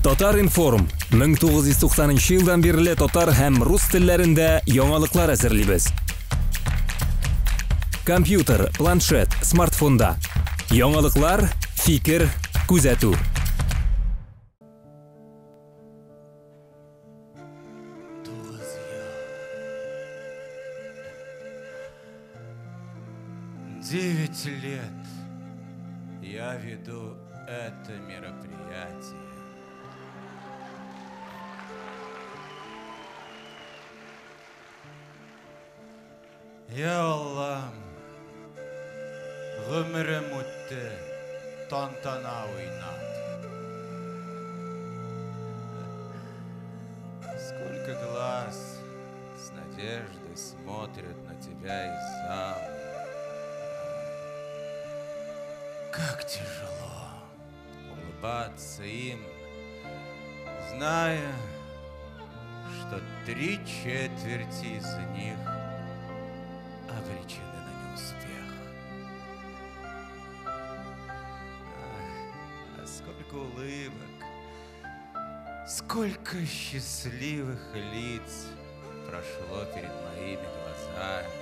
Татар-информ, 1990 елдан бирле татар һәм рус телләрендә яңалыклар әзерлибез. Компьютер, планшет, смартфонда. Яңалыклар, фикер, күзәтү. 9 лет я веду это мероприятие. Я Аллам, гомерем үтте, тантана уйнап. Сколько глаз с надеждой смотрят на тебя из зала. Как тяжело улыбаться им, зная, что 3/4 из них обречены на неуспех. Ах, а сколько улыбок, сколько счастливых лиц прошло перед моими глазами.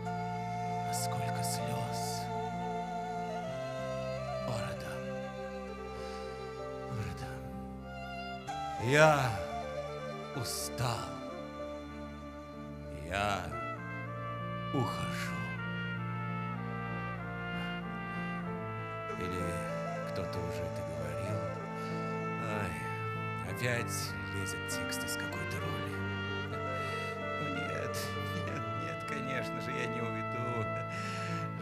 А сколько слез. О, Радам, о, Радам, я устал. Я ухожу. Или кто-то уже это говорил. Ай, опять лезет текст из какой-то роли. Ну нет, нет, нет, конечно же, я не уйду.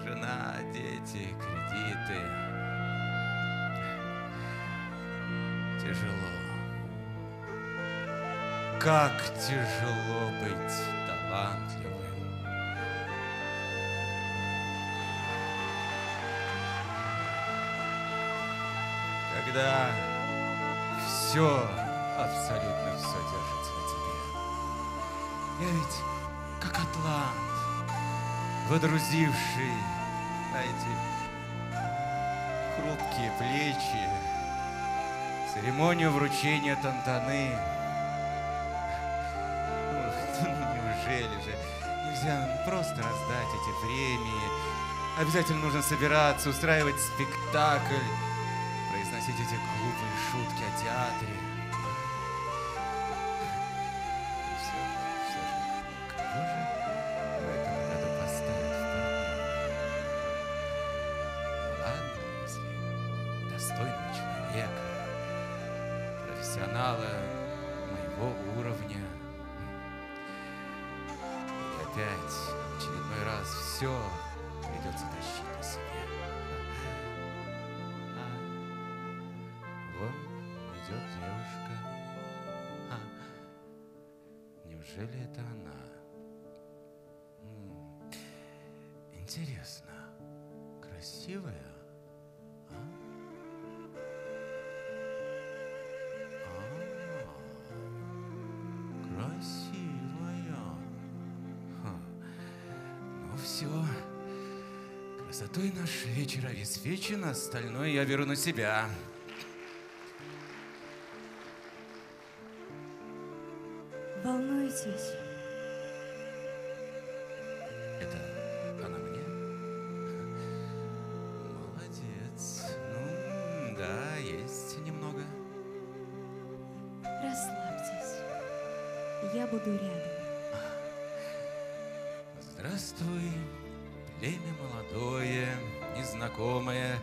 Жена, дети, кредиты. Тяжело. Как тяжело быть талантливым. Когда все, абсолютно все держится на тебе. Я ведь как атлант, водрузивший на эти хрупкие плечи церемонию вручения тантаны. Ну, неужели же нельзя просто раздать эти премии? Обязательно нужно собираться, устраивать спектакль, произносить эти глупые шутки о театре. И все же, кого же в этом году поставят в партнеры? Ну ладно, если достойного человека, профессионала моего уровня. И опять, в очередной раз, все придется тащить на себе. А, вон идет девушка. А, неужели это она? Интересно, красивая? А? Красивая. Ха. Ну все, красотой наш вечер обеспечен, остальное я беру на себя. Волнуетесь? Это она мне? Молодец. Ну, да, есть немного. Расслабьтесь. Я буду рядом. Здравствуй, племя молодое, незнакомое,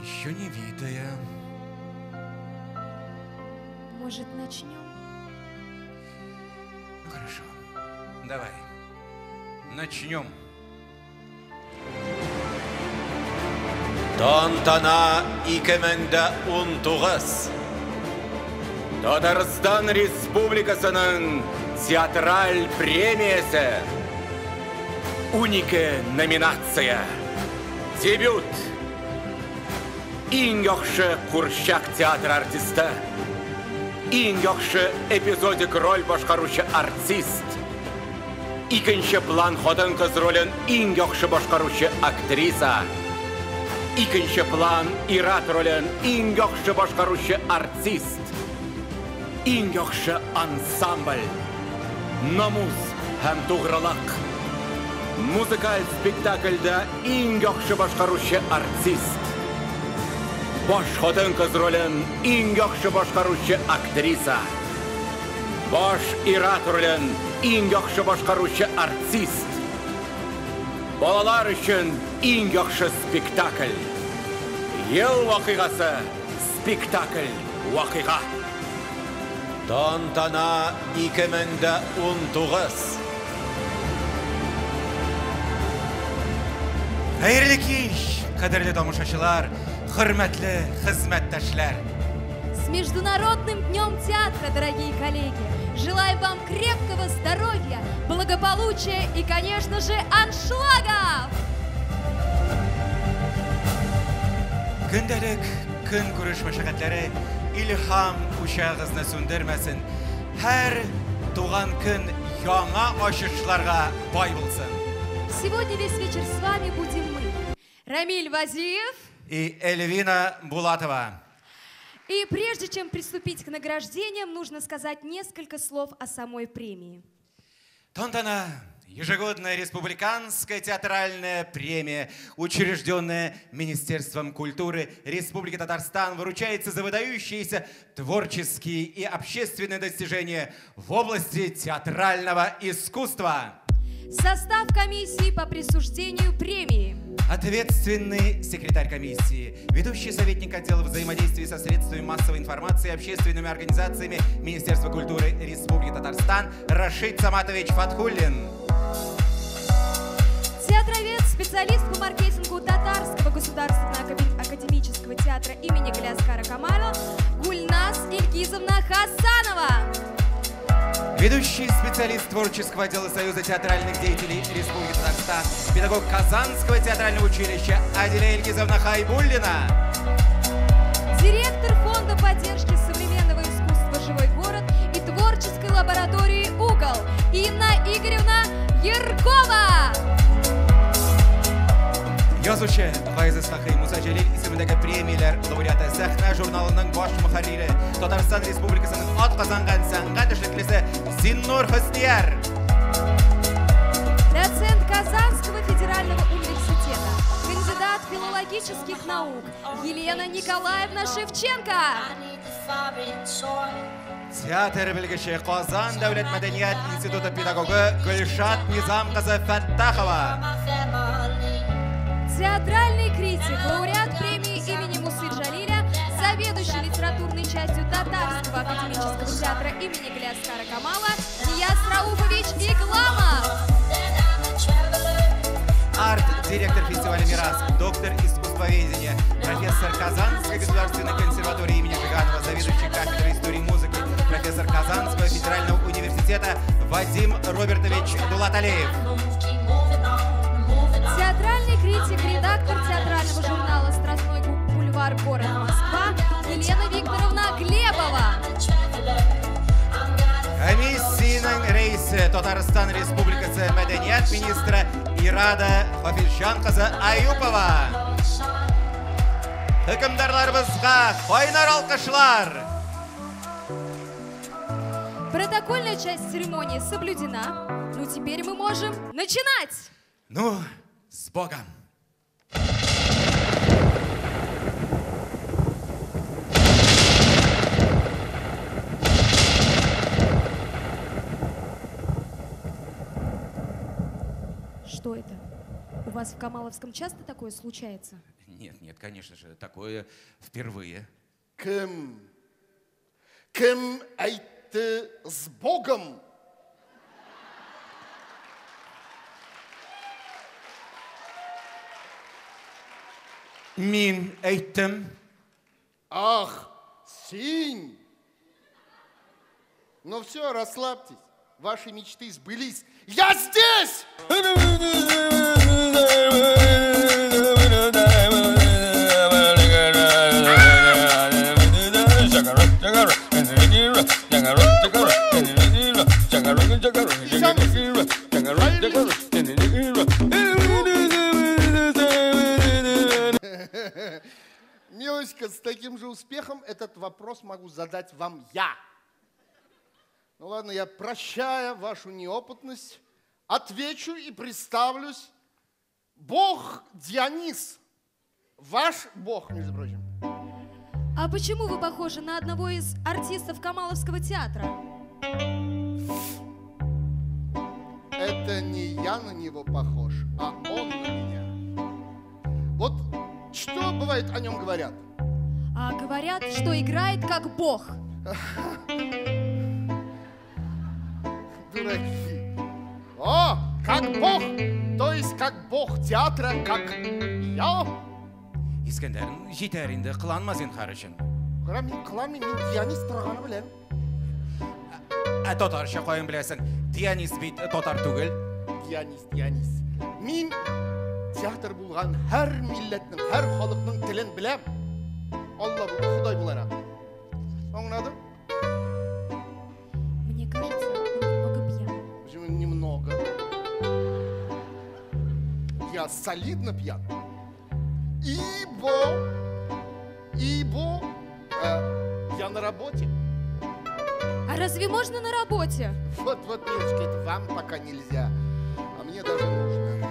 еще не видое. Может, начнем? Ну, хорошо. Давай. Начнем. Тантана 2019. Татарстан Республикасының театраль премиясе. 12 номинация. Дебют. Иң яхшы курчак театр артисты. Иң яхшы эпизодик роль башкаручы артист. Икенче план хатын-кыз ролен иң яхшы башкаручы актриса. Икенче план ир-ат ролен иң яхшы башкаручы артист. Иң яхшы ансамбль. Намус һәм тугрылык. Музыкаль спектакльдә иң яхшы башкаручы артист. Баш хатын-кыз ролен иң яхшы башкаручы актриса. Баш ир-ат ролен иң яхшы башкаручы артист. Балалар өчен иң яхшы спектакль. Ел вакыйгасы спектакль вакыйга. Тантана 2019. Хәерле кич, кадерле тамашачылар, хөрмәтле хезмәттәшләр. С Международным днем театра, дорогие коллеги! Желаю вам крепкого здоровья, благополучия и, конечно же, аншлагов! Көндәлек көнкүреш мәшәкатьләре илһам учагыгызны сүндермәсен. Һәр туган көн яңа ачышларга бай булсын. Сегодня весь вечер с вами будем мы. Рамиль Вазиев и Эльвина Булатова. И прежде чем приступить к награждениям, нужно сказать несколько слов о самой премии. Тантана – ежегодная республиканская театральная премия, учрежденная Министерством культуры Республики Татарстан, выручается за выдающиеся творческие и общественные достижения в области театрального искусства. Состав комиссии по присуждению премии. Ответственный секретарь комиссии, ведущий советник отдела взаимодействия со средствами массовой информации и общественными организациями Министерства культуры Республики Татарстан Рашид Саматович Фатхуллин. Театровед, специалист по маркетингу Татарского государственного академического театра имени Галиаскара Камала Гульнас Ильгизовна Хасанова. Ведущий специалист творческого отдела Союза театральных деятелей Республики Татарстан, педагог Казанского театрального училища Аделя Ильгизовна Хайбуллина. Директор фонда поддержки современного искусства «Живой город» и творческой лаборатории «Угол» Инна Игоревна Яркова. Язучы Гаяз Исхакый, Муса Җәлил исемендәге премияләр лауреаты, Сәхнә журналының баш мөхәррире, Татарстан Республикасының атказанган сәнгать эшлеклесе Зиннур Хөснияр. Доцент Казанского федерального университета, кандидат филологических наук Елена Николаевна Шевченко. Театр белгече, Казан дәүләт мәдәният институты педагогы Гөлшат Низам кызы Фәттахова. Театральный критик, лауреат премии имени Мусы Джалиля, заведующий литературной частью Татарского академического театра имени Галиаскара Камала Нияз Рауфович Игламов. Арт-директор фестиваля «Мирас», доктор искусствоведения, профессор Казанской государственной консерватории имени Жиганова, заведующий кафедрой истории музыки, профессор Казанского федерального университета Вадим Робертович Дулаталеев. Театральный критик, редактор театрального журнала «Страстной бульвар. Город Москва» Елена Викторовна Глебова. Комиссиянең рәисе Татарстан Республикасы мәдәният министры Ирада Хафизҗан кызы Аюпова. Хөкемдарларыбызга кайнар алкышлар. Протокольная часть церемонии соблюдена. Ну, теперь мы можем начинать! Ну, с Богом! Что это? У вас в Камаловском часто такое случается? Нет, нет, конечно же, такое впервые. Кем? Кем әйтте с Богом? Мин әйттем. Ах, син! Ну все, расслабьтесь. Ваши мечты сбылись. Я здесь! же успехом этот вопрос могу задать вам я. Ну ладно, я, прощая вашу неопытность, отвечу и представлюсь. Бог Дионис. Ваш бог, между прочим. А почему вы похожи на одного из артистов Камаловского театра? Это не я на него похож, а он на меня. Вот что бывает о нем говорят? А говорят, что играет как бог. Дураки. О, как бог! То есть как бог театра, как я. Искәндәр, җитәр инде, кыланма зинһар өчен. Кара, мин кыланмыйм, мин Дионис торганы беләм. Ә татарча каян беләсең? Дионис бит татар түгел. Дионис, Дионис. Мин театр булган һәр милләтнең, һәр халыкның телен беләм. Алла бу, Ходай буларак. Аңладың? Мне кажется, он немного пьян. Почему немного? Я солидно пьян. Ибо я на работе. А разве можно на работе? Вот, милочка, это вам пока нельзя, а мне даже нужно.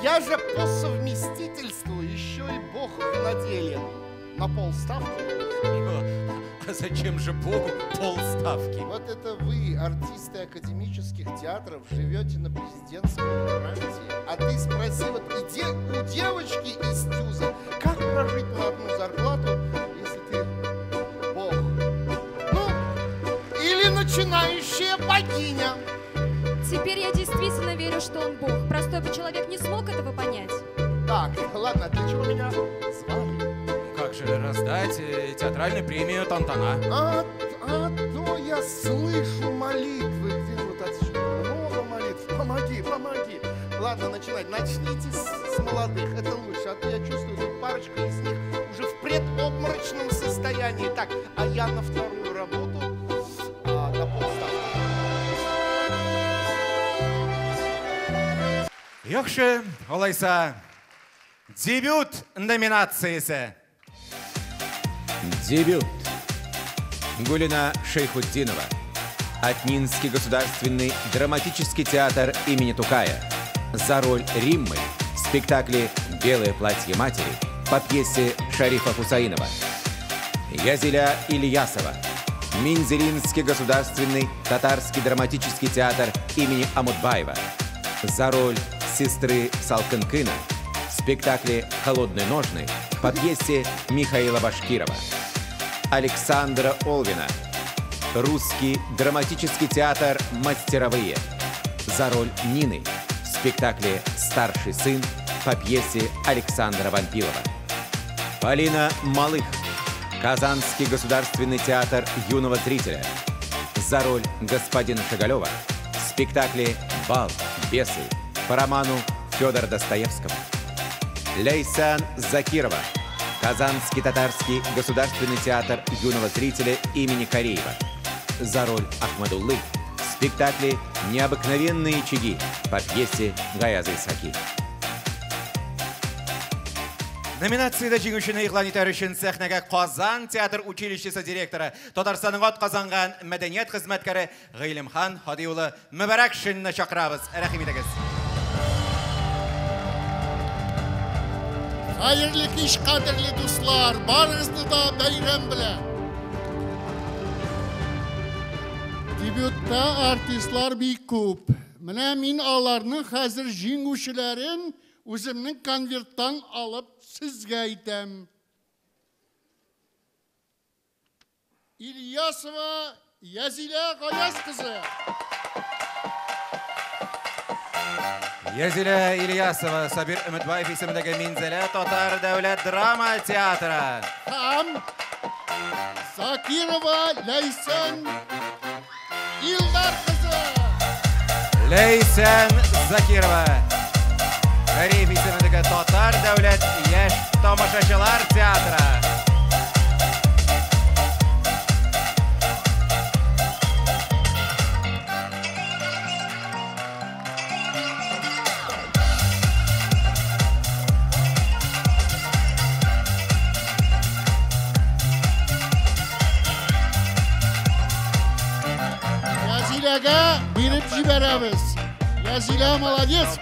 Я же по совместительству еще и бог виноделия на полставки. А зачем же богу полставки? Вот это вы, артисты академических театров, живете на президентской гарантии. А ты спроси, вот иди у девочки из ТЮЗа, как прожить на одну зарплату, если ты бог? Ну, или начинающая богиня. Теперь я действительно верю, что он бог. Простой бы человек не смог этого понять. Так, ладно, для чего меня звали? Как же раздать театральную премию Тантана? А то я слышу молитвы, где-то вот отсюда. Много молитв. Помоги, помоги. Ладно, начинать. Начните с молодых, это лучше. А то я чувствую, тут парочка из них уже в предобморочном состоянии. Так, а я на вторую работу, на полставки. Яхшы, алайса, дебют номинациясе. Дебют. Гулина Шейхутдинова. Атнинский государственный драматический театр имени Тукая. За роль Риммы в спектакле «Белое платье матери» по пьесе Шарифа Хусаинова. Язиля Ильясова. Мензелинский государственный татарский драматический театр имени Амутбаева. За роль сестры Салкынкына в спектакле «Холодные ножны» по пьесе Михаила Башкирова. Александра Олвина. Русский драматический театр «Мастеровые». За роль Нины в спектакле «Старший сын» по пьесе Александра Вампилова. Полина Малых. Казанский государственный театр юного зрителя. За роль господина Шагалева в спектакле «Бал. Бесы» по роману Федора Достоевского. Лейсан Закирова. Казанский татарский государственный театр юного зрителя имени Кариева. За роль Ахмадуллы в спектакле «Необыкновенные чаги» по пьесе Гаяза Исхаки. Номинациядә җиңүчене игълан итәр өчен сәхнәгә Казан театр училищесы директоры, Татарстанның атказанган мәдәният хезмәткәре Гыйлемхан Һади улы Мөбарәкшинны чакырабыз. Рәхим итегез. Хәерле кич, кадерле дуслар, барыгызны да бәйрәм белән. Дебютта артистлар бик күп. Менә мин аларның хәзер җиңүчеләрен үземнең конверттан алып сезгә әйтәм. Ильясова Язилә Гаяз кызы. Язилә Ильясова, Сабир Өметбаев исемендәге Минзәлә татар дәүләт драма театры. Һәм Закирова Ләйсән Илдар кызы. Ләйсән Закирова. Гариф исемендәге татар дәүләт яшь тамашачылар театры. Язиләгә биреп җибәрәбез. Язилә молодец.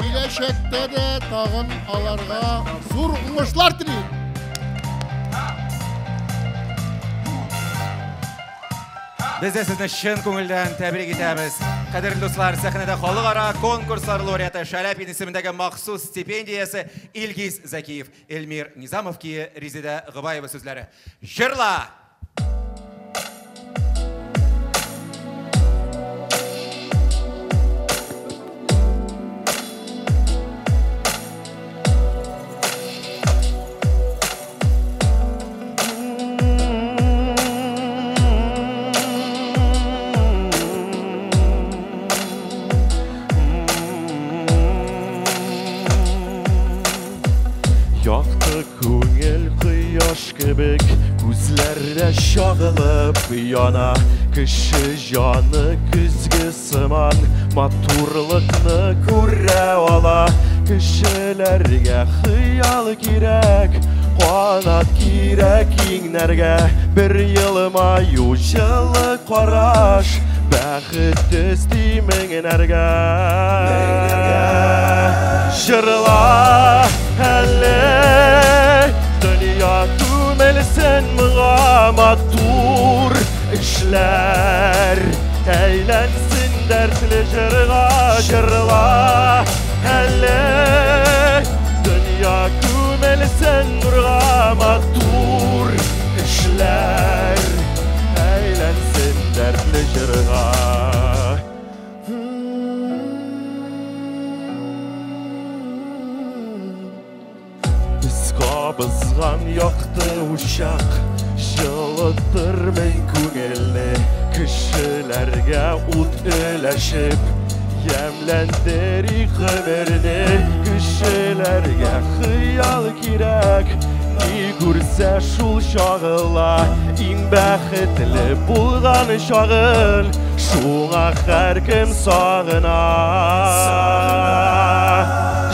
Киләчәктә дә тагын аларга зур уңышлар телим. Без дә сезне чын күңелдән тәбрик итәбез. Кадерле дуслар, сәхнәдә халыкара конкурслар лауреаты Шаляпин исемендәге махсус стипендиясе Илгиз Зәкиев, Эльмир Низамов кие Резеда Гобаева сүзләре. Җырла! Якты күңел кояш кебек күзләрдә чагылып яна. Кеше җаны көзге сыман матурлыкны күрә ала. Кешеләргә хыял кирәк, канат кирәк иңнәргә. Бер елмаю, җылы караш, бәхет өсти меңнәргә. Җырла әле, дөнья күмелсен моңа, матур эшләр әйләнсен дәртле җырга. Җырла әле, дөнья күмелсен нурга, матур эшләр әйләнсен дәртле җырга. Без кабызган якты учак җылытыр мең күңелне. Кешеләргә ут өләшеп ямьләндерик гомерне. Кешеләргә хыял кирәк, ни күрсә шул чагыла. Иң бәхетле булган чагын шуңа һәркем сагына.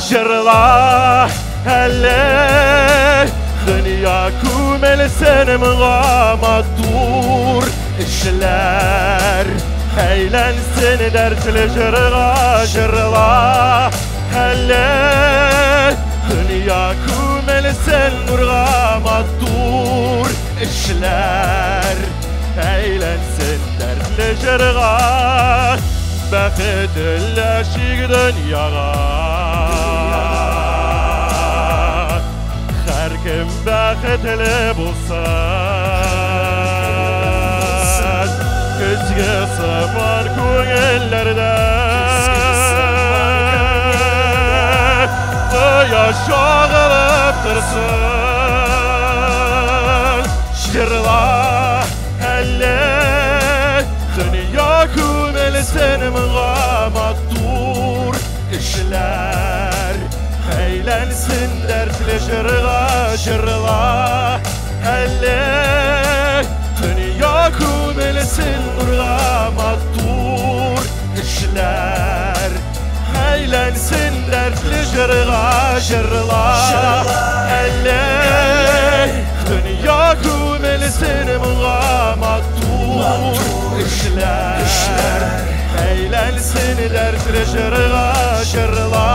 Җырла әле, дөнья күмелсен моңа, матур эшләр әйләнсен дәртле җырга. Җырла әле, дөнья күмелсен нурга, матур эшләр әйләнсен дәртле җырга. Бәхет өләшик дөньяга, һәркем бәхетле булсын. Көзге сыман күңелләрдә кояш чагылып торсын. Җырла әле, дөнья күмелсен моңа, матур эшләр әйләнсен дәртле җырга. Җырла әле, дөнья күмелсен нурга, матур эшләр әйләнсен дәртле җырга. Җырла әле, дөнья күмелсен моңа, матур эшләр әйләнсен дәртле җырга. Җырла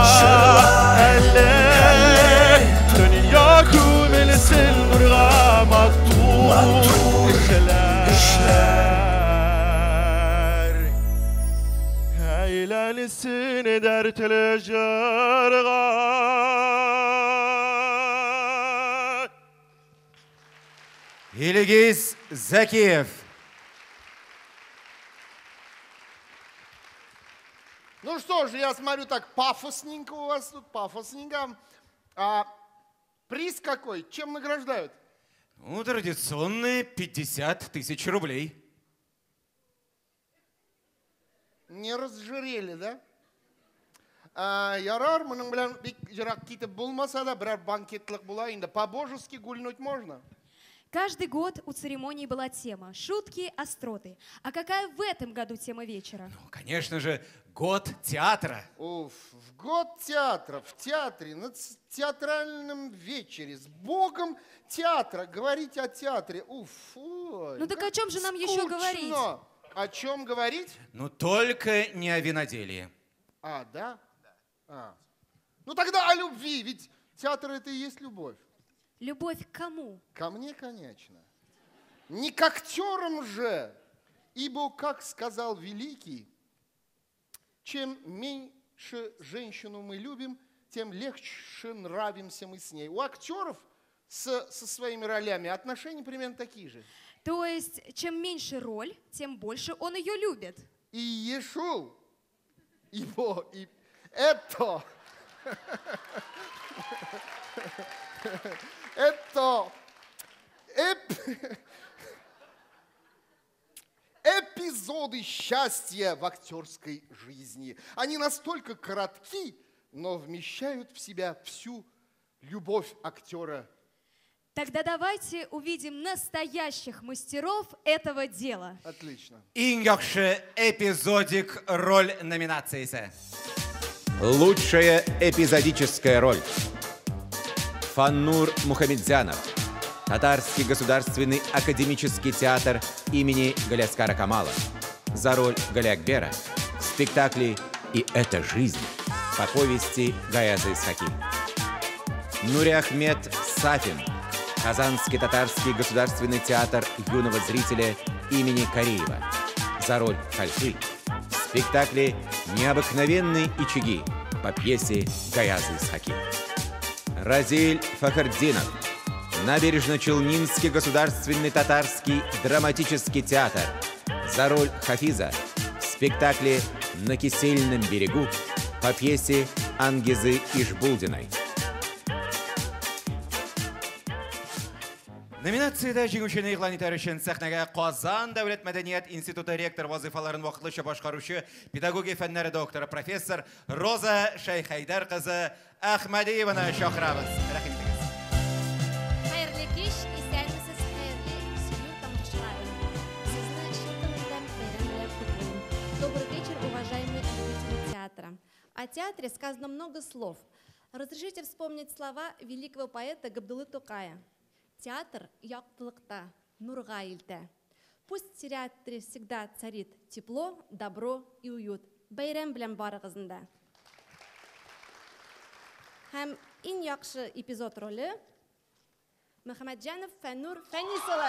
әле, дөнья күмелсен нурга, матур эшләр әйләнсен дәртле җырга. Илгиз Зәкиев. Ну что же, я смотрю, так пафосненько у вас тут, пафосненько. А приз какой? Чем награждают? Ну, традиционные 50 тысяч рублей. Не разжирели, да? Ярар, моның белән бик ерак китеп булмаса да, берәр банкетлык була инде. По-божески гульнуть можно? Каждый год у церемонии была тема «Шутки, остроты». А какая в этом году тема вечера? Ну, конечно же, год театра. Уф, в год театра, в театре, на театральном вечере, с богом театра, говорить о театре. Уф, ой, ну так о чем же нам еще говорить? О чем говорить? Ну только не о виноделии. А, да? А. Ну тогда о любви, ведь театр это и есть любовь. Любовь к кому? Ко мне, конечно. Не к актерам же, ибо, как сказал великий, чем меньше женщину мы любим, тем легче нравимся мы с ней. У актеров со своими ролями отношения примерно такие же. То есть, чем меньше роль, тем больше он ее любит. И ешул, ибо и это... Это эпизоды счастья в актерской жизни. Они настолько коротки, но вмещают в себя всю любовь актера. Тогда давайте увидим настоящих мастеров этого дела. Отлично. Иң яхшы эпизодик роль номинациясе. Лучшая эпизодическая роль. Фаннур Мухаметзянов. Татарский государственный академический театр имени Галиаскара Камала. За роль Галиакбера в спектакле «И это жизнь» по повести Гаяза Исхаки. Нуриахмет Сафин. Казанский татарский государственный театр юного зрителя имени Кариева. За роль Хальфы в спектакле «Необыкновенные ичиги» по пьесе Гаяза Исхаки. Разиль Фахртдинов. Набережно-Челнинский государственный татарский драматический театр. За роль Хафиза в спектакле «На кисельном берегу» по пьесе Ангизы Ишбулдиной. Номинациядә җиңүчене игълан итәр өчен сәхнәгә Казан дәүләт мәдәният институты ректор вазифаларын вакытлыча башкаручы педагогия фәннәре докторы профессор Роза Шәйхәйдәр кызы Әхмәдиеваны чакырабыз. Рәхим итегез. Хәерле кич, исәнмесез, хәерле сөю тамашачылары. Сезне чын күңелдән бәйрәм белән котлыйм. Добрый вечер, уважаемые любители театра. О театре сказано много слов. Разрешите вспомнить слова великого поэта Габдуллы Тукая. Театр яктылыкта, нурга илтә. Пусть в театре всегда царит тепло, добро и уют. Бәйрәм белән барыгызны да. Һәм иң яхшы эпизод роле Мөхәммәтҗанов Фәннур Фәнис улы.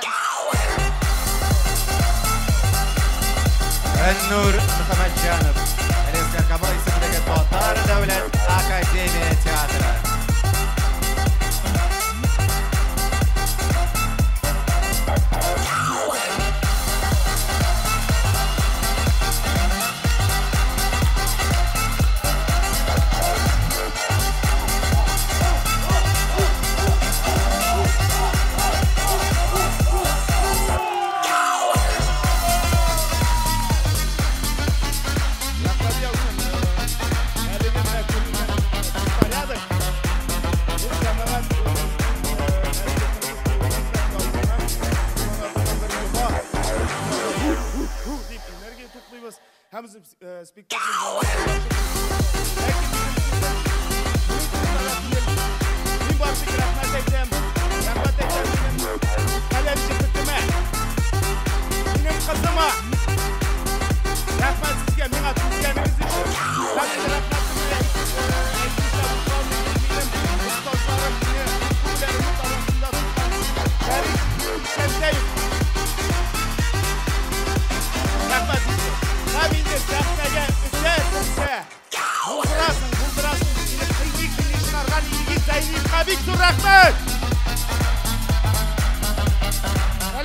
Фәннур Мөхәммәтҗанов, Галиәсгар Камал исемендәге Татар дәүләт академия театры.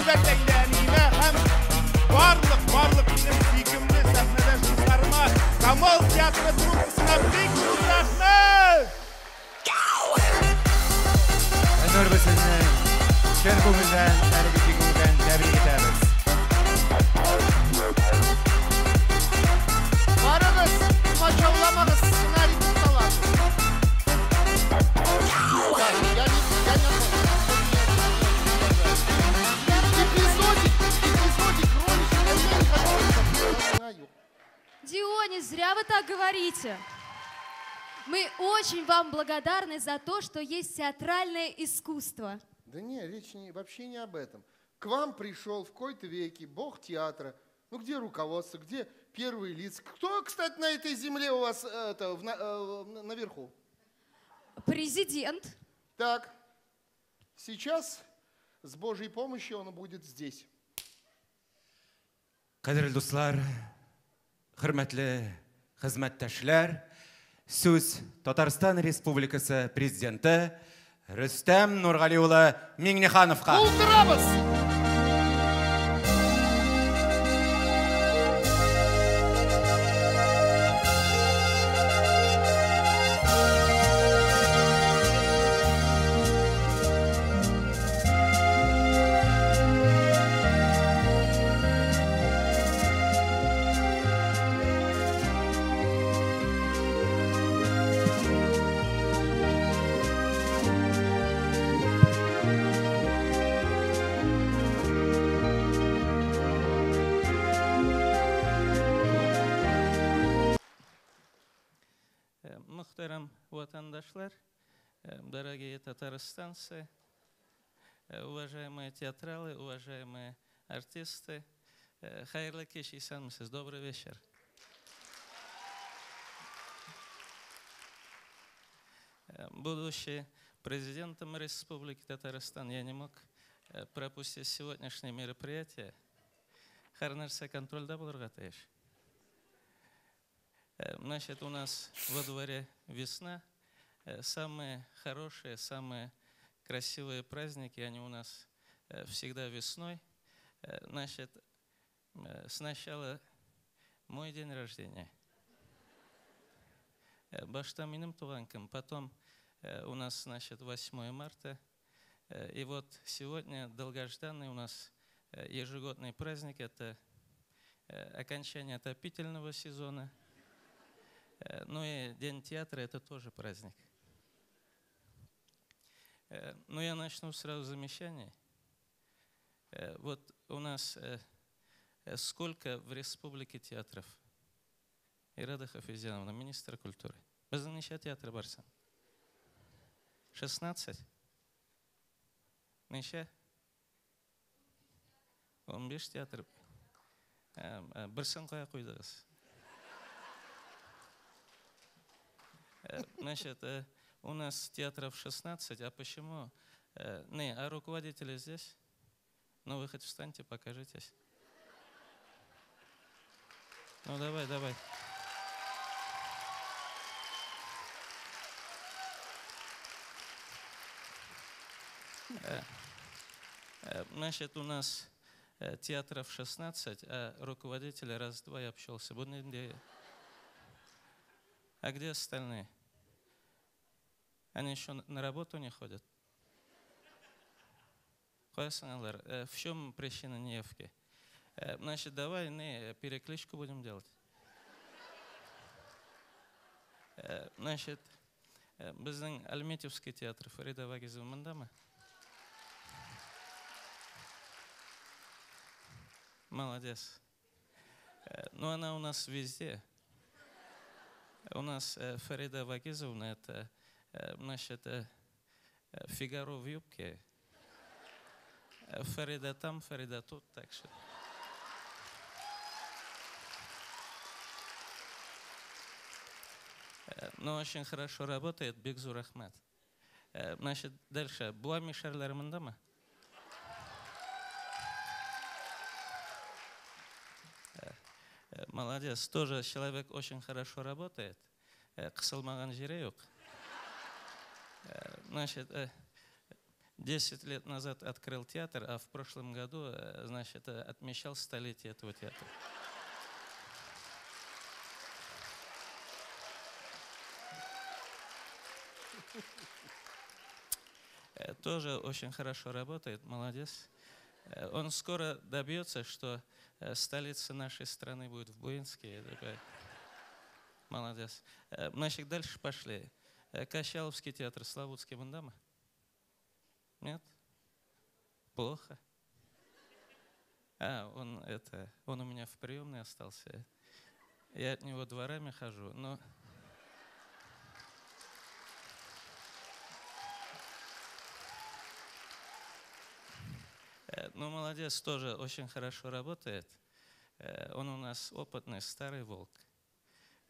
Так, я не понял. говорите. Мы очень вам благодарны за то, что есть театральное искусство. Да не, речь вообще не об этом. К вам пришел в кои-то веки бог театра. Ну где руководство, где первые лица? Кто, кстати, на этой земле у вас это, наверху? Президент. Так, сейчас с Божьей помощью он будет здесь. Кадерле дуслар, хөрмәтле хезмәттәшләр, сүз Татарстан Республикасы президенты Рөстәм Нургали улы Миңнехановка. Булдырабыз! Мөхтәрәм ватандашлар, дорогие татарстанцы, уважаемые театралы, уважаемые артисты, хәерле кич, исәнмесез, добрый вечер. Будучи президентом Республики Татарстан, я не мог пропустить сегодняшнее мероприятие. Һәр нәрсә контрольдә булырга тиеш. Значит, у нас во дворе весна. Самые хорошие, самые красивые праздники, они у нас всегда весной. Значит, сначала мой день рождения. Башта минем туган көн, потом у нас, значит, 8 марта. И вот сегодня долгожданный у нас ежегодный праздник, это окончание отопительного сезона. Ну и День театра – это тоже праздник. Но я начну сразу с замечаний. Вот у нас сколько в республике театров? Ирада Хафизяновна, министр культуры. Безнең ничә театр бар соң? 16? Ничә? 15 театр. Берсен кая куйдыгыз? Значит, у нас театров 16, а почему? Не, а руководители здесь? Ну, вы хоть встаньте, покажитесь. Ну, давай, давай. Значит, у нас театров 16, а руководители раз-два я общался. А где остальные? Они еще на работу не ходят? В чем причина неявки? Значит, давай не перекличку будем делать. Значит, безнең Альметьевский театр Фарида Вагизова мондамы? Молодец. Ну, она у нас везде. У нас Фарида Вагизовна, это, значит, Фигаро в юбке. Фарида там, Фарида тут, так что. Но очень хорошо работает бик зур рәхмәт. Значит, дальше. Буа мишәрләре мондамы? Молодец. Тоже человек очень хорошо работает. Кысылмаган җире юк. Значит, 10 лет назад открыл театр, а в прошлом году, значит, отмечал столетие этого театра. Тоже очень хорошо работает, молодец. Он скоро добьется, что столица нашей страны будет в Буинске. Молодец. Значит, дальше пошли. Качаловский театр, Славутский мондамы? Нет? Плохо. А, он у меня в приемной остался. Я от него дворами хожу, но... Ну, молодец, тоже очень хорошо работает. Он у нас опытный старый волк.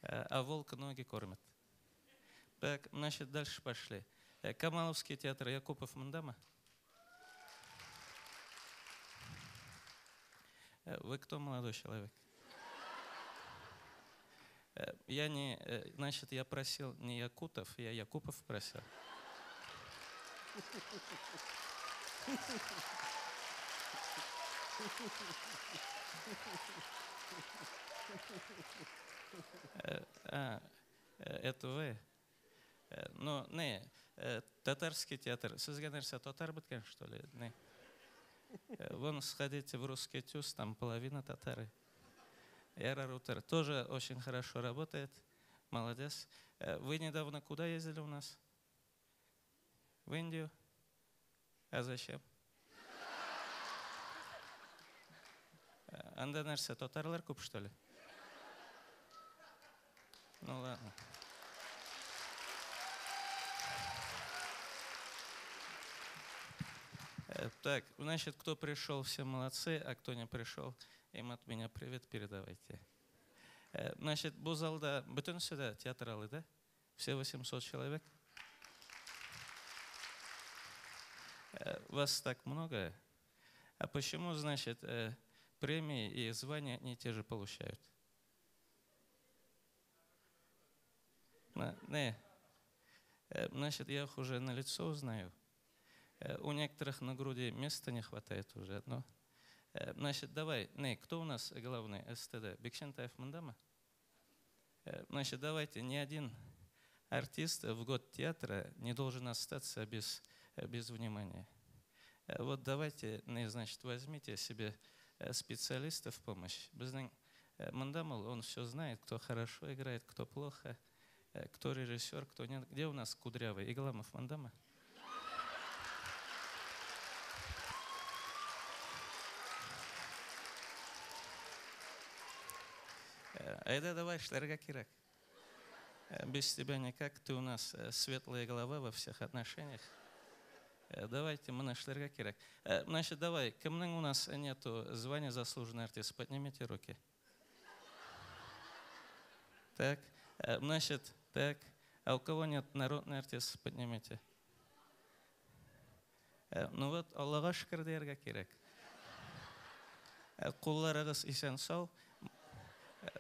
А волк ноги кормит. Так, значит, дальше пошли. Камаловский театр, Якупов мондамы? Вы кто, молодой человек? Я не, значит, я просил не Якутов, я Якупов просил. Это вы? Ну, не, татарский театр. Сезгә нәрсә, татар беткән, что ли? Не. Вон, сходите в русский ТЮЗ, там половина татары. Яра Рутер тоже очень хорошо работает. Молодец. Вы недавно куда ездили у нас? В Индию? А зачем? Анда нәрсә, татарлар күп, что ли? Ну ладно. Так, значит, кто пришел, все молодцы, а кто не пришел, им от меня привет передавайте. Значит, бу залда бөтенесе дә театралы, да? Все 800 человек? Вас так много? А почему, значит, премии и звания не те же получают? Не. Значит, я их уже на лицо узнаю. У некоторых на груди места не хватает уже. Но, значит, давай, не, кто у нас главный СТД? Бекшентаев мондамы? Значит, давайте, ни один артист в год театра не должен остаться без внимания. Вот давайте, не, значит, возьмите себе специалиста в помощь. Безнең мондамы, он все знает, кто хорошо играет, кто плохо, кто режиссер, кто нет. Где у нас кудрявый? Игламов мондамы? Әйдә, давай, эшләргә кирәк. Без тебя никак, ты у нас светлая голова во всех отношениях. Давайте, менә эшләргә кирәк. Значит, давай, кемнең у нас нету звания заслуженный артист, поднимите руки. Так, значит, так, а у кого нет народный артист, поднимите. Ну вот, Аллага шөкер дияргә кирәк. Кулларыгыз исән сау,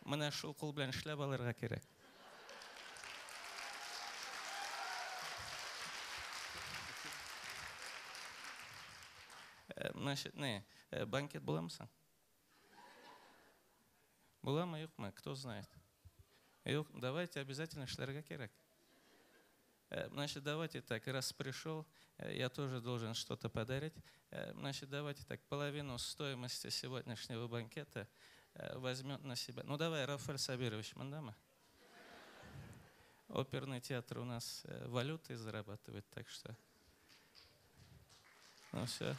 менә шул кул белән эшләп алырга кирәк. Значит, не, банкет буламы соң? Буламы, юкмы? Кто знает? Юк, давайте обязательно эшләргә кирәк. Значит, давайте так, раз пришел, я тоже должен что-то подарить. Значит, давайте так, половину стоимости сегодняшнего банкета возьмет на себя. Ну давай, Рафаэль Сабирович мондамы. Оперный театр у нас валютой зарабатывает, так что... Ну все.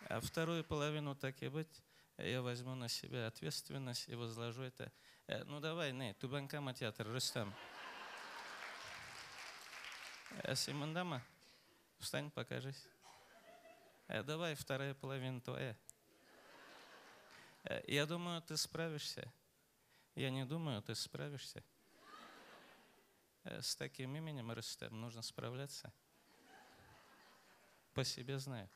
А вторую половину, так и быть, я возьму на себя ответственность и возложу это. Ну давай, не, Түбән Кама театр, Рустам. Син мондамы, встань, покажись. Давай, вторая половина твоя. Я думаю, ты справишься. Я не думаю, ты справишься. С таким именем, Рустам, нужно справляться. По себе знаю.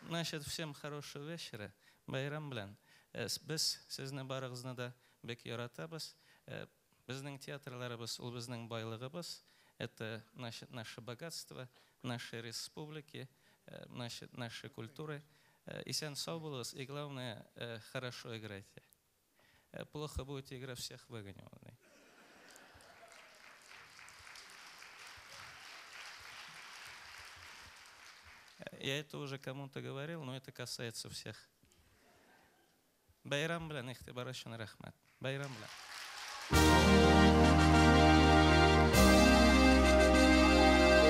Значит, всем хорошего вечера. Бәйрәм белән. Без сезне барыгызны да бик яратабыз. Безнең театрларыбыз, ул безнең байлыгыбыз. Это, значит, наше богатство, нашей республики, значит, нашей культуры. Исән сау булыгыз, и главное, хорошо играйте. Плохо будете играть, всех выгоню. Я это уже кому-то говорил, но это касается всех. Бәйрәм белән, игътибар өчен рәхмәт. Бәйрәм белән.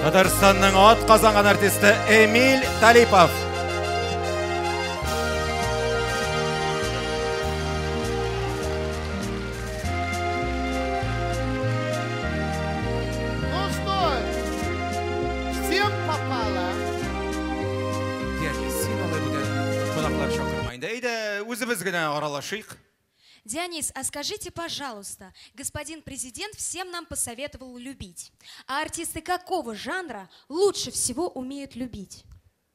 Татарстанның атказанган артисты Эмиль Талипов. Ну что, всем попало? Дионис, син алай бүтән кунаклар чакырма инде. Әйдә, үзебез генә аралашыйк. Дионис, а скажите, пожалуйста, господин президент всем нам посоветовал любить. А артисты какого жанра лучше всего умеют любить?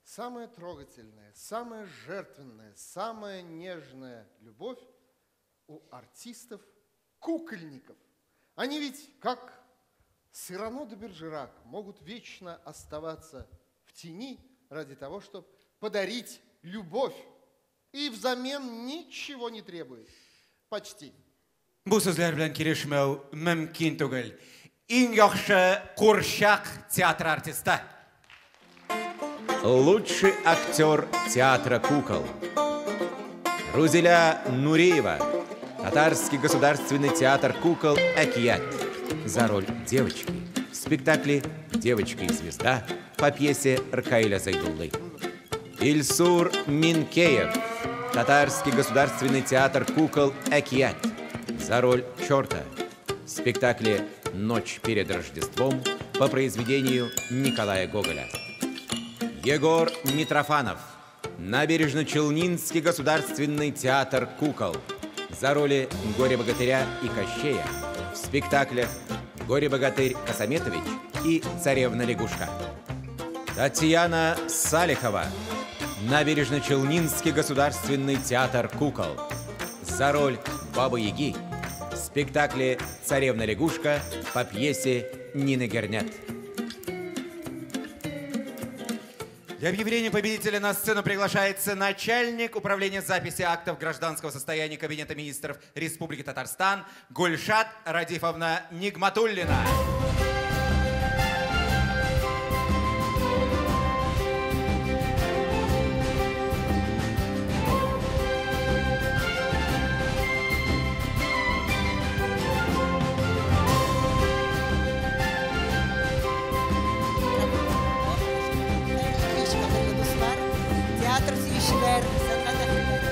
Самая трогательная, самая жертвенная, самая нежная любовь у артистов-кукольников. Они ведь, как Сирано де Бержерак, могут вечно оставаться в тени ради того, чтобы подарить любовь. И взамен ничего не требует. Почти. Бу сүзләр белән килешмәү мөмкин түгел. Иң яхшы курчак театр артисты. Лучший актер театра кукол. Рузиля Нуриева. Татарский государственный театр кукол «Әкият». За роль девочки в спектакле «Девочка и звезда» по пьесе Ркаиля Зайдуллы. Ильсур Минкеев. Татарский государственный театр кукол «Әкият». За роль черта в спектакле «Ночь перед Рождеством» по произведению Николая Гоголя. Егор Митрофанов. Набережно-Челнинский государственный театр кукол. За роли Горе-богатыря и Кощея в спектаклях «Горе-богатырь Косаметович» и «Царевна-лягушка». Татьяна Салихова. Набережно-Челнинский государственный театр кукол. За роль Бабы-Яги в спектакле «Царевна-лягушка» по пьесе Нины Гернят. Для объявления победителя на сцену приглашается начальник управления записи актов гражданского состояния Кабинета министров Республики Татарстан Гульшат Радифовна Нигматуллина. Театр сөючеләр, сәнгать әһелләре.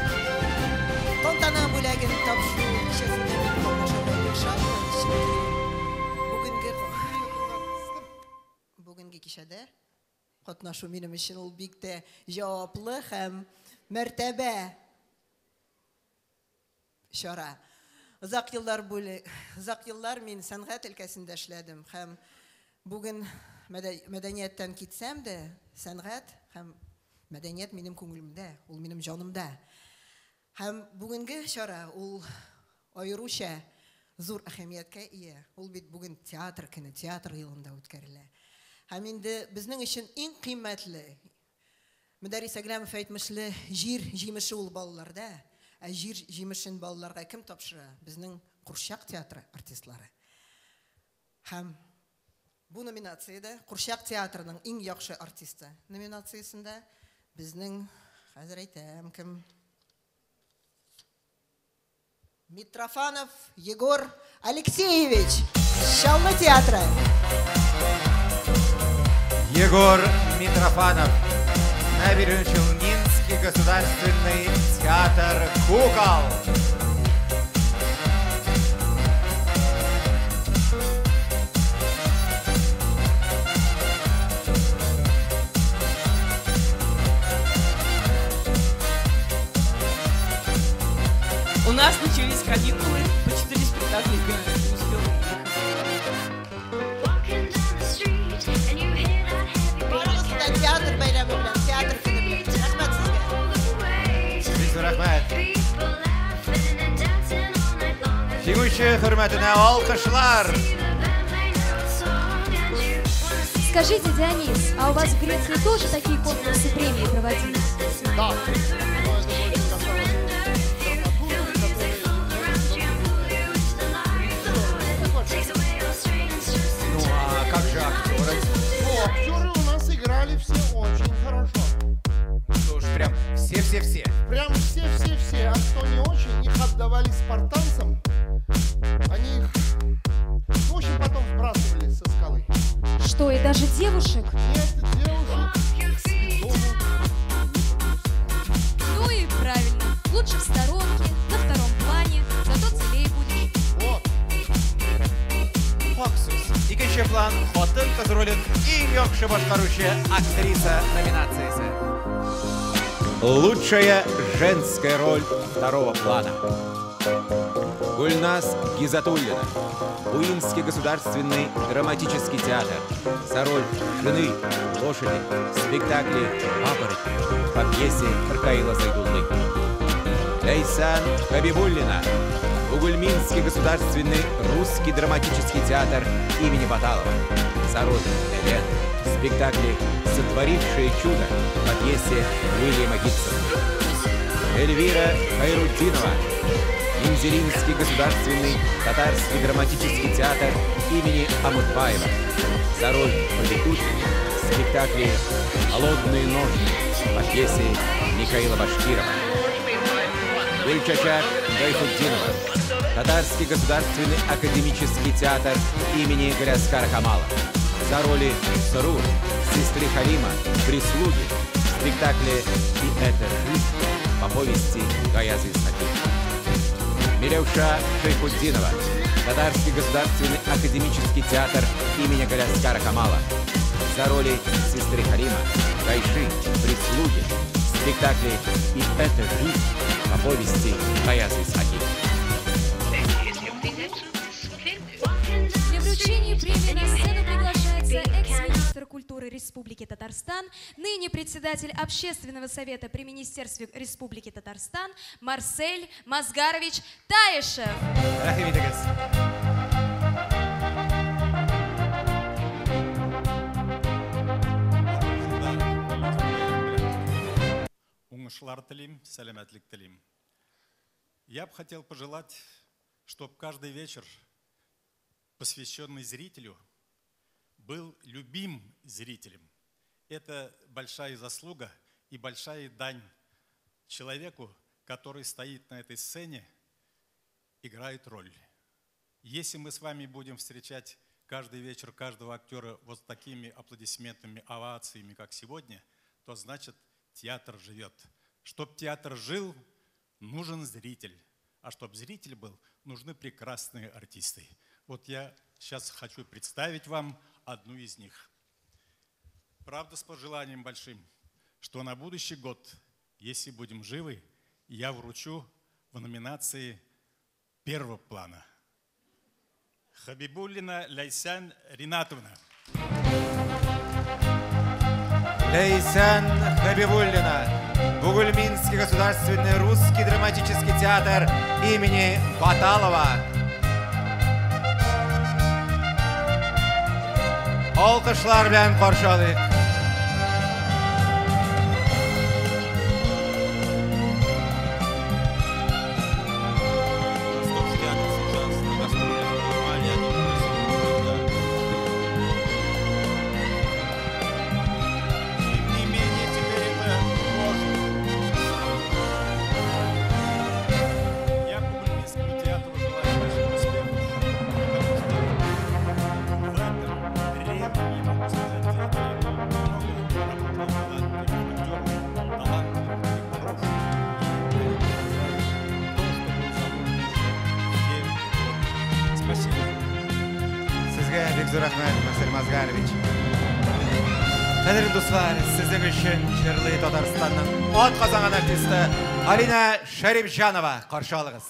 Тантана бүләген тапшыру кичәсендә мин катнашырга бик шатмын, чөнки бүгенге кичәдә катнашу минем өчен ул бик тә җаваплы һәм мәртәбә чара. Озак еллар мин сәнгать өлкәсендә эшләдем һәм бүген мәдәнияттән китсәм дә, сәнгать һәм мәдәният минем күңелемдә, ул минем җанымда. Һәм бүгенге чара ул аеруча зур әһәмияткә ия. Ул бит бүген театр көне, театр елында үткәрелә. Һәм инде безнең өчен иң кыйммәтле, Мөдәррис Әгъләмов әйтмешле, җир җимеше ул балаларда. Ә җир җимешен балаларга кем тапшыра? Безнең Курчак театры артистлары. Һәм бу номинациядә Курчак театрының иң яхшы артисты номинациясендә безнең, хәзер әйтәм, кем? Митрофанов Егор Алексеевич, Чаллы театры. Егор Митрофанов, Набережно-Челнинский государственный театр кукол. У нас начались каникулы, по 4 спектакля играли, не успела уехать. Барыгызны да театр бәйрәме белән, театр көне белән. Рәхмәт сезгә. Бик зур рәхмәт. Җиңүче хөрмәтенә алкышлар. Скажите, Дионис, а у вас в Греции тоже такие конкурсы премии проводились? Да. Но это больше касалось драматургов, которые Ну а как же актеры? Ну, актеры у нас играли все очень хорошо. Ну уж прям все-все-все. Прям все-все-все. А кто не очень, их отдавали спартанцам. Они их, в общем, потом сбрасывали со скалы. Что, и даже девушки? девушек? Нет, девушек к святому не. Ну и правильно. Лучше в сторонке, на втором плане, зато целее будешь. Вот. Махсус. Икенче план хатын-кыз ролен иң яхшы башкаручы актриса номинациясе. Лучшая женская роль второго плана. Гульнас Гизатуллина. Буинский государственный драматический театр. За роль жены, лошади в спектакле «Папоротник» по пьесе Ркаила Зайдуллы. Лейсан Хабибуллина. Бугульминский государственный русский драматический театр имени Баталова. За роль Элен в спектакле «Сотворившее чудо» по пьесе Уильяма Гибсона. Эльвира Хайрутдинова. Мензелинский государственный татарский драматический театр имени Амутбаева. За роль повитухи в спектакле «Холодные ножны» по пьесе Михаила Башкирова. Гульчачак Гайфутдинова. Татарский государственный академический театр имени Галиаскара Камала. За роли Сарур, сестры Халима, прислуги в спектакле «И это жизнь» по повести Гаяза Исхаки. Милевша Шайхутдинова. Татарский государственный академический театр имени Галиаскара Камала. За роли сестры Халима, Гайши, прислуги в спектакле «И это жизнь» по повести Гаяза Исхаки. Для вручения премии на сцену приглашается экс-министр культуры Республики Татарстан, ныне председатель Общественного совета при Министерстве Республики Татарстан Марсель Мазгарович Таишев. Рәхим итегез. Уңышлар телим, сәламәтлек телим. Я бы хотел пожелать, чтобы каждый вечер, посвященный зрителю, был любим зрителем. Это большая заслуга и большая дань человеку, который стоит на этой сцене, играет роль. Если мы с вами будем встречать каждый вечер каждого актера вот такими аплодисментами, овациями, как сегодня, то значит, театр живет. Чтоб театр жил, нужен зритель. А чтоб зритель был, нужны прекрасные артисты. Вот я сейчас хочу представить вам одну из них. Правда, с пожеланием большим, что на будущий год, если будем живы, я вручу в номинации первого плана. Хабибуллина Ляйсан Ринатовна. Лейсан Хабибуллина. Бугульминский государственный русский драматический театр имени Баталова. Алкышлар белән каршы алыйк. Театр сейчас на гастролях в Германии, они уже да. Тем не менее, теперь это можно. Я Бугульминскому театру желаю больших успехов, потому что в этом древнем, я могу сказать, театре много работало талантливых актеров, талантливых директоров. И они продолжают то, что было заложено еще в те годы. Спасибо. Сезгә бик зур рәхмәт, Марсель Мазгарович. Кадерле дуслар, сезнең өчен җырлый Татарстанның атказанган артисты Алина Шәрипҗанова. Каршы алыгыз.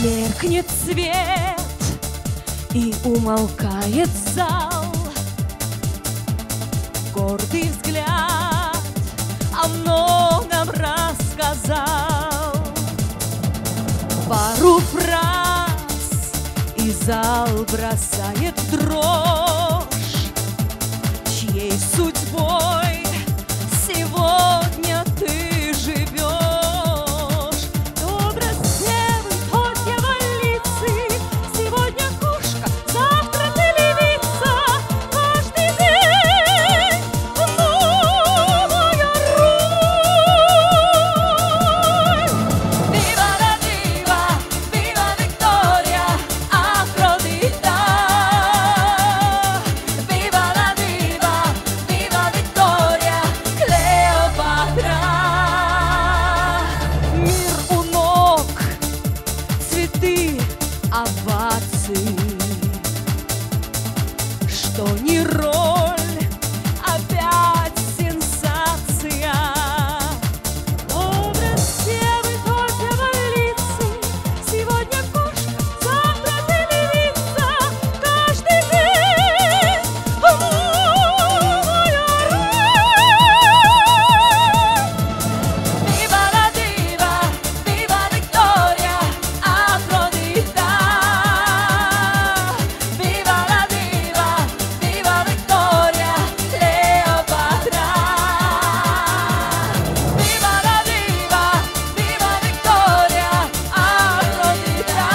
Меркнет свет и умолкает зал. Гордый взгляд о многом рассказал. Пару фраз и зал бросает в дрожь. Чьей судьбой сегодня ты живешь? Образ девы, то дьяволицы, сегодня кошка, завтра ты львица. Каждый день новая роль. овации. Что не роль, опять сенсация. Образ девы той лицы, сегодня кошка, завтра ты львица. Каждый день новая роль. Viva la diva, viva Victoria, Afrodita. Viva la diva, viva Victoria, Cleopatra. Viva la diva, viva Victoria, Afrodita.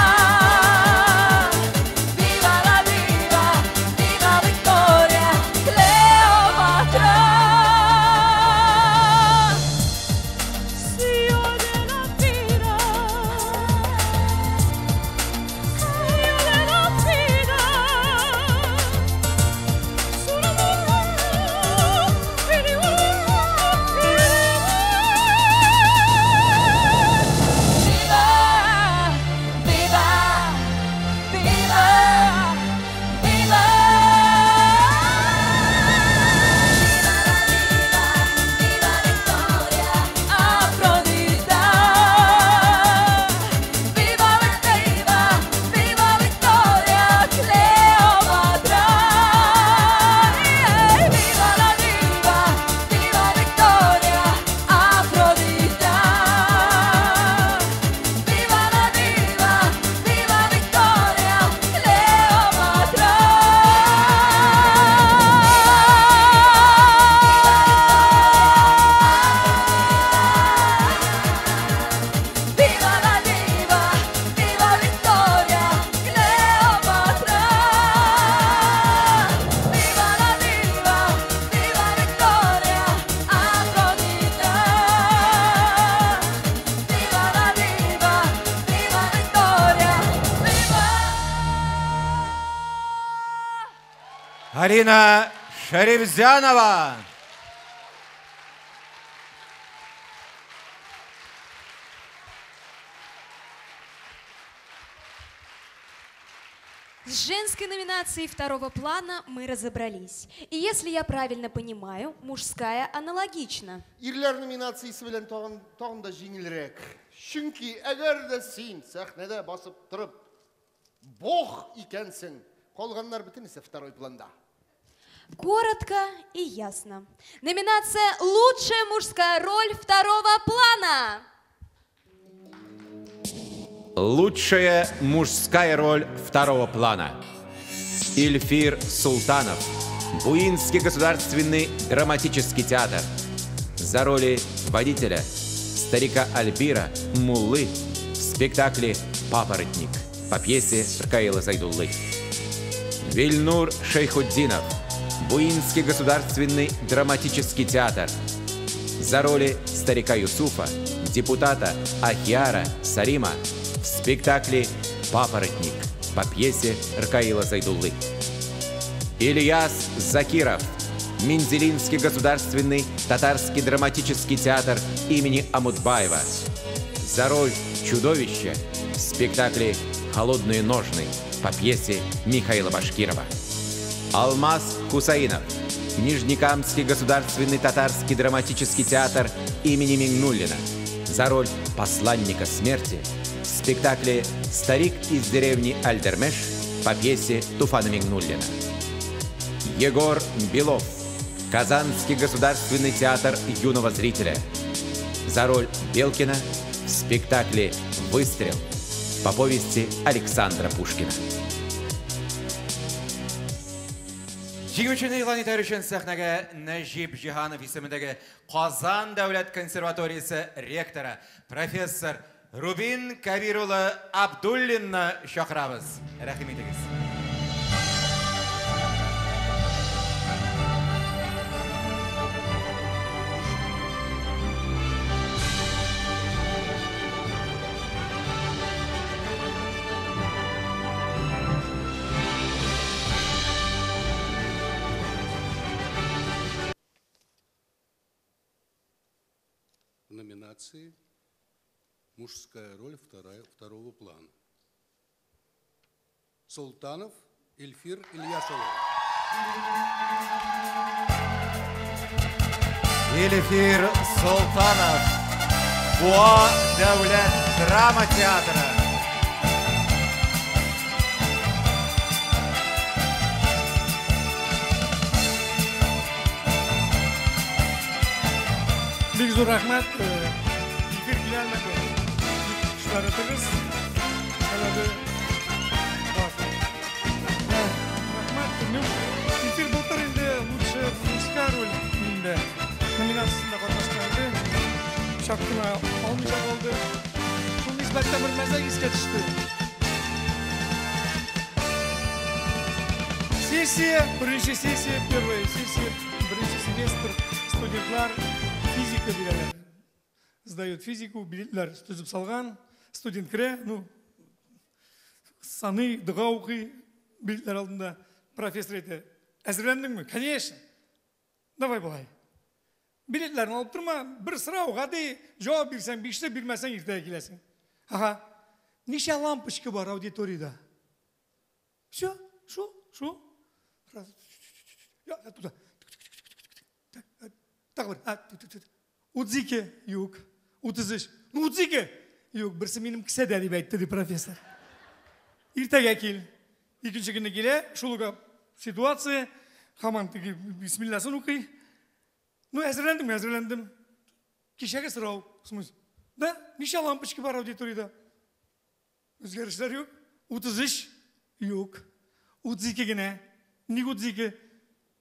Viva la diva, viva Victoria, Cleopatra. Si oye la vida, si oye la vida, solo Viva, viva, viva, viva. Viva Victoria, Afrodita. Viva viva, viva Victoria, Cleopatra. Viva la diva, viva Victoria, Afrodita. Viva la diva, viva Victoria, Cleopatra. Viva la diva, viva Victoria, Cleopatra. Viva la diva, viva Victoria, Afrodita. Viva la diva, viva Victoria, viva. Арина Шарифзянова. С женской номинацией второго плана мы разобрались. И если я правильно понимаю, мужская аналогична. Ирләр номинациясе белән тагын тагын да җиңелрәк. Чөнки әгәр дә син сәхнәдә басып торып бог икәнсең, калганнар бөтенесе второй планда. Коротко и ясно. Номинация «Лучшая мужская роль второго плана». Лучшая мужская роль второго плана. Ильфир Султанов. Буинский государственный драматический театр. За роли водителя, старика Альбира, Муллы в спектакле «Папоротник» по пьесе Ркаила Зайдуллы. Вильнур Шейхутдинов. Буинский государственный драматический театр. За роли старика Юсуфа, депутата Ахиара Сарима в спектакле «Папоротник» по пьесе Ркаила Зайдуллы. Ильяс Закиров. Мензелинский государственный татарский драматический театр имени Амутбаева. За роль чудовища в спектакле «Холодные ножны» по пьесе Михаила Башкирова. Алмаз Хусаинов. Нижнекамский государственный татарский драматический театр имени Миннуллина. За роль посланника смерти в спектакле «Старик из деревни Альдермеш» по пьесе Туфана Миннуллина. Егор Белов. Казанский государственный театр юного зрителя. За роль Белкина в спектакле «Выстрел» по повести Александра Пушкина. Җиңүчене игълан итәр өчен сәхнәгә Нәҗип Җиһанов исемендәге Казан дәүләт консерваториясе ректоры, профессор Рубин Кәбир улы Абдуллинны чакырабыз. Рәхим итегез. Номинации «Мужская роль второго плана». Султанов Ильфир Ильяс улы. Ильфир Султанов, Буа дәүләт драма театры. Бик зур рәхмәт. Ильфир килә алмады. Эшләре тыгыз. Сәбәбе бар. Рәхмәт. Ну, Ильфир былтыр инде лучшая мужская роль инде номинациясендә катнашкан иде. Чак кына алмыйча калды. Шул нисбәттән бер мәзәк искә төште. Сессия, беренче сессия, первая сессия, беренче семестр, студентлар физика бирәләр. Сдают физику, билетлар төзеп салган, студент керә, ну, саный, дога укый билетлар алдында. Профессор әйтә, әзерләндеңме? Конечно. Давай болай. Билетларны алып торма, бер сорау, гади җавап бирсәң, бишле, бирмәсәң, иртәгә киләсең. Ага. Ничә лампочка бар аудиториядә? Все, шу, шу. Раз, туда. Тагы бер. 32, юк. 33. Ну, 32. Юк, берсе минем кесәдә дип әйтте, ди профессор. Иртәгә кил. Икенче көнне килә, шул ук ситуация. Һаман теге бисмилласын укый. Ну, әзерләндем, әзерләндем. Кичәге сорау, в смысле? Да, ничә лампочка бар аудиториядә? Үзгәрешләр юк. 33 юк. 32 генә. Ник 32?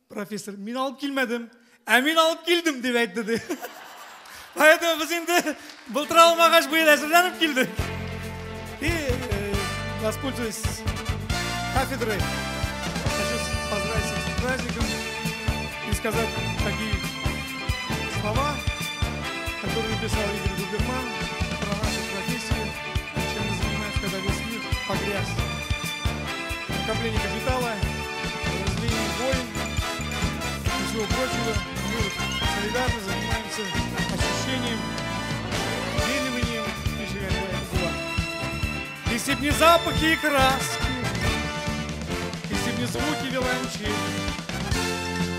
Профессор, мин алып килмәдем. Ә мин алып килдем дип әйтте, ди. Поэтому без инде былтыр алмагач, быел әзерләнеп килдек. И, воспользуясь кафедрой, хочу поздравить всех с праздником и сказать такие слова, которые написал Игорь Губерман про нашу профессию, чем мы занимаемся, когда весь мир погряз. Накопление капитала, разделение войн и всего прочего. Мы солидарно занимаемся очищением, отбеливанием, была. Если б не запахи и краски, если б не звуки виолончели,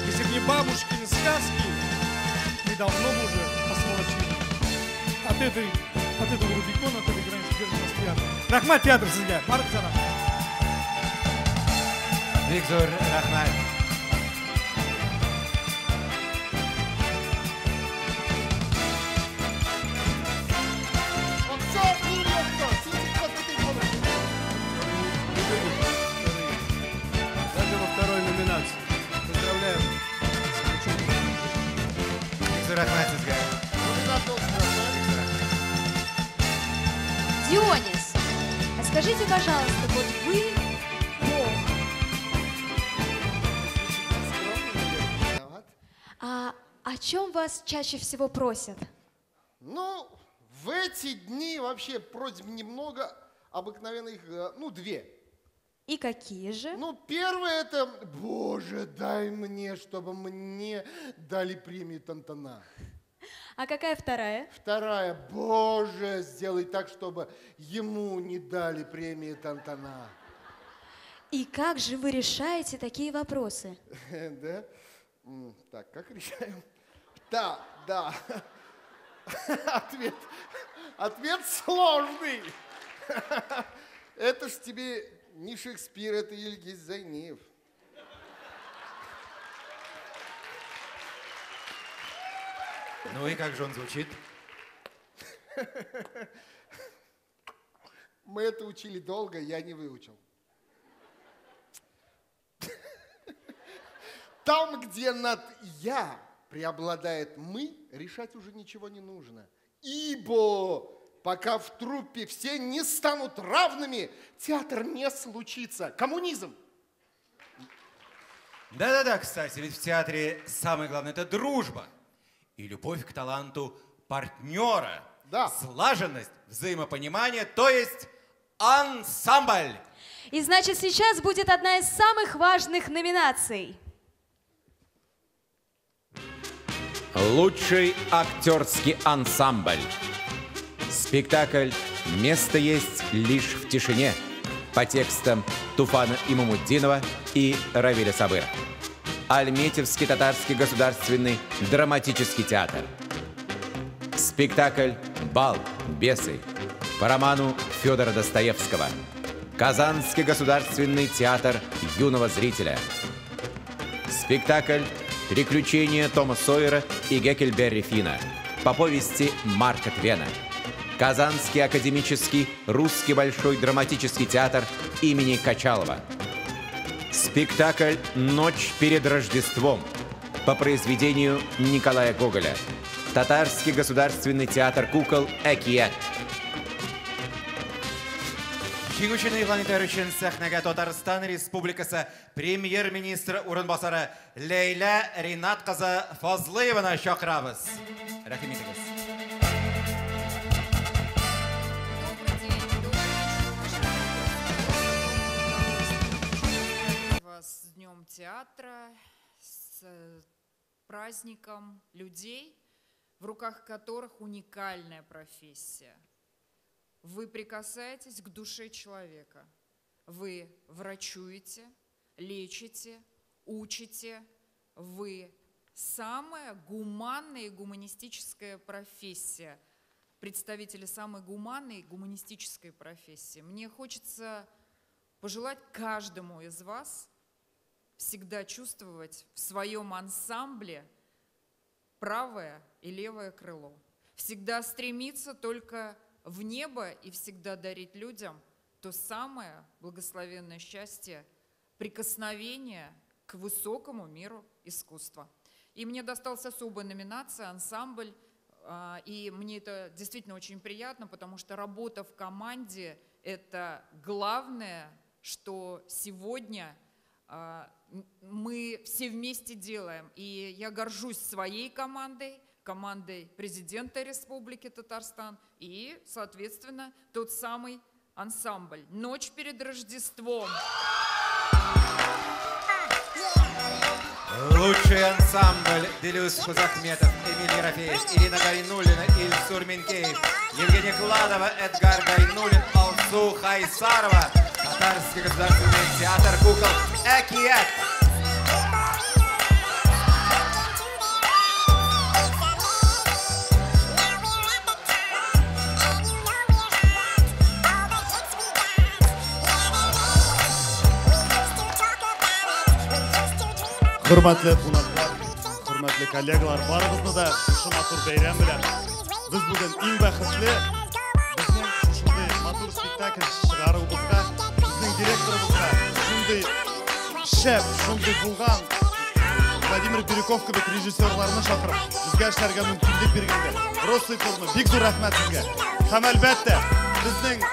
если б не бабушкины сказки, мы давно бы уже осволочили. От этого Рубикона, от этой границы держит нас театр. Рәхмәт театр сезгә. Барыгызга да. Бик зур рәхмәт. Даже во второй номинации. Поздравляем. Бик зур рәхмәт сезгә. Дионис, а скажите, пожалуйста, вот вы Бог. А о чем вас чаще всего просят? Ну, в эти дни вообще просьб немного, обыкновенно их, ну, две. И какие же? Ну, первое это, Боже, дай мне, чтобы мне дали премию Тантана. А какая вторая? Вторая, Боже, сделай так, чтобы ему не дали премии Тантана. И как же вы решаете такие вопросы? Да? Так, как решаем? Да, да. Ответ сложный. Это ж тебе не Шекспир, это Ильгиз Зайниев. Ну и как же он звучит? Мы это учили долго, я не выучил. Там, где над «я» преобладает «мы», решать уже ничего не нужно. Ибо пока в труппе все не станут равными, театр не случится. Коммунизм! Да-да-да, кстати, ведь в театре самое главное – это дружба и любовь к таланту партнера. Да. Слаженность, взаимопонимание, то есть ансамбль. И значит, сейчас будет одна из самых важных номинаций. Лучший актерский ансамбль. Спектакль «Место есть лишь в тишине». по текстам Туфана Имамутдинова и Равиля Сабыра. Альметьевский татарский государственный драматический театр. Спектакль «Бал. Бесы» по роману Федора Достоевского. Казанский государственный театр юного зрителя. Спектакль «Приключения Тома Сойера и Геккельберри Финна» по повести Марка Твена. Казанский академический русский большой драматический театр имени Качалова. Спектакль «Ночь перед Рождеством» по произведению Николая Гоголя. Татарский государственный театр кукол «Экият». Җиңүчене игълан итәр өчен сәхнәгә Татарстан Республикасы премьер-министры урынбасары Ләйлә Ринат кызы Фазлыеваны чакырабыз. Рәхим итегез. Вас с Днем театра, с праздником людей, в руках которых уникальная профессия. Вы прикасаетесь к душе человека. Вы врачуете, лечите, учите. Вы самая гуманная и гуманистическая профессия. Представители самой гуманной и гуманистической профессии. Мне хочется пожелать каждому из вас всегда чувствовать в своем ансамбле правое и левое крыло. Всегда стремиться только в небо и всегда дарить людям то самое благословенное счастье, прикосновение к высокому миру искусства. И мне досталась особая номинация «Ансамбль», и мне это действительно очень приятно, потому что работа в команде – это главное, что сегодня мы все вместе делаем. И я горжусь своей командой, командой президента Республики Татарстан и, соответственно, тот самый ансамбль «Ночь перед Рождеством». Лучший ансамбль: Делюс Хузахметов, Эмиль Ерофеев, Ирина Гайнуллина, Ильсур Минкеев, Евгения Кладова, Эдгар Гайнуллин, Алсу Хайсарова. Татарский государственный театр кукол «Экият». Хөрмәтле кунаклар, хөрмәтле коллегалар, барыгызны да шушы матур бәйрәм белән. Без бүген иң бәхетле, безнең шушындый матур спектакль чыгаруыбызга, безнең директорыбызга, шундый шәп, шундый булган Владимир Бирюков кебек режиссерларны чакырып, безгә эшләргә мөмкинлек биргәнгә, Россельхозны бик зур рәхмәт сезгә. Һәм әлбәттә, безнең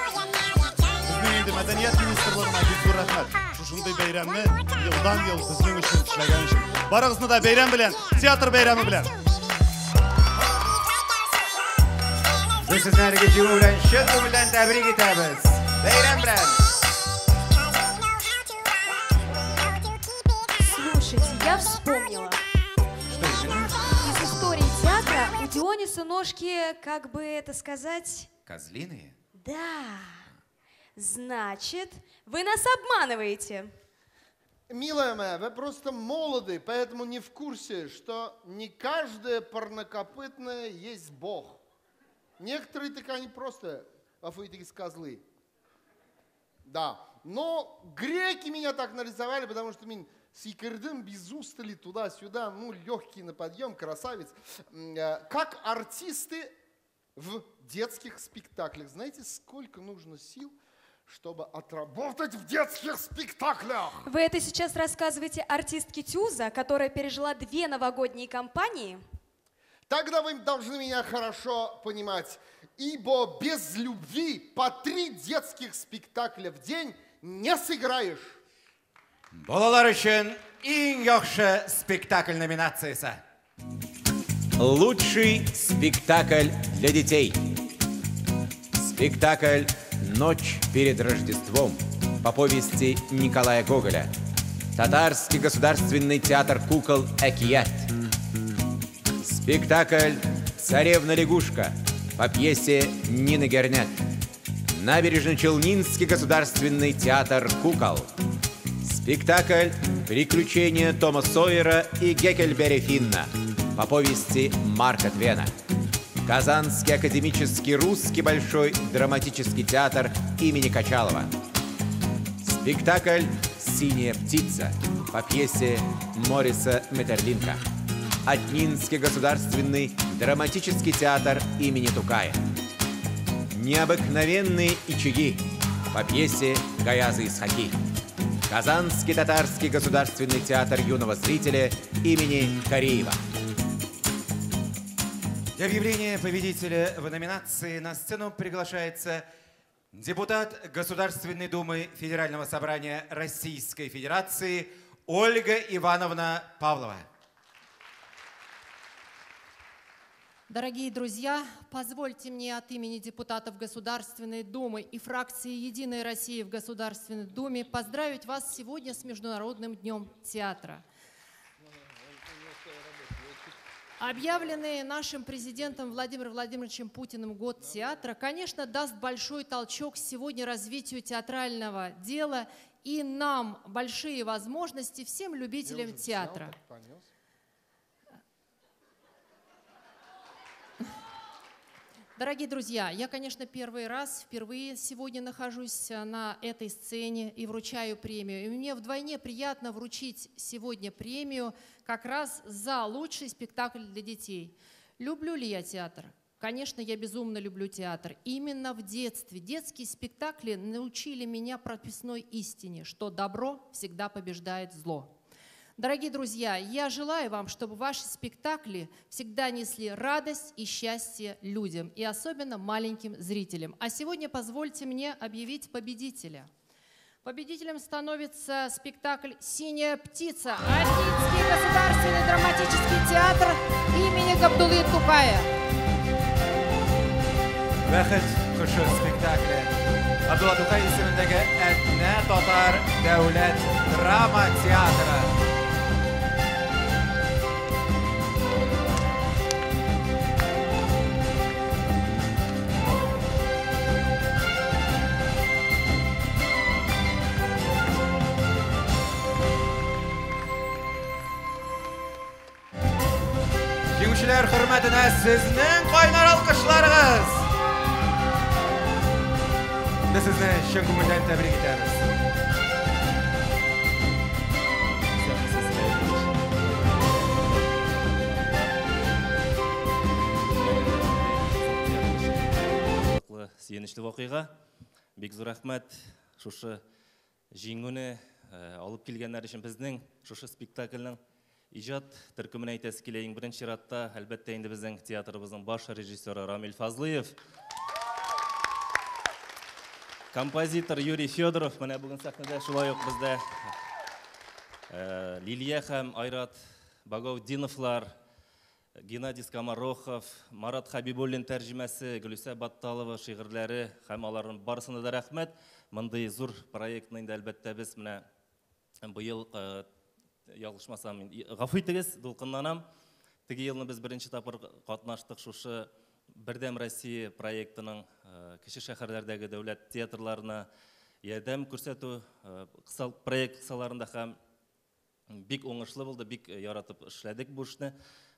инде мәдәният министрлыгына бик зур рәхмәт. Шушындый бәйрәмне елдан-ел безнең өчен эшләгән өчен. Барыгызны да бәйрәм белән, театр бәйрәме белән. Без сезне әлеге җиңү белән чын күңелдән тәбрик итәбез. Бәйрәм белән! Слушайте, я вспомнила. Что именно? Из истории театра у Диониса ножки, как бы это сказать... Козлиные? Да. Значит, вы нас обманываете. Милая моя, вы просто молоды, поэтому не в курсе, что не каждое парнокопытное есть бог. Некоторые так они просто афоидические козлы. Да, но греки меня так нарисовали, потому что мин сикердым без устали туда-сюда, ну, легкий на подъем, красавец. Как артисты в детских спектаклях. Знаете, сколько нужно сил, чтобы отработать в детских спектаклях? Вы это сейчас рассказываете артистке Тюза, которая пережила 2 новогодние кампании? Тогда вы должны меня хорошо понимать, ибо без любви по 3 детских спектакля в день не сыграешь. Балалар өчен иң яхшы спектакль номинациясе. Лучший спектакль для детей. Спектакль «Ночь перед Рождеством» по повести Николая Гоголя. Татарский государственный театр кукол «Экият». Спектакль «Царевна-лягушка» по пьесе Нины Гернет. Набережно-Челнинский государственный театр кукол. Спектакль «Приключения Тома Сойера и Геккельберри Финна» по повести Марка Твена. Казанский академический русский большой драматический театр имени Качалова. Спектакль «Синяя птица» по пьесе Мориса Метерлинка. Атнинский государственный драматический театр имени Тукая. «Необыкновенные ичиги» по пьесе Гаяза Исхаки. Казанский татарский государственный театр юного зрителя имени Кариева. Для объявления победителя в номинации на сцену приглашается депутат Государственной Думы Федерального собрания Российской Федерации Ольга Ивановна Павлова. Дорогие друзья, позвольте мне от имени депутатов Государственной Думы и фракции «Единая Россия» в Государственной Думе поздравить вас сегодня с Международным днем театра. Объявленный нашим президентом Владимиром Владимировичем Путиным год театра, конечно, даст большой толчок сегодня развитию театрального дела и нам большие возможности всем любителям театра. Дорогие друзья, я, конечно, первый раз, впервые сегодня нахожусь на этой сцене и вручаю премию. И мне вдвойне приятно вручить сегодня премию как раз за лучший спектакль для детей. Люблю ли я театр? Конечно, я безумно люблю театр. Именно в детстве детские спектакли научили меня прописной истине, что добро всегда побеждает зло. Дорогие друзья, я желаю вам, чтобы ваши спектакли всегда несли радость и счастье людям, и особенно маленьким зрителям. А сегодня позвольте мне объявить победителя. Победителем становится спектакль «Синяя птица» Атнинский государственный драматический театр имени Габдуллы Тукая. Бәхет кошы спектакле. Габдулла Тукай исемендәге Әтнә татар дәүләт драма театры. Җиңүчеләр хөрмәтенә сезнең кайнар алкышларыгыз. Без сезне чын күңелдән тәбрик итәбез. Сөенечле вакыйга. Бик зур рәхмәт шушы җиңүне алып килгәннәр өчен. Безнең шушы спектакльнең иҗат төркеменә әйтәсе килә. Иң беренче чиратта, әлбәттә, инде безнең театрыбызның баш режиссеры Рамил Фазлыев, композитор Юрий Федоров, менә бүген сәхнәдә шулай ук бездә Лилия һәм Айрат Багаутдиновлар, Геннадий Скоморохов, Марат Хабибуллин тәрҗемәсе, Гөлүсә Батталова шигырьләре һәм аларның барысына да рәхмәт. Мондый зур проектны инде әлбәттә без менә быел, ялгышмасам, гафу итегез, дулкынланам. Теге елны без беренче тапкыр катнаштык шушы Бердәм Россия проектының кече шәһәрләрдәге дәүләт театрларына ярдәм күрсәтү проект кысаларында һәм бик уңышлы булды, бик яратып эшләдек бу эшне.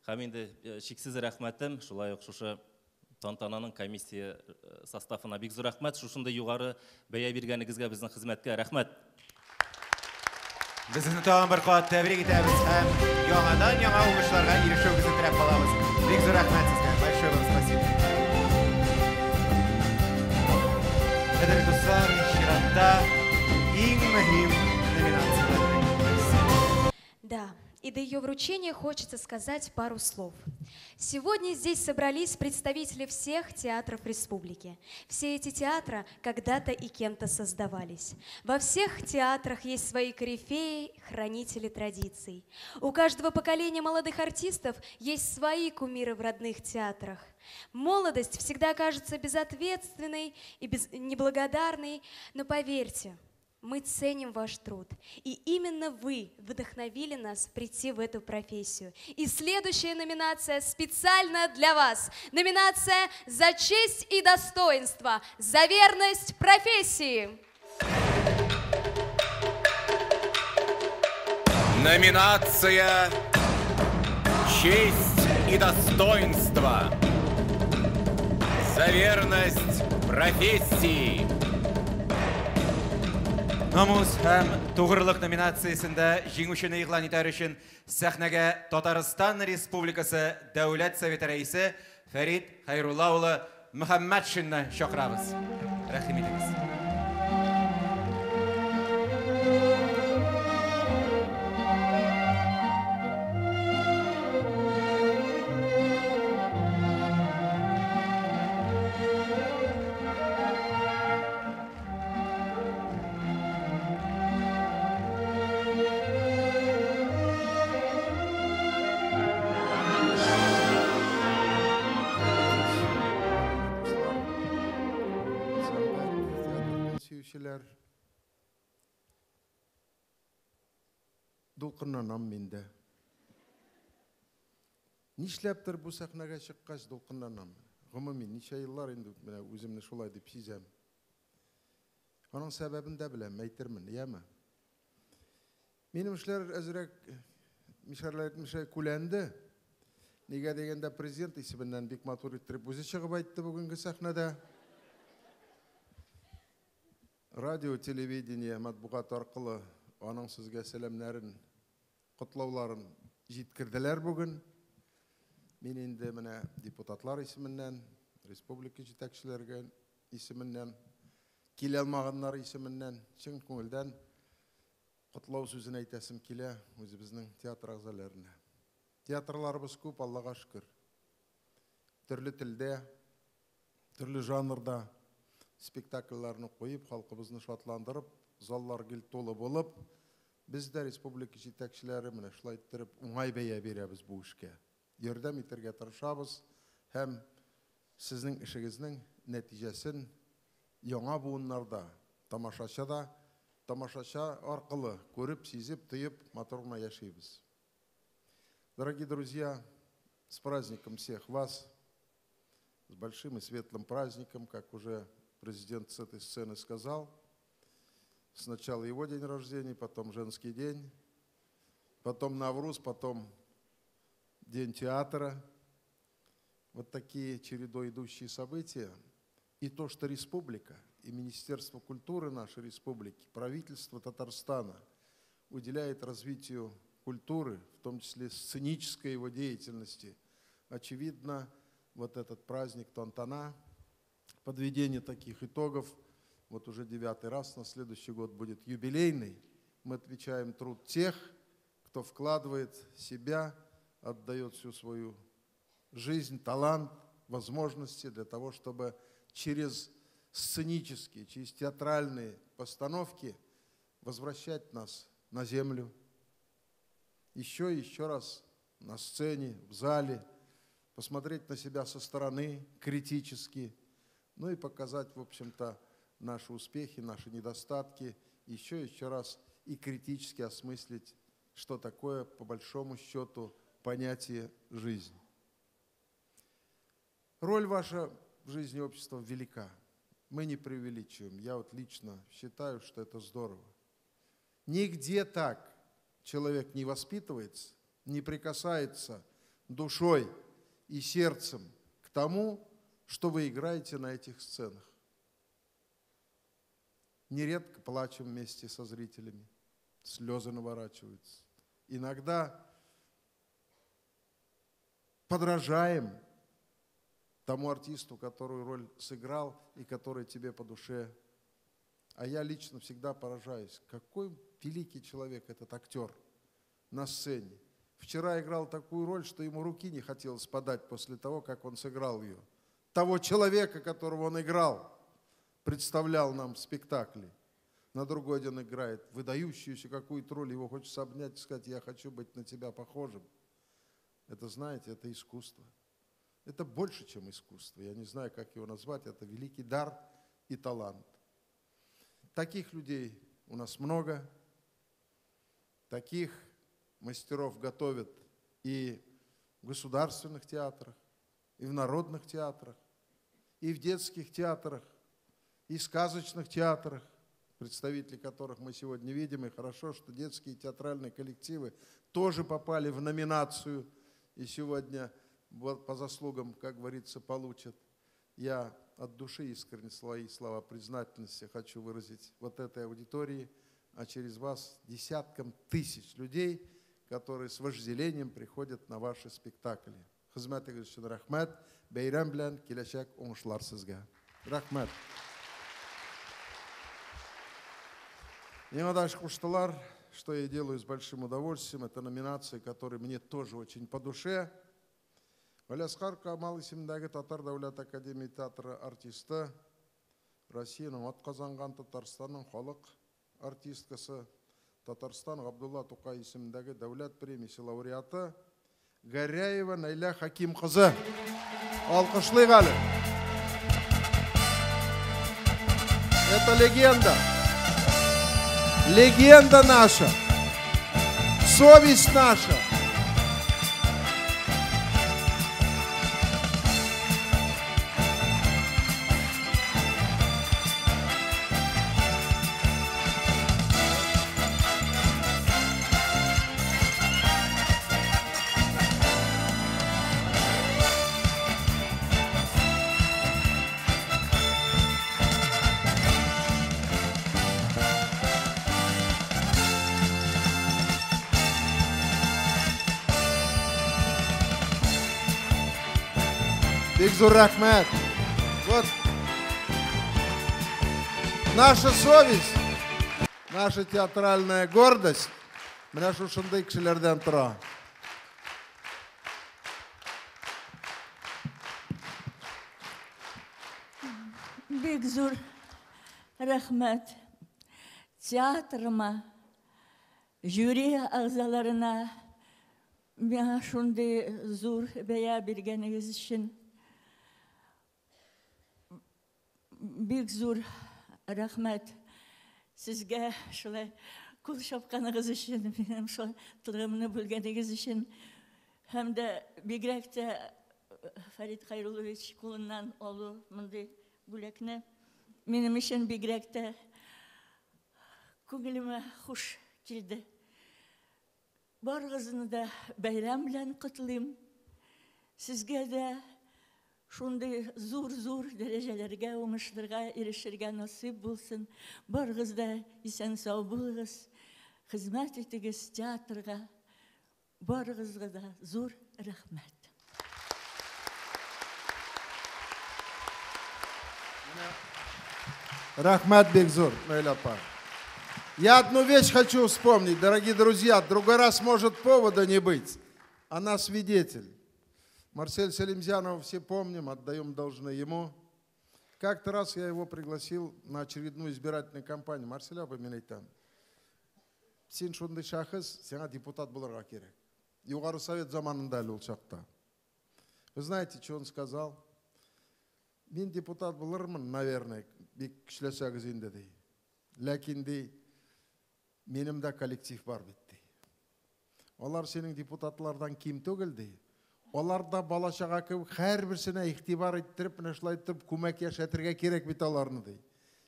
Һәм инде чиксез рәхмәтем шулай ук шушы тантананың комиссия составына бик зур рәхмәт. Шушындый югары бәя биргәнегезгә, безнең хезмәткә рәхмәт. Без сезне тагын бер кат тәбрик итәбез һәм яңадан яңа уңышларга ирешүегезне теләп калабыз. Бик зур рәхмәт сезгә. Большое вам спасибо. Кадерле дуслар, чиратта иң мөһим номинацияләрнең берсе. Да. И до ее вручения хочется сказать пару слов. Сегодня здесь собрались представители всех театров республики. Все эти театры когда-то и кем-то создавались. Во всех театрах есть свои корифеи, хранители традиций. У каждого поколения молодых артистов есть свои кумиры в родных театрах. Молодость всегда кажется безответственной и неблагодарной, но поверьте, Мы ценим ваш труд. И именно вы вдохновили нас прийти в эту профессию. И следующая номинация специально для вас. Номинация «За честь и достоинство. За верность профессии». Номинация «Честь и достоинство. За верность профессии». Намус һәм тугрылык номинациясендә җиңүчене игълан итәр өчен сәхнәгә Татарстан Республикасы Дәүләт Советы рәисе Фәрит Хәйрулла улы Мөхәммәтшинны чакырабыз. Рәхим итегез. Сөючеләр, дулкынланам мин дә. Нишләптер бу сәхнәгә чыккач дулкынланам. Гомумән, ничә еллар инде менә үземне шулай дип сизәм. Аның сәбәбен дә беләм, әйтермен, яме. Минем эшләр әзрәк мишәрләр әйтмешә күләнде. Нигә дигәндә президент исеменнән бик матур иттереп үзе чыгып әйтте бүгенге сәхнәдә. Радио, телевидение, матбугат аркылы аның сезгә сәламнәрен, котлауларын җиткерделәр бүген. Мин инде менә депутатлар исеменнән, республика җитәкчеләргә исеменнән, килә алмаганнар исеменнән чын күңелдән котлау сүзен әйтәсем килә үзебезнең театр әгъзаларына. Театрларыбыз күп, Аллага шөкер. Төрле телдә, төрле жанрда спектакльләрне куеп, халкыбызны шатландырып, заллар гел тулы булып, без дә республика җитәкчеләре менә шулай иттереп уңай бәя бирәбез бу эшкә. Ярдәм итәргә тырышабыз һәм сезнең эшегезнең нәтиҗәсен яңа буыннарда, тамашачыда, тамашачы аркылы күреп, сизеп, тоеп, матур гына яшибез. Дорогие друзья, с праздником всех вас, с большим и светлым праздником, как уже президент с этой сцены сказал. Сначала его день рождения, потом женский день, потом Навруз, потом День театра. Вот такие чередой идущие события. И то, что республика и Министерство культуры нашей республики, правительство Татарстана уделяет развитию культуры, в том числе сценической его деятельности, очевидно, вот этот праздник Тантана, подведение таких итогов, вот уже 9-й раз, на следующий год будет юбилейный. Мы отмечаем труд тех, кто вкладывает себя, отдает всю свою жизнь, талант, возможности для того, чтобы через сценические, через театральные постановки возвращать нас на землю. Еще и еще раз на сцене, в зале, посмотреть на себя со стороны критически, ну и показать, в общем-то, наши успехи, наши недостатки, еще и еще раз и критически осмыслить, что такое, по большому счету, понятие жизнь. Роль ваша в жизни общества велика. Мы не преувеличиваем. Я вот лично считаю, что это здорово. Нигде так человек не воспитывается, не прикасается душой и сердцем к тому, что вы играете на этих сценах. Нередко плачем вместе со зрителями, слезы наворачиваются. Иногда подражаем тому артисту, которую роль сыграл и который тебе по душе. А я лично всегда поражаюсь, какой великий человек этот актер на сцене. Вчера играл такую роль, что ему руки не хотелось подать после того, как он сыграл ее. Того человека, которого он играл, представлял нам в спектакле. На другой день играет выдающуюся какую-то роль, его хочется обнять и сказать: я хочу быть на тебя похожим. Это, знаете, это искусство. Это больше, чем искусство. Я не знаю, как его назвать. Это великий дар и талант. Таких людей у нас много. Таких мастеров готовят и в государственных театрах, и в народных театрах, и в детских театрах, и сказочных театрах, представители которых мы сегодня видим. И хорошо, что детские театральные коллективы тоже попали в номинацию и сегодня по заслугам, как говорится, получат. Я от души искренне свои слова признательности хочу выразить вот этой аудитории, а через вас десяткам тысяч людей, которые с вожделением приходят на ваши спектакли. Хезмәтегез өчен рәхмәт, бәйрәм белән, киләчәк уңышлар сезгә. Рәхмәт. Миңа дальше куштылар, что я делаю с большим удовольствием. Это номинация, которая мне тоже очень по душе. Галиәсгар Камал исемендәге Татар дәүләт академия театры артисты, Россиянең атказанган, Татарстанның халык артисткасы, Татарстан Габдулла Тукай исемендәге дәүләт премиясе лауреаты Гәрәева Наилә Хаким кызы. Алкышлыйк әле. Это легенда. Легенда наша. Совесть наша. Бик зур рәхмәт. Вот наша совесть, наша театральная гордость менә шушындый кешеләрдән тора. Бик зур рәхмәт театрыма, жюри әгъзаларына миңа шундый зур бәя биргәнегез өчен. Бик зур рәхмәт сезгә шулай кул чапканыгыз өчен, минем шатлыгымны бүлгәнегез өчен. Һәм дә бигрәк тә Фәрит Хәйруллович кулыннан алу мондый бүләкне минем өчен бигрәк тә күңелемә хуш килде. Барыгызны да бәйрәм белән котлыйм. Сезгә дә шундый зур-зур дәрәҗәләргә, уңышларга ирешергә насыйп булсын. Барыгыз да исән-сау булыгыз, хезмәт итегез театрга. Барыгызга да зур рәхмәт. Рәхмәт бик зур, Наиля апа. Я одну вещь хочу вспомнить, дорогие друзья. Другой раз может повода не быть. Она свидетель. Марсель Салимзянова все помним, отдаем должное ему. Как-то раз я его пригласил на очередную избирательную кампанию. Марсель абый, мин әйтәм. Син шундый шәхес, сиңа депутат булырга кирәк. Югары Совет заманында әле ул чакта. Вы знаете, что он сказал? Мин депутат булырмын, наверное, бик көчләсәгез инде, ди. Ләкин, ди, минем дә коллектив бар бит, ди. Алар синең депутатлардан ким түгел, ди. Алар да бала-чага кебек һәрберсенә игътибар иттереп, менә шулай итеп күмәк яшәтергә кирәк бит аларны, ди.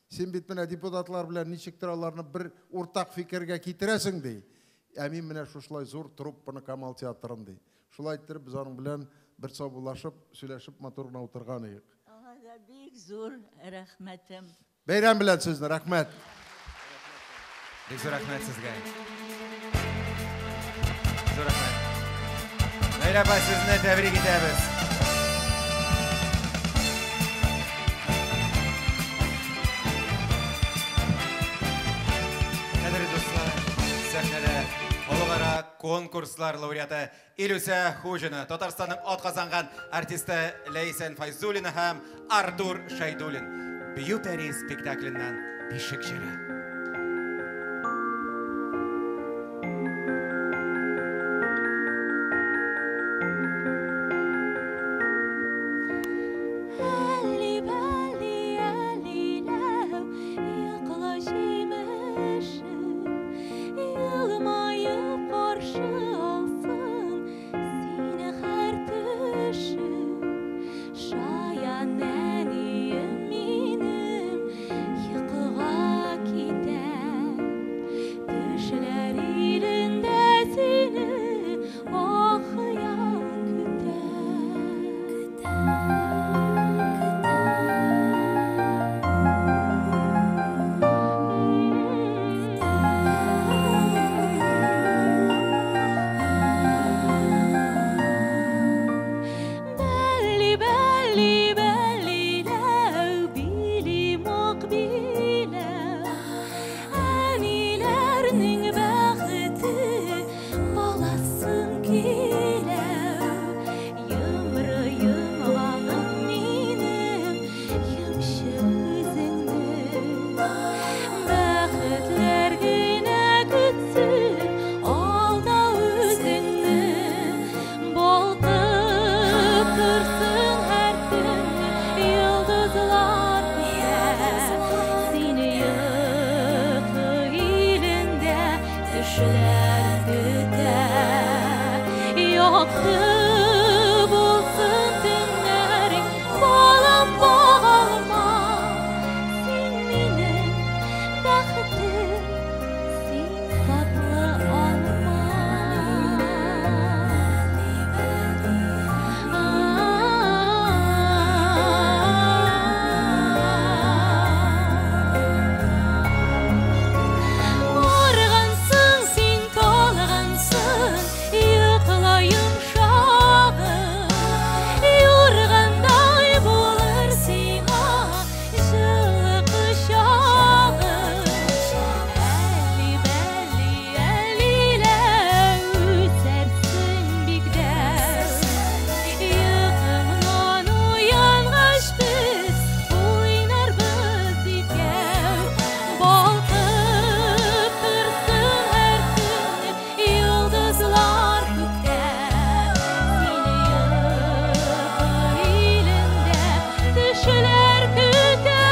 Син бит менә депутатлар белән ничектер аларны бер уртак фикергә китерәсең, ди. Ә мин менә шушылай зур труппаны Камал театрын, ди. Шулай иттереп без аның белән бер саубуллашып, сөйләшеп матур гына утырган идек. Аңа да бик зур рәхмәтем. Бәйрәм белән сезне, рәхмәт. Бик зур рәхмәт сезгә. Зур рәхмәт. Наилә апа, сезне тәбрик итәбез. Кадерле дуслар, сәхнәдә халыкара конкурслар лауреаты Илүсә Хуҗина, Татарстанның атказанган артисты Ләйсән Файзуллина һәм Артур Шәйдуллин. Бию пәри спектакленнән Бишек җыры. Әлли, бәлли, әллиләү, йокла җимеш. Якты булсын төннәрең, балам багалма. Син минем бәхетем, син татлы алма. Аргансың син, талгансың, йокла йомшагым. Юргандай булыр сиңа җылы кочагым. Әлли-бәлли, әллилә, үсәрсең бик дәү. Йокыңнан уянгач без уйнарбыз икәү. Балкып торсын һәр төнне йолдызлар күктә. Сине йокы илендә төшләр көтә.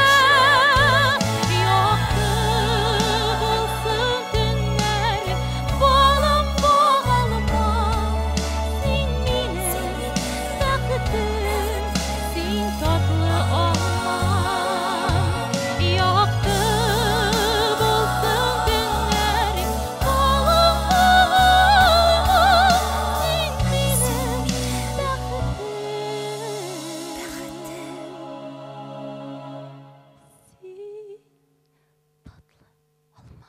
Якты булсын төннәрең, балам багалма. Син минем бәхетем, син татлы алма. Якты булсын төннәрең, балам багалма. Син минем бәхетем. Син татлы алма.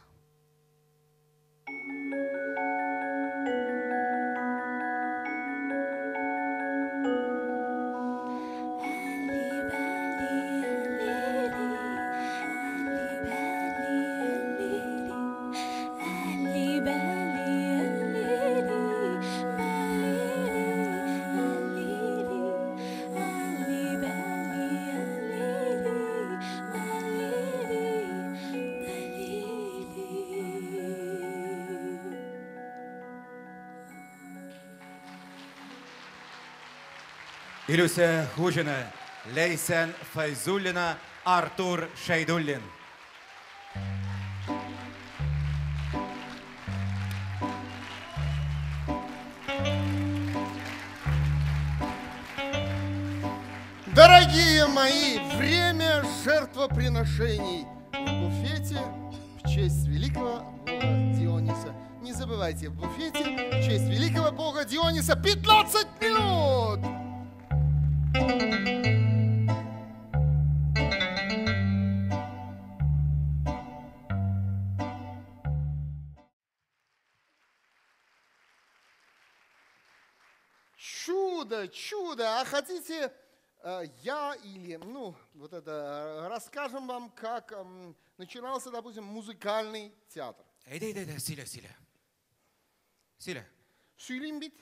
Илюся Хуҗина, Ләйсән Файзуллина, Артур Шәйдуллин. Дорогие мои, время жертвоприношений в буфете в честь великого бога Диониса. Не забывайте, в буфете в честь великого бога Диониса 15 минут! Чудо, чудо! А хотите, я или, ну, вот это, расскажем вам, как начинался, допустим, музыкальный театр. Әйдә, әйдә, әйдә, сөйлә, сөйлә. Сөйлә. Сөйлим бит?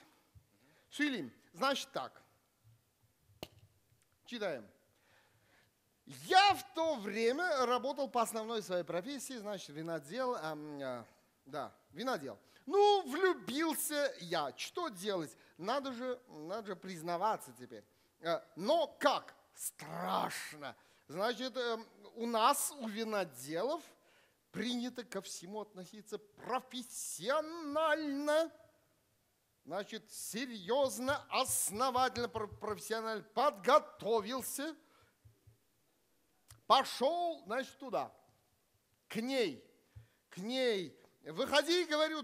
Сөйлим. Значит так. Читаем. Я в то время работал по основной своей профессии, значит, винодел, да, винодел. Ну, влюбился я. Что делать? Надо же признаваться теперь. Но как? Страшно. Значит, у нас, у виноделов, принято ко всему относиться профессионально. Значит, серьезно, основательно, профессионально подготовился. Пошел, значит, туда, к ней, к ней. Выходи, говорю,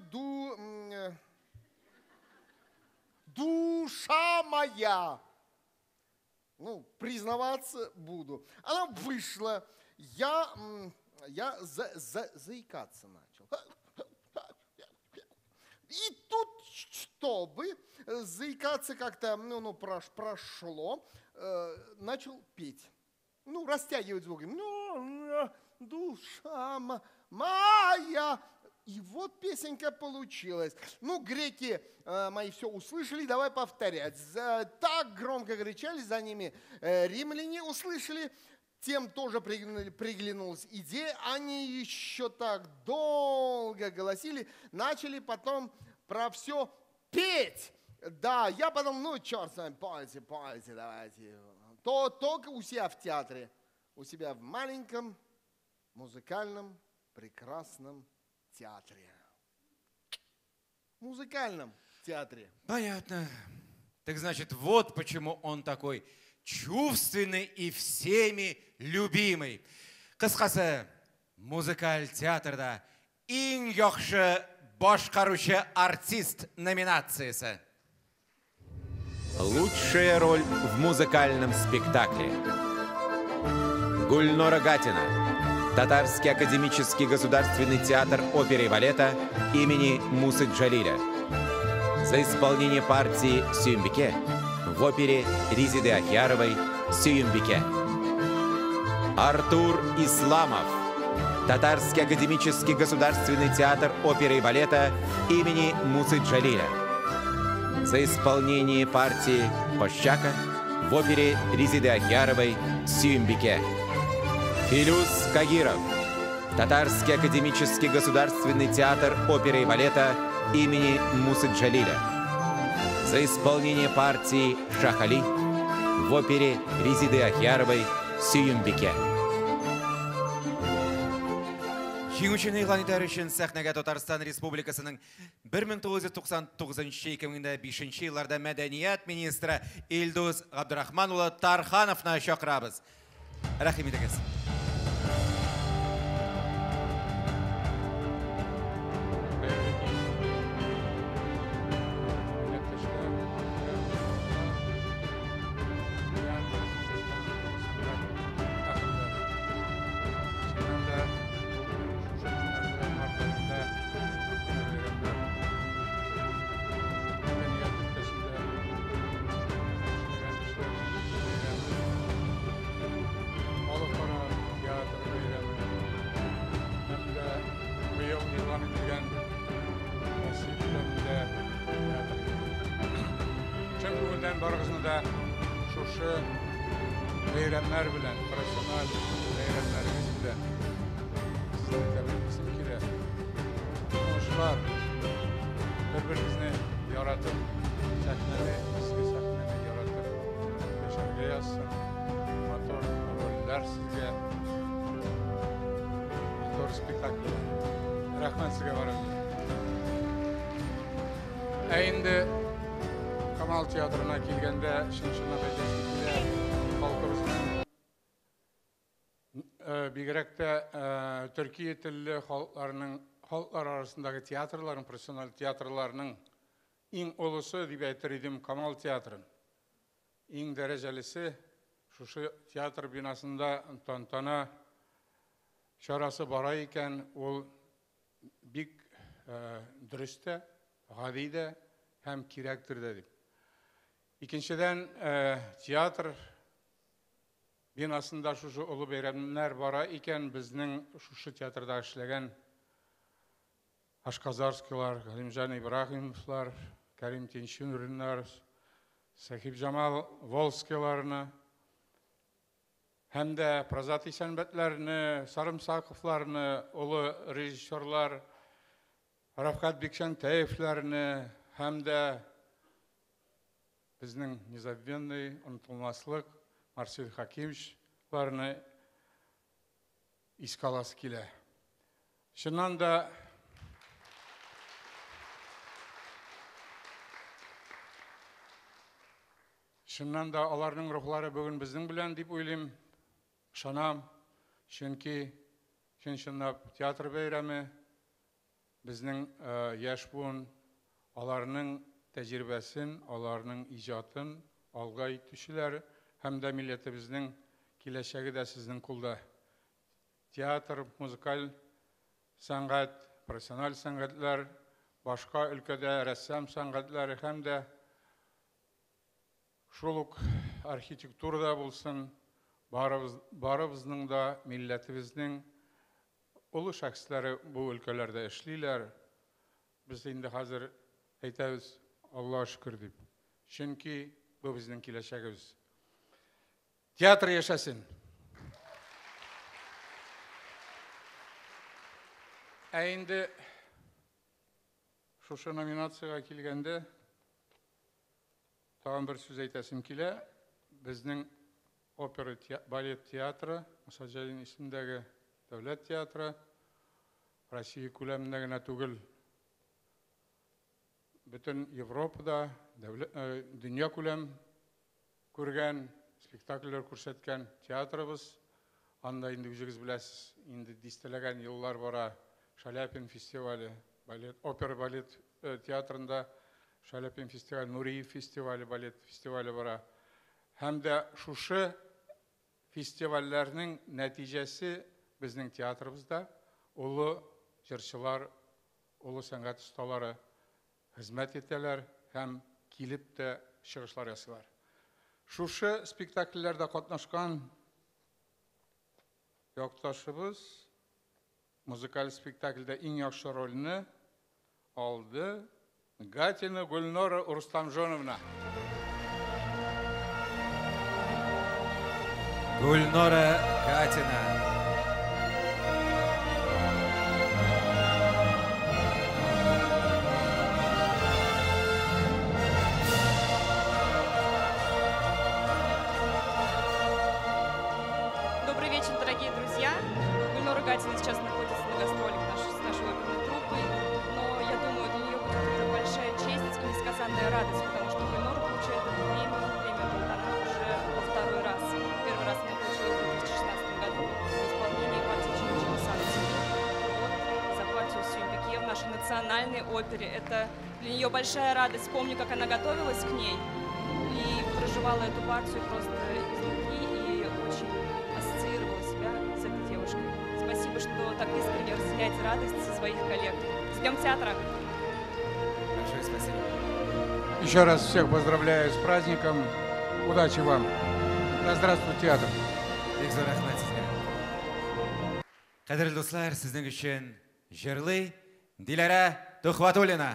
душа моя. Ну, признаваться буду. Она вышла, я заикаться начал. И тут, чтобы заикаться как-то, ну, прошло, начал петь. Ну, растягивать звуки. Ну, душа моя. И вот песенка получилась. Ну, греки мои все услышали, давай повторять. Так громко кричали, за ними римляне услышали. Тем тоже приглянулась идея. Они еще так долго голосили, начали потом про все петь. Да, я потом, ну, черт с вами, пойте, пойте, давайте. То только у себя в театре, у себя в маленьком музыкальном прекрасном театре. Музыкальном. театре. Понятно. Так значит, вот почему он такой чувственный и всеми любимый. Кыскасы, музыкаль театрда иң яхшы башкаручы артист номинациясе. Лучшая роль в музыкальном спектакле. Гульнора Гатина. Татарский академический государственный театр оперы и балета имени Мусы Джалиля. За исполнение партии «Сююмбике» в опере Резиды Ахьяровой «Сююмбике». Артур Исламов. Татарский академический государственный театр оперы и балета имени Мусы Джалиля. За исполнение партии «Кощака» в опере Резиды Ахьяровой «Сююмбике». Филюс Кагиров. Татарский академический государственный театр оперы и балета имени Мусы Джалиля. За исполнение партии «Шахали» в опере Резиды Ахьяровой «Сююмбике». Җиңүчене игълан итәр өчен сәхнәгә Татарстан Республикасының 1999-2005 елларда мәдәният министры Илдус Габдрахман улы Тархановны чакырабыз. Рәхим итегез. Чын күңелдән барыгызны да шушы бәйрәмнәр белән, профессиональ бәйрәмнәрегез белән сезне тәбриклисем килә. Уңышлар, бер-берегезне яратып, сәхнәне, изге сәхнәне яратып яшәргә язсын. Матур рольләр сезгә, матур спектакльләр. Рәхмәт сезгә барыгызга. Ә инде Камал театрына килгәндә, чын-чынлап әйтәсем килә, халкыбызның бигрәк тә төрки телле халыкларның, халыклар арасындагы театрларның, профессиональ театрларның иң олысы дип әйтер идем Камал театрын. Иң дәрәҗәлесе шушы театр бинасында тантана чарасы бара икән, ул бик дөрес тә, гади дә һәм кирәктер дә дип. Икенчедән, театр бинасында шушы олы бәйрәмнәр бара икән, безнең шушы театрда эшләгән Ашказарскийлар, Галимҗан Ибраһимовлар, Кәрим Тинчуриннар, Сәхибҗамал Волскийларны һәм дә Празат Исәнбәтләрне, Сарымсаковларны, олы режиссерлар Рафкат Бикчәнтәевләрне һәм дә безнең незабвенный, онытылмаслык Марсель Хакимовичларны искә аласы килә. Чыннан да аларның рухлары бүген безнең белән дип уйлыйм, ышанам, чөнки чын-чынлап театр бәйрәме безнең яшь буын аларның тәҗрибәсен, аларның иҗатын алга итүчеләр һәм дә милләтебезнең киләчәге дә сезнең кулда. Театр, музыкаль сәнгать, профессиональ сәнгатьләр, башка өлкәдә рәссам сәнгатьләре һәм дә шул ук архитектурада булсын, барыбызның да милләтебезнең олы шәхесләре бу өлкәләрдә эшлиләр. Без инде хәзер әйтәбез, Аллаһ шөкер дип. Чөнки бу безнең киләчәгебез. Театр яшәсен! Ә инде шушы номинациягә килгәндә тагын бер сүз әйтәсем килә. Безнең опера балет театры, Муса Җәлил исемендәге дәүләт театры Россия күләмендә генә түгел, Бөтен Европада, дөнья күләм күргән, спектакльләр күрсәткән театрыбыз. Анда инде үзегез беләсез, инде дистәләгән еллар бара Шаляпин фестивале, балет, опера балет театрында Шаляпин фестивале, Нуриев фестивале, балет фестивале бара. Һәм дә шушы фестивальләрнең нәтиҗәсе безнең театрыбызда олы җырчылар, олы сәнгать осталары хезмәт итәләр һәм килеп тә чыгышлар ясыйлар. Шушы спектакльләрдә катнашкан якташыбыз музыкаль спектакльдә иң яхшы рольне алды Гатина Гульнора Рустамжоновна. Гульнора Гатина. Добрый вечер, дорогие друзья. Гульнора Гатина сейчас находится на гастролях с нашей оперной труппой, но я думаю, для нее будет это большая честь и несказанная радость, потому что Гульнора получает эту премию, премию Тантана уже во второй раз. Первый раз она получила в 2016 году в исполнении партии Чингисхана. Вот за партию Сюмбике в нашей национальной опере. Это для нее большая радость. Помню, как она готовилась к ней и проживала эту партию просто изнутри и очень ассоциировала себя с этой девушкой. Спасибо, что так искренне разделяете радость своих коллег. С Днем театра! Большое спасибо. Еще раз всех поздравляю с праздником. Удачи вам. Да здравствует театр. Бик зур рәхмәт сезгә. Кадерле дуслар, сезнең өчен җырлый Диләрә Төхвәтуллина.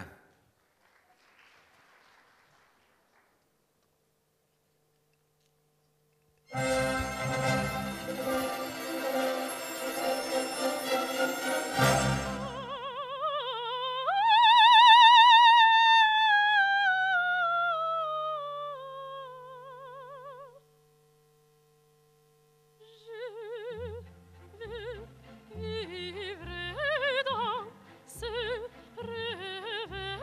Vivre dans ce rêve.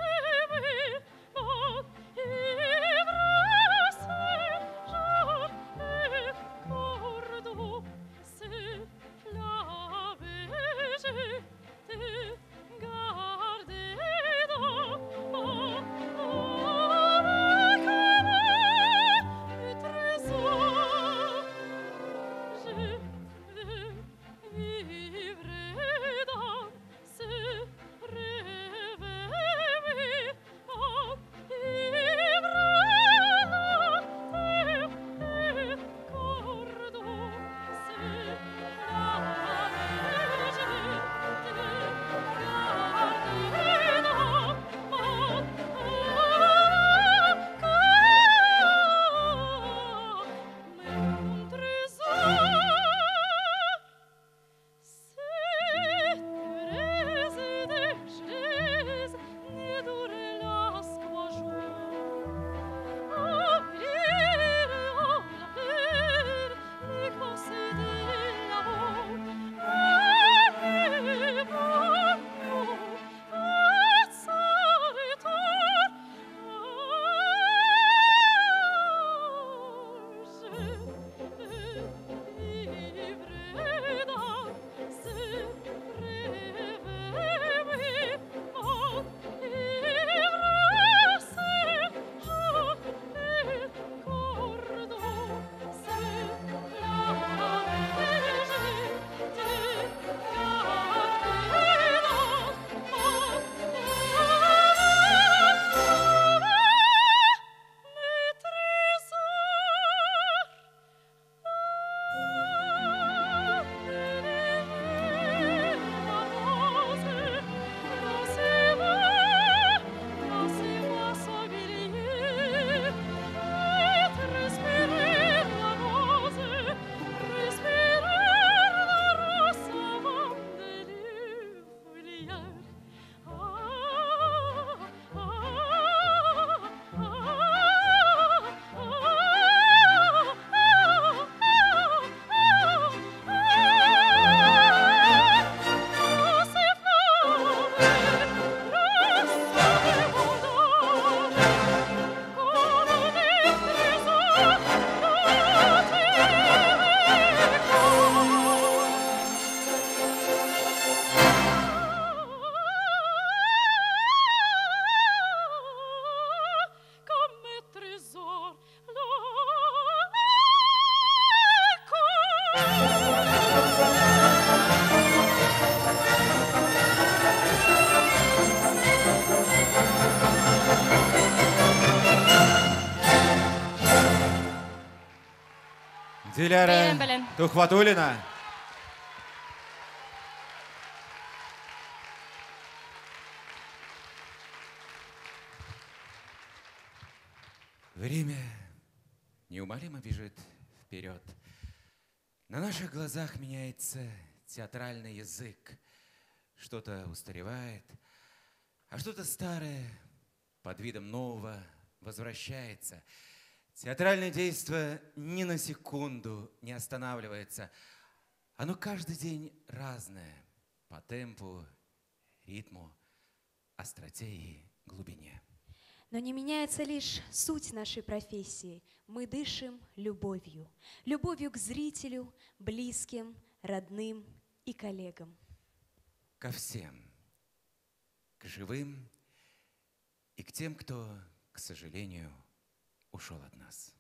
Диляра Бәйрәм белән. Тухватуллина. Время неумолимо бежит вперед. На наших глазах меняется театральный язык. Что-то устаревает, а что-то старое под видом нового возвращается. Театральное действо ни на секунду не останавливается. Оно каждый день разное по темпу, ритму, остроте и глубине. Но не меняется лишь суть нашей профессии. Мы дышим любовью. Любовью к зрителю, близким, родным и коллегам. Ко всем. К живым и к тем, кто, к сожалению, ушел от нас.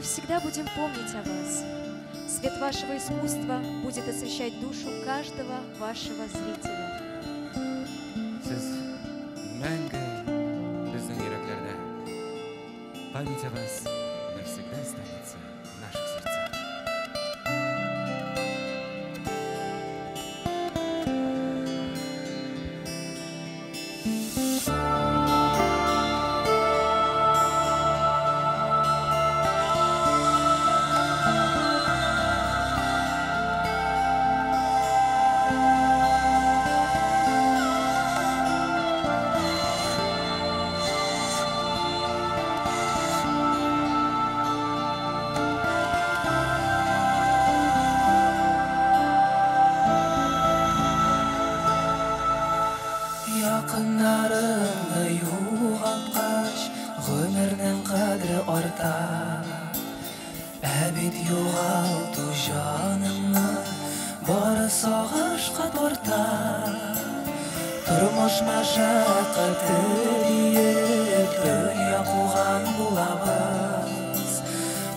Мы всегда будем помнить о вас. Свет вашего искусства будет освещать душу каждого вашего зрителя. Сез мәңге безнең йөрәкләрдә. Память о вас навсегда останется в наших сердцах. Якыннарыңны югалткач, гомернең кадре арта. Ә бит югалту җаныңны бары сагышка тарта. Тормыш мәшәкате диеп дөнья куган булабыз.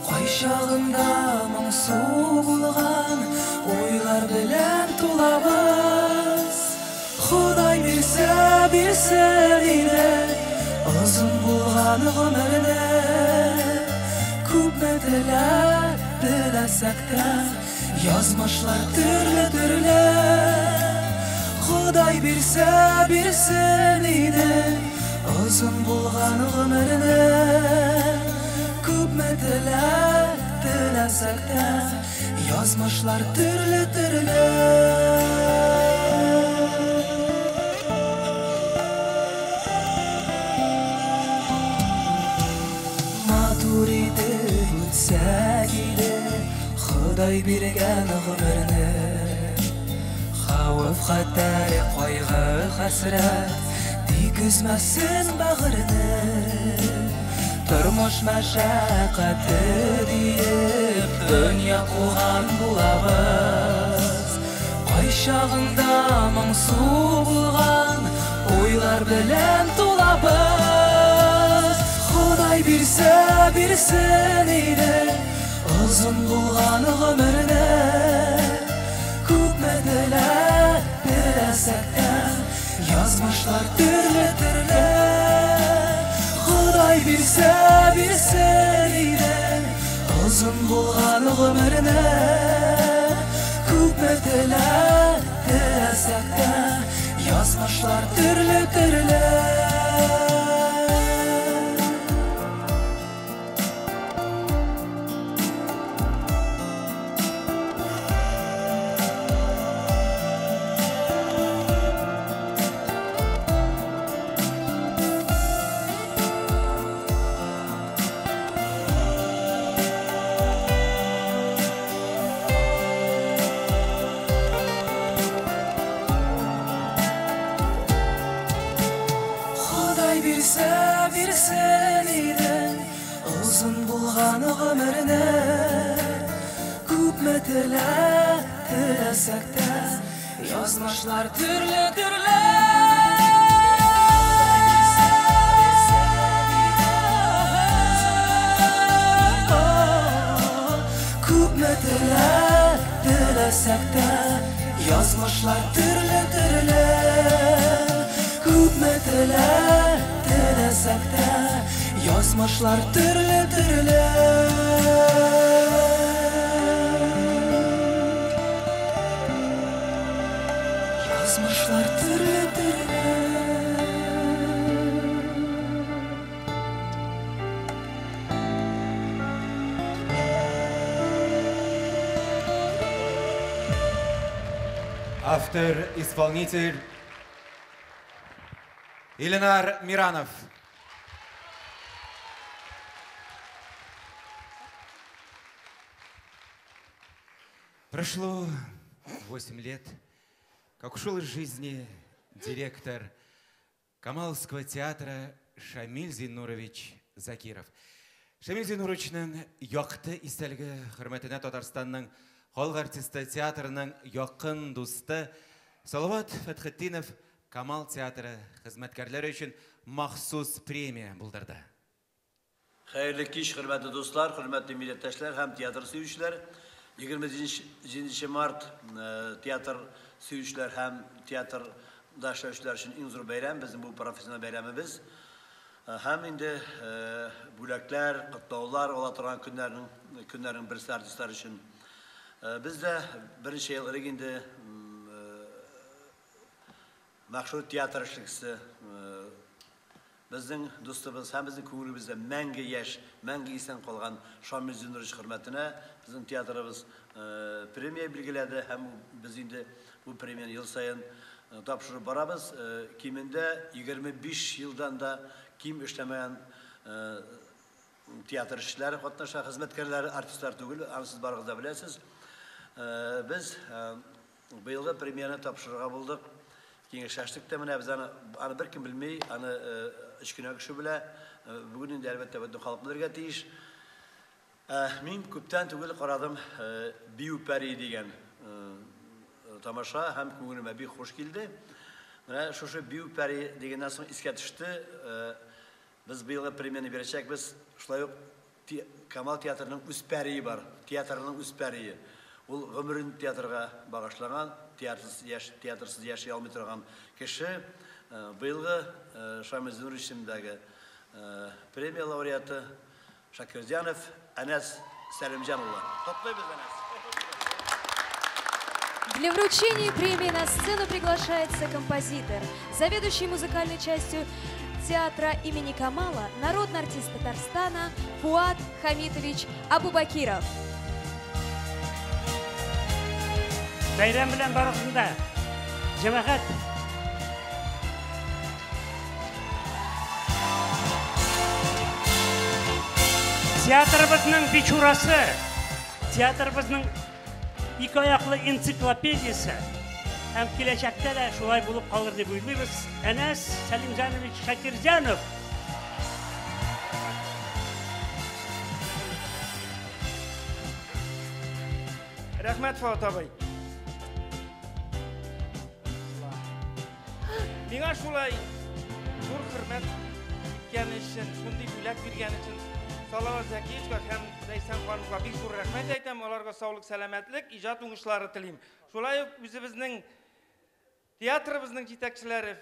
Кайчагында моңсу булган уйлар белән тулабыз. Ходай бирсә, бирсен иде озын булган гомерне. Күпме теләк теләсәк тә, язмышлар төрле-төрле. Ходай бирсә, бирсен иде озын булган гомерне. Күпме теләк теләсәк тә, язмышлар төрле-төрле. Матур итеп үтсәк иде Ходай биргән гомерне. Хәвеф-хәтәр, кайгы-хәсрәт тик өзмәсен бәгырьне. Тормыш мәшәкате диеп дөнья куган булабыз. Кайчагында моңсу булган уйлар белән тулабыз. Ходай бирсә, бирсен иде озын булган гомерне. Күпме теләк теләсәк тә, язмышлар төрле-төрле. Ходай бирсә, бирсен иде озын булган гомерне. Күпме теләк теләсәк тә, язмышлар төрле-төрле. Ходай бирсә, бирсен иде озын булган гомерне. Күпме теләк теләсәк тә, язмышлар төрле-төрле. Күпме теләк теләсәк тә, язмышлар төрле-төрле. Күпме теләк теләсәк тә, язмышлар төрле-төрле. Язмышлар төрле-төрле. Автор-исполнитель Ильнар Миранов. Прошло 8 лет, как ушел из жизни директор Камаловского театра Шамиль Зиннурович Закиров. Шамиль Зиннуровичның якты истәлеге хөрмәтенә Татарстанның халык артисты театрының якын дусты Салават Фәтхетдинов Камал театры хезмәткәрләре өчен махсус премия булдырды. Хәерле кич, хөрмәтле дуслар, хөрмәтле милләттәшләр һәм театр сөючеләр. 27 март театр сөючеләр һәм театрда эшләүчеләр өчен иң зур бәйрәм, безнең бу профессиональ бәйрәмебез. Һәм инде бүләкләр, котлаулар ала торган көннәрнең берсе артистлар өчен. Без дә берничә ел элек инде мәшһүр театр эшлеклесе, безнең дустыбыз һәм безнең күңелебездә мәңге яшь, мәңге исән калган Шамил Зиннурович хөрмәтенә безнең театрыбыз премия билгеләде һәм без инде бу премияне ел саен тапшырып барабыз. Кимендә 25 елдан да ким эшләмәгән театр эшчеләре катнаша, хезмәткәрләре, артистлар түгел, аны сез барыгыз да беләсез. Без быелгы премияне тапшырырга булдык. Киңәшләштек тә менә без аны беркем белми, аны өч кенә кеше белә. Бүген инде әлбәттә бөтен халык белергә тиеш. Мин күптән түгел карадым Бию пәри дигән тамаша һәм күңелемә бик хуш килде. Менә шушы Бию пәри дигәннән соң искә төште. Без быелгы премияне бирәчәкбез. Шулай ук Камал театрының үз пәрие бар, театрның үз пәрие. Ул гомерен театрга багышлаган, театрсыз яши алмый торган кеше. Быелгы Шамил Зиннурович исемендәге премия лауреаты Шакирзянов Әнәс Сәлимҗан улы. Котлыйбыз, Әнәс! Для вручения премии на сцену приглашается композитор, заведующий музыкальной частью театра имени Камала, народный артист Татарстана Фуат Хамитович Абубакиров. Бәйрәм белән барыгызны да, җәмәгать! Театрыбызның бичурасы, театрыбызның ике аяклы энциклопедиясе һәм киләчәктә дә шулай булып калыр дип уйлыйбыз. Әнәс Сәлимҗанович Шакирҗанов. Рәхмәт, Фуат абый. Миңа шулай зур хөрмәт иткән өчен, шундый бүләк биргән өчен Салават Зәкиевичка һәм Ләйсән ханымга бик зур рәхмәт әйтәм. Аларга саулык, сәламәтлек, иҗат уңышлары телим. Шулай ук үзебезнең театрыбызның җитәкчеләре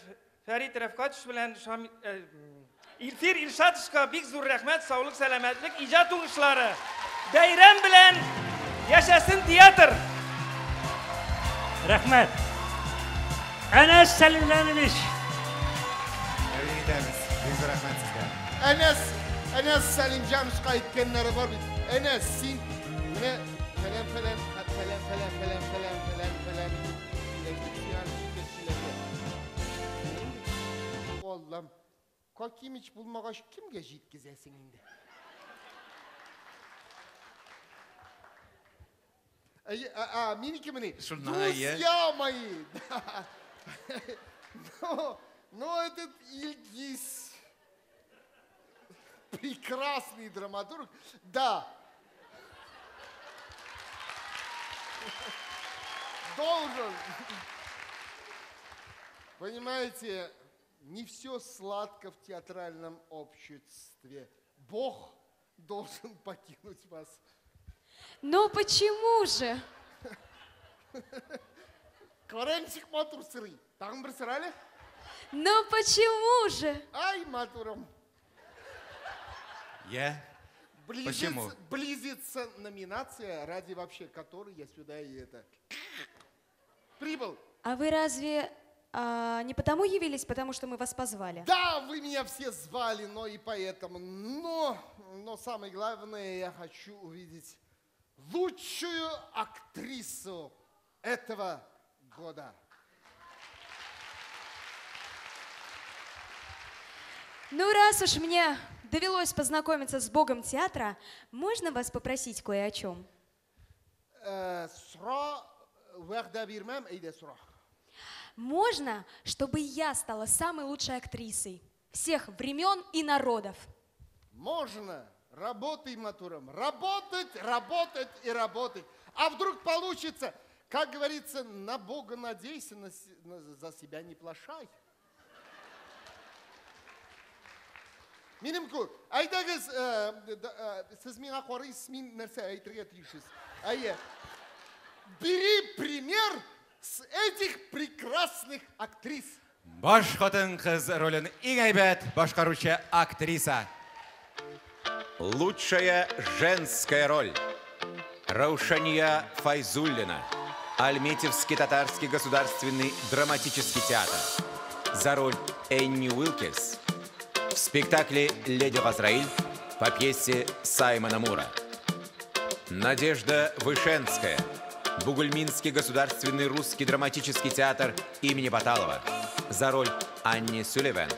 Фәрит Рәфкатович белән Илфир Илшатовичка бик зур рәхмәт, саулык, сәламәтлек, иҗат уңышлары. Бәйрәм белән яшәсен театр! Рәхмәт. Әнәс Сәлимҗанович. Тәбрик итәбез. Бик зур рәхмәт сезгә. Әнәс Сәлимҗановичка әйткәннәре бар бит. Әнәс, син менә фәлән фәлән фәлән фәлән фәлән фәлән фәлән фәлән сөйләштек сиңа җитәкчеләргә. Аллам, Какимич булмагач кемгә җиткезәсең инде? Минеке мени? Друзья мои! Но этот Ильгиз прекрасный драматург, да, должен. Понимаете, не все сладко в театральном обществе. Бог должен покинуть вас. Но почему же? Каренчик матур сырый. Тагын бер сыр әле? Но почему же? Ай, матурым. Я? Почему? Близится номинация, ради вообще которой я сюда и это прибыл. А вы разве не потому явились, потому что мы вас позвали? Да, вы меня все звали, но и поэтому. Но самое главное, я хочу увидеть лучшую актрису этого года. Ну, раз уж мне довелось познакомиться с богом театра, можно вас попросить кое о чем? Сора, вәгъдә бирмәм, әйдә сора. Можно, чтобы я стала самой лучшей актрисой всех времен и народов? Можно. Работай, матуром. Работать, работать и работать. А вдруг получится? Как говорится, на Бога надейся, за себя не плашай. Минем күк. Әйдәгез, сез миңа карыйсыз, мин нәрсә әйтергә тиешсез. Әйе. Бери пример с этих прекрасных актрис. Баш хатын-кыз ролен иң әйбәт башкаручы актриса. Лучшая женская роль. Раушания Файзуллина. Альметьевский татарский государственный драматический театр. За роль Энни Уилкес в спектакле «Леди Газраиль» по пьесе Саймона Мура. Надежда Вышенская. Бугульминский государственный русский драматический театр имени Баталова. За роль Анни Сюлливен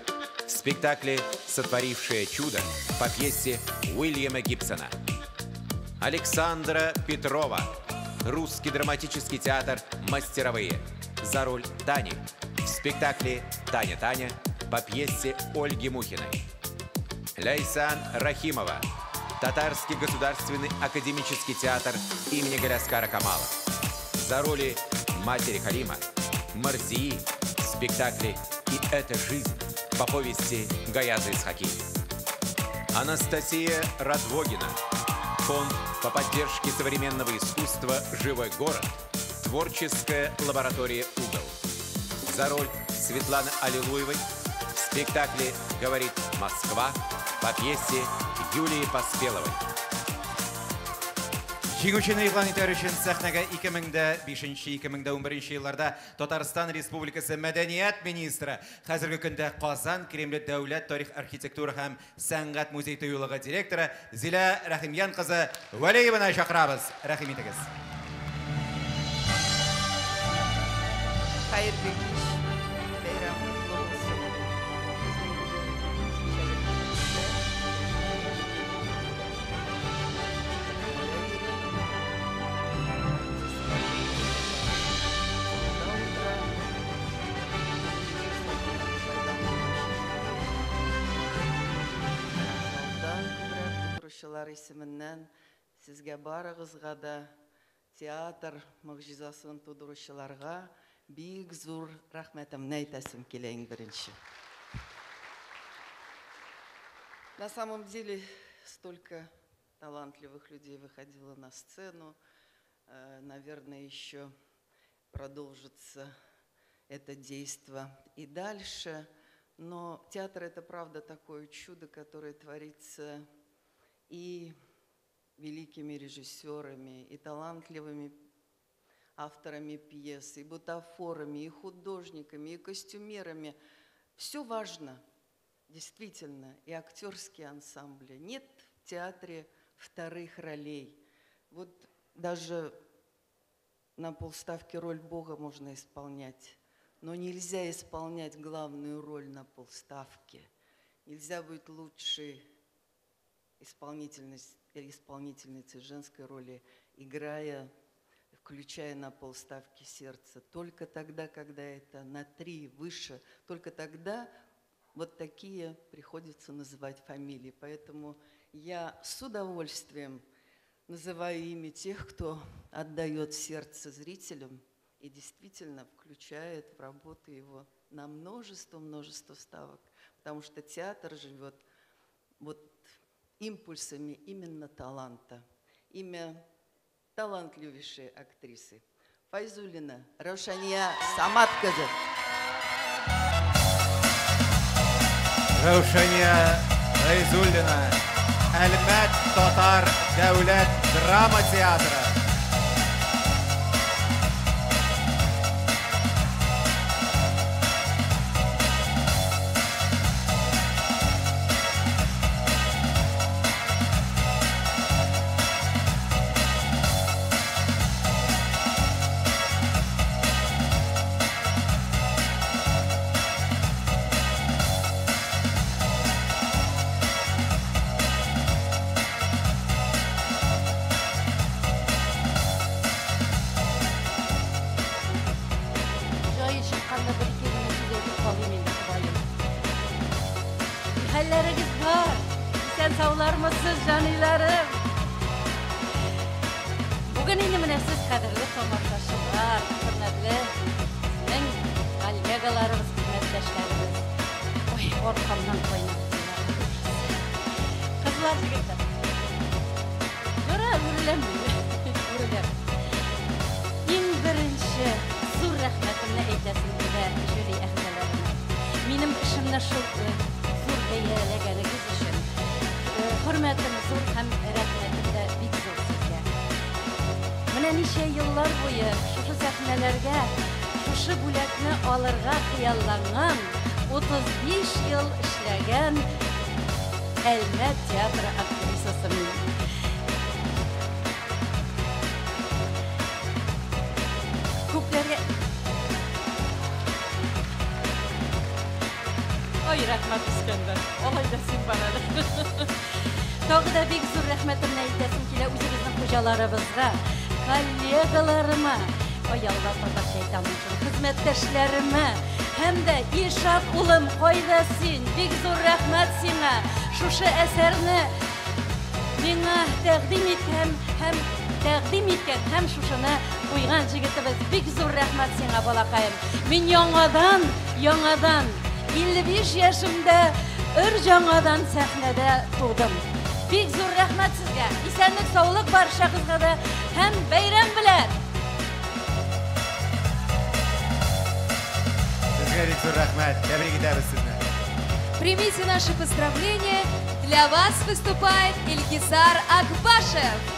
в спектакле «Сотворившее чудо» по пьесе Уильяма Гибсона. Александра Петрова. Русский драматический театр «Мастеровые». За роль Тани в спектакле «Таня-Таня» по пьесе Ольги Мухиной. Ляйсан Рахимова. Татарский государственный академический театр имени Галиаскара Камала. За роли матери Халима, Марзии в спектакле «И это жизнь» по повести Гаяза Исхаки. Анастасия Радвогина. Фонд по поддержке современного искусства «Живой город». Творческая лаборатория «Угол». За роль Светланы Аллилуевой в спектакле «Говорит Москва» по пьесе Юлии Поспеловой. Җиңүчене игълан итәр өчен сәхнәгә 2005-2011 елларда Татарстан Республикасы мәдәният министры, хәзерге көндә Казан Кремле дәүләт тарих, архитектура һәм сәнгать музей тыюлыгы директоры Зилә Рәхимьян кызы Вәлиеваны чакырабыз. Рәхим итегез. Хәерле кич, бәйрәм котлы булсын. Безнең бүген үзенчәлекле кичә. Залда күбрәк утыручылар исеменнән сезгә барыгызга да театр могҗизасын тудыручыларга бик зур рәхмәтемне әйтәсем килә иң беренче. На самом деле столько талантливых людей выходило на сцену. Наверное, еще продолжится это действо и дальше. Но театр — это правда такое чудо, которое творится и великими режиссерами, и талантливыми авторами пьес, и бутафорами, и художниками, и костюмерами. Все важно, действительно, и актерские ансамбли. Нет в театре вторых ролей. Вот даже на полставки роль Бога можно исполнять, но нельзя исполнять главную роль на полставки. Нельзя быть лучшей исполнительницей женской роли, играя, включая на полставки сердце. Только тогда, когда это на 3 выше, только тогда вот такие приходится называть фамилии. Поэтому я с удовольствием называю имя тех, кто отдает сердце зрителям и действительно включает в работу его на множество-множество ставок. Потому что театр живет вот импульсами именно таланта. Имя талантливейшей актрисы Файзуллина Раушания Саматкызы. Раушания Файзуллина, Әлмәт татар дәүләт драма театры. Хәлләрегез бар? Исән саулармысыз, җаниләрем? Бүген инде менә сез кадерле тамашачылар, хөрмәтле безнең коллегаларыбыз, хезмәттәшләребез. Ой, аркамнан кайнап. Кызлар, егетләр. Ярар, үреләм мин. Үреләм. Иң беренче зур рәхмәтемне әйтәсем килә жюри әгъзаларына. Минем эшемне шул зур бәяләгәнегез өчен хөрмәтем зур һәм рәхмәтем дә бик зур сезгә. Менә ничә еллар буе шушы сәхнәләргә шушы бүләкне алырга хыялланган, 35 ел эшләгән Әлмәт театры актрисасы мин. Күпләргә. Ой, рәхмәт, Искәндәр. Алай да син бар әле. Тагы да бик зур рәхмәтемне әйтәсем килә үзебезнең хуҗаларыбызга, коллегаларыма, ой, Алла, татарча әйтә алмыйм шуны, хезмәттәшләремә һәм дә Илшат улым, кайда син? Бик зур рәхмәт сиңа. Шушы әсәрне миңа тәкъдим иткән һәм тәкъдим иткән һәм шушыны куйган җегетебез. Бик зур рәхмәт сиңа, балакаем. Мин яңадан, яңадан 55 яшемдә өр яңадан сәхнәдә тудым. Бик зур рәхмәт сезгә. Исәнлек, саулык барчагызга да һәм бәйрәм белән! Сезгә бик зур рәхмәт. Тәбрик итәбез сезне. Примите наши поздравления. Для вас выступает Ильгизар Акбашев.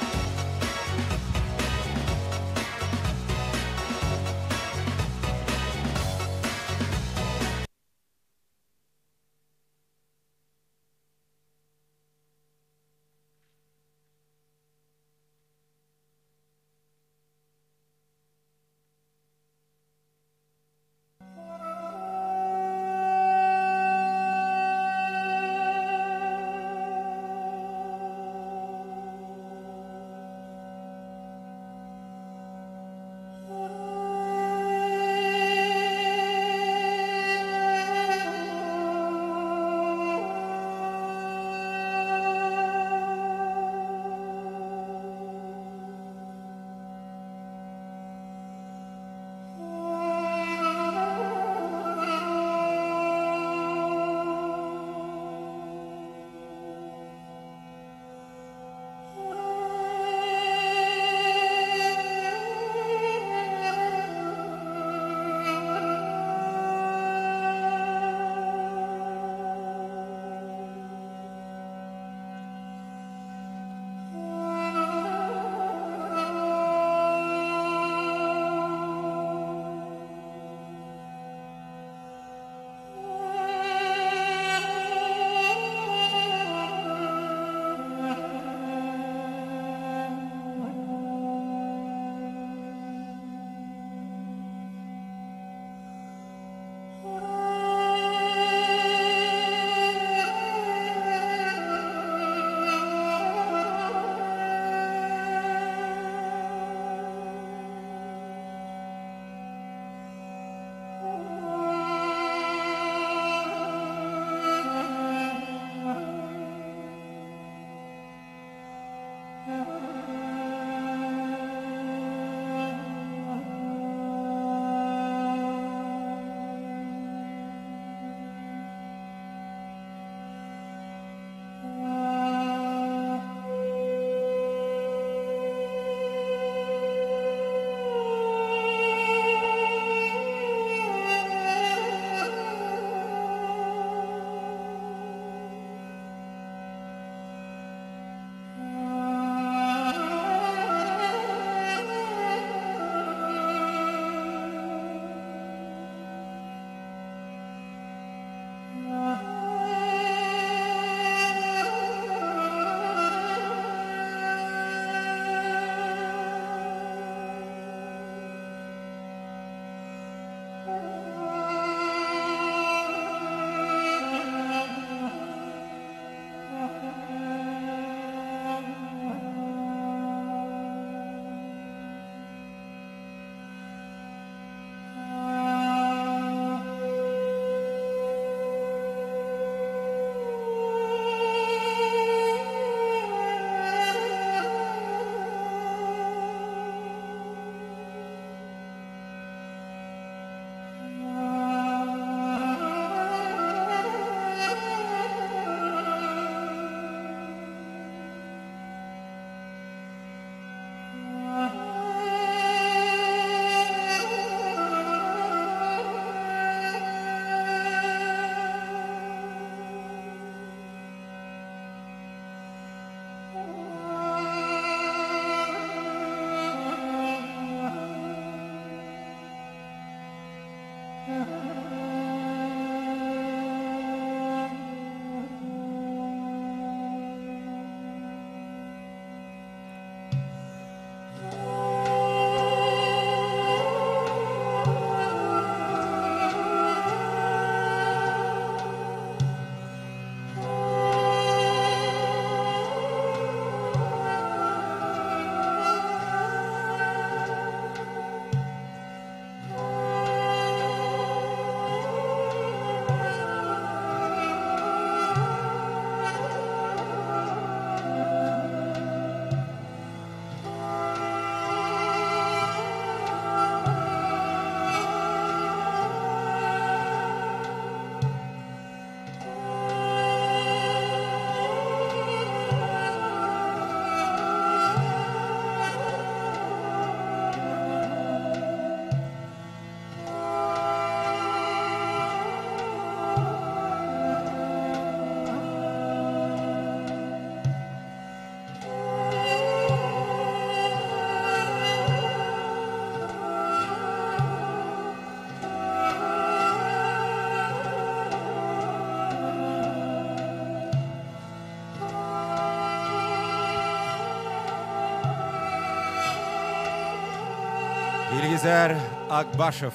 Илгизәр Акбашев.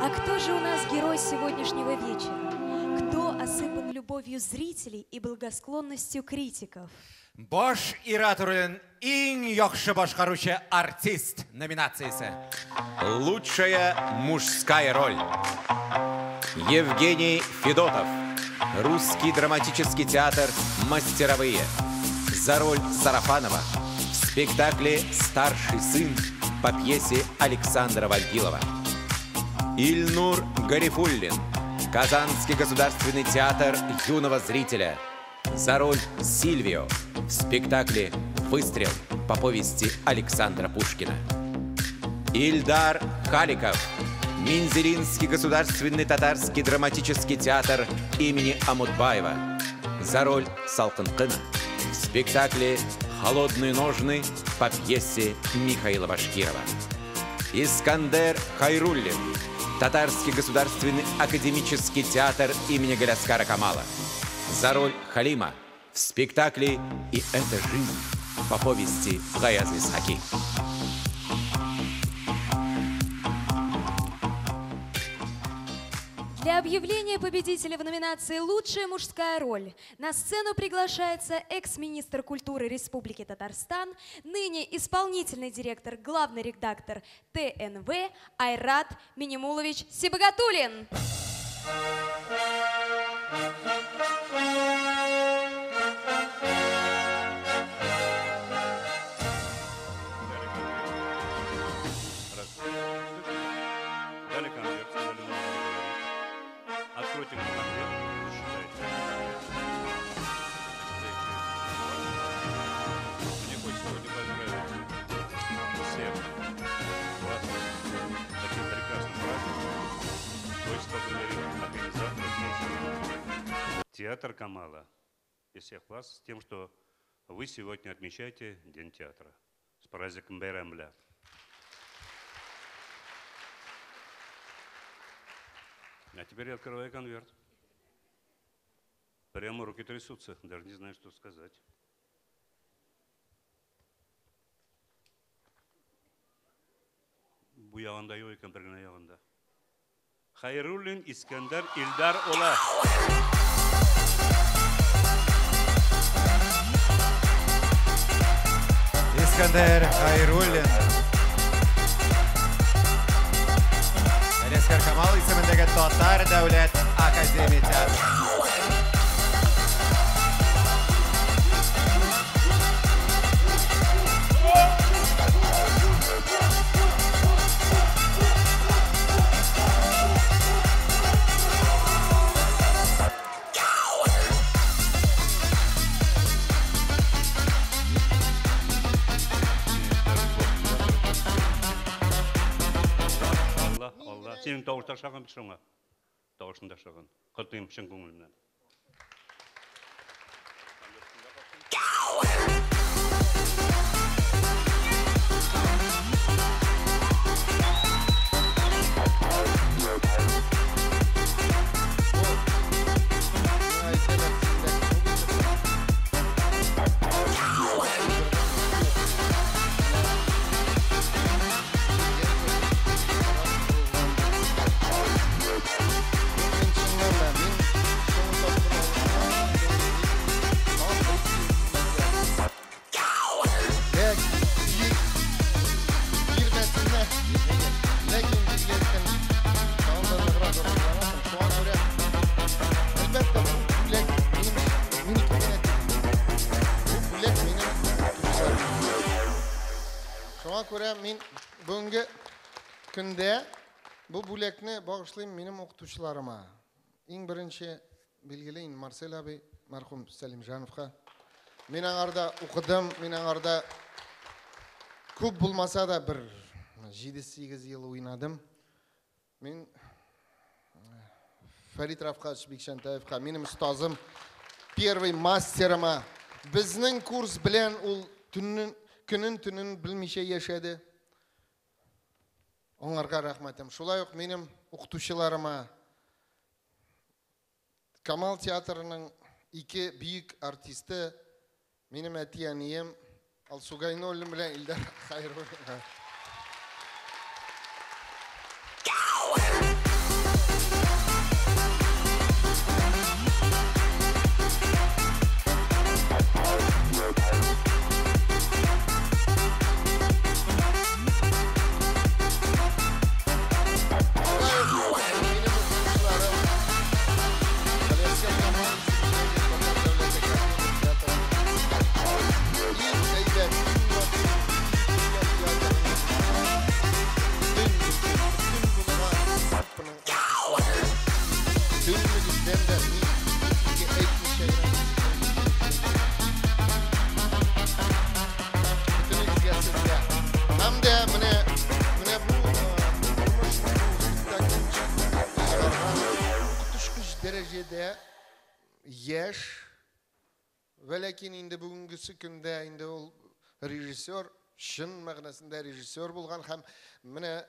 А кто же у нас герой сегодняшнего вечера? Кто осыпан любовью зрителей и благосклонностью критиков? Баш ир-ат ролен иң яхшы башкаручы артист номинациясе. Лучшая мужская роль. Евгений Федотов. Русский драматический театр «Мастеровые». За роль Сарафанова в спектакле «Старший сын» по пьесе Александра Вампилова. Ильнур Гарифуллин. Казанский государственный театр юного зрителя. За роль Сильвио в спектакле «Выстрел» по повести Александра Пушкина. Ильдар Халиков. Мензелинский государственный татарский драматический театр имени Омутбаева. За роль Салкынкына в спектакле «Холодные ножны» по пьесе Михаила Башкирова. Искандер Хайруллин. Татарский государственный академический театр имени Галиаскара Камала. За роль Халима в спектакле «И это жизнь» по повести Гаяза Исхаки. Для объявления победителя в номинации «Лучшая мужская роль» на сцену приглашается экс-министр культуры Республики Татарстан, ныне исполнительный директор, главный редактор ТНВ Айрат Минемулович Сибагатуллин. Дали конверт, сказали, нужно не говорить. Откройте конверт, считайте. Мне хочется сегодня поздравить всех вас с таким прекрасным праздником. Хочется поблагодарить организаторов театр Камала и всех вас с тем, что вы сегодня отмечаете День театра. С праздником бәйрәм белән. А теперь я открываю конверт. Прямо руки трясутся, даже не знаю, что сказать. Бу ягында юк икән, бер генә ягында. Хайруллин Искәндәр Илдар улы. Искандер Хайруллин. Галиәсгар Камал исемендәге Татар дәүләт академия театры. Алла, Алла. Синең тавыш ташлаган бит шуңа. Тавышын ташлаган. Котлыйм чын күңелемнән. Ләкин билгеләткән тагын да ныграк горурланасың. Шуңа күрә, әлбәттә, бу бүләк минем минеке генә түгел. Бу бүләк минем дусларым. Шуңа күрә мин бүгенге көндә бу бүләкне багышлыйм минем укытучыларыма. Иң беренче билгеле инде Марсель абый, мәрхүм Сәлимҗановка. Мин аңарда укыдым, мин аңарда күп булмаса да бер 7-8 ел уйнадым. Мин Фәрит Рафкатович Бикчәнтаевка, минем остазым, первый мастерыма. Безнең курс белән ул төннең көнен төнен белмичә яшәде. Аңарга рәхмәтем. Шулай ук минем укытучыларыма, Камал театрының ике бөек артисты, минем әти-әнием Алсу Гайнуллин белән Илдар Хәйруллинга. Яшь, вәләкин инде бүгенгесе көндә инде ул режиссер, чын мәгънәсендә режиссер булган һәм менә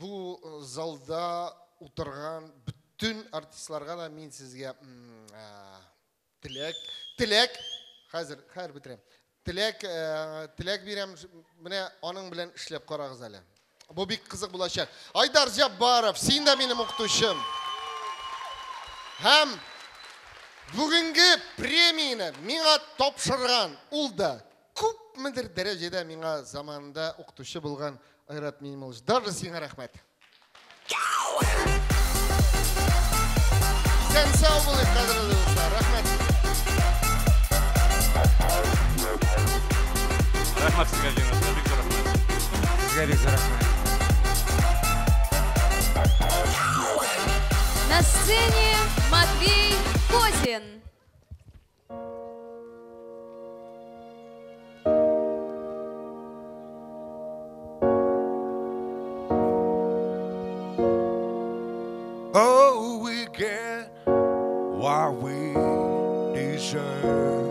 бу залда утырган бөтен артистларга да мин сезгә теләк, теләк, хәзер, хәзер бетерәм. Теләк, теләк бирәм, менә аның белән эшләп карагыз әле. Бу бик кызык булачак. Айдар Җаббаров, син дә минем укытучым. Һәм бүгенге премияне миңа тапшырган, ул да күпмедер дәрәҗәдә миңа заманында укытучы булган Айрат Минимулович. Даже сиңа рәхмәт. Исән сау булыйк, кадерле дуслар. Рәхмәт. Рәхмәт сезгә, Лена, бик зур рәхмәт. Сезгә бик зур рәхмәт. На сцене Матвей Козин. Oh, we get what we deserve.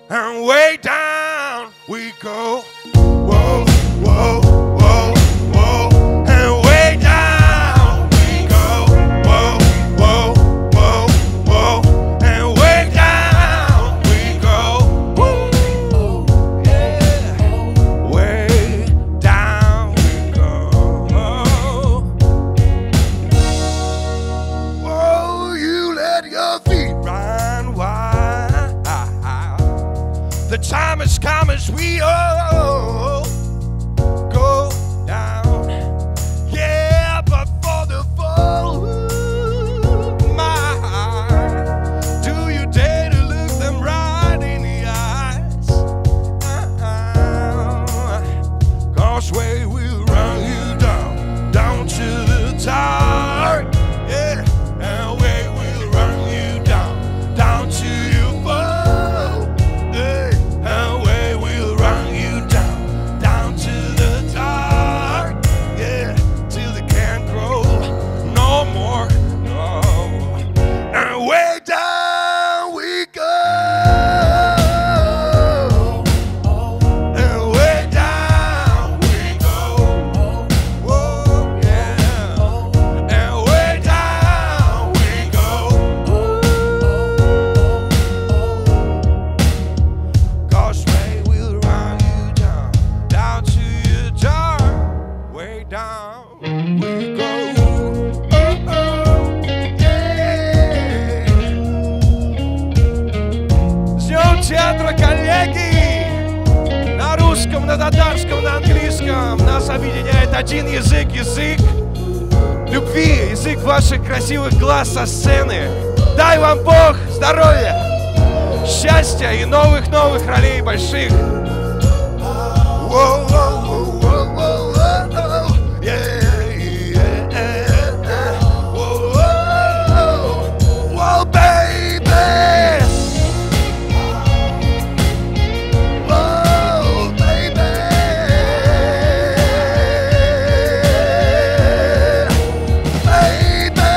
And way down we go. Whoa, whoa, whoa, whoa. And way down we go. Whoa, whoa, whoa, whoa. And way down we go. Woo, yeah. Way down we go. Oh, you let your feet run wild. The time has come as we all go down. Yeah, but for the fall, my, do you dare to look them right in the eyes? 'Cause we will run you down, down to the dark. Yeah, and we will run you down, down to you fall. Yeah, and we will run you down, down to the dark. Yeah, till they can't grow no more, no. And way down we go. And way down we go. Whoa, yeah. And way down we go. 'Cause we will run you down, down to your dark. Way down we go. Oh, oh, yeah. С Днем театра, коллеги! На русском, на татарском, на английском нас объединяет один язык, язык любви, язык ваших красивых глаз со сцены. Дай вам Бог здоровья, счастья и новых-новых ролей больших. Whoa, whoa, whoa, whoa, whoa, whoa, yeah, yeah, yeah. Whoa, whoa, whoa, baby. Whoa, baby. Baby.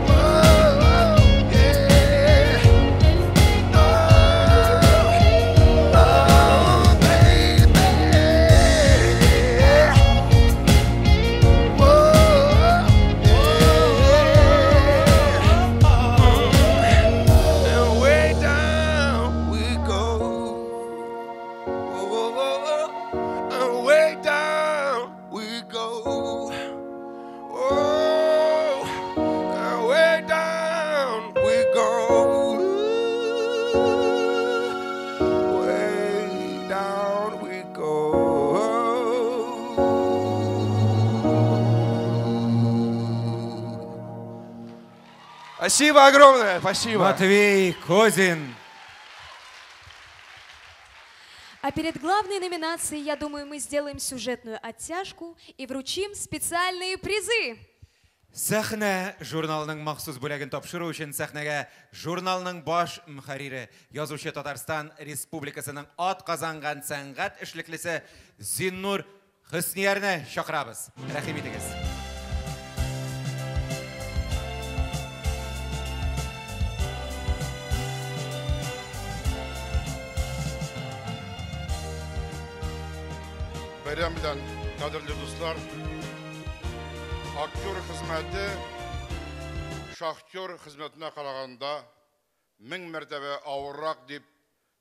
Whoa, yeah. Oh. Спасибо огромное, спасибо. Матвей Козин. А перед главной номинацией, я думаю, мы сделаем сюжетную оттяжку и вручим специальные призы. Сәхнә журналының махсус бүләген тапшыру өчен сәхнәгә журналның баш мөхәррире, язучы Татарстан Республикасының атказанган сәнгать эшлеклесе Зиннур Хөсниярны чакырабыз. Рәхим итегез. Бәйрәм белән, кадерле дуслар, актер хезмәте шахтер хезмәтенә караганда 1000 мәртәбә авыррак дип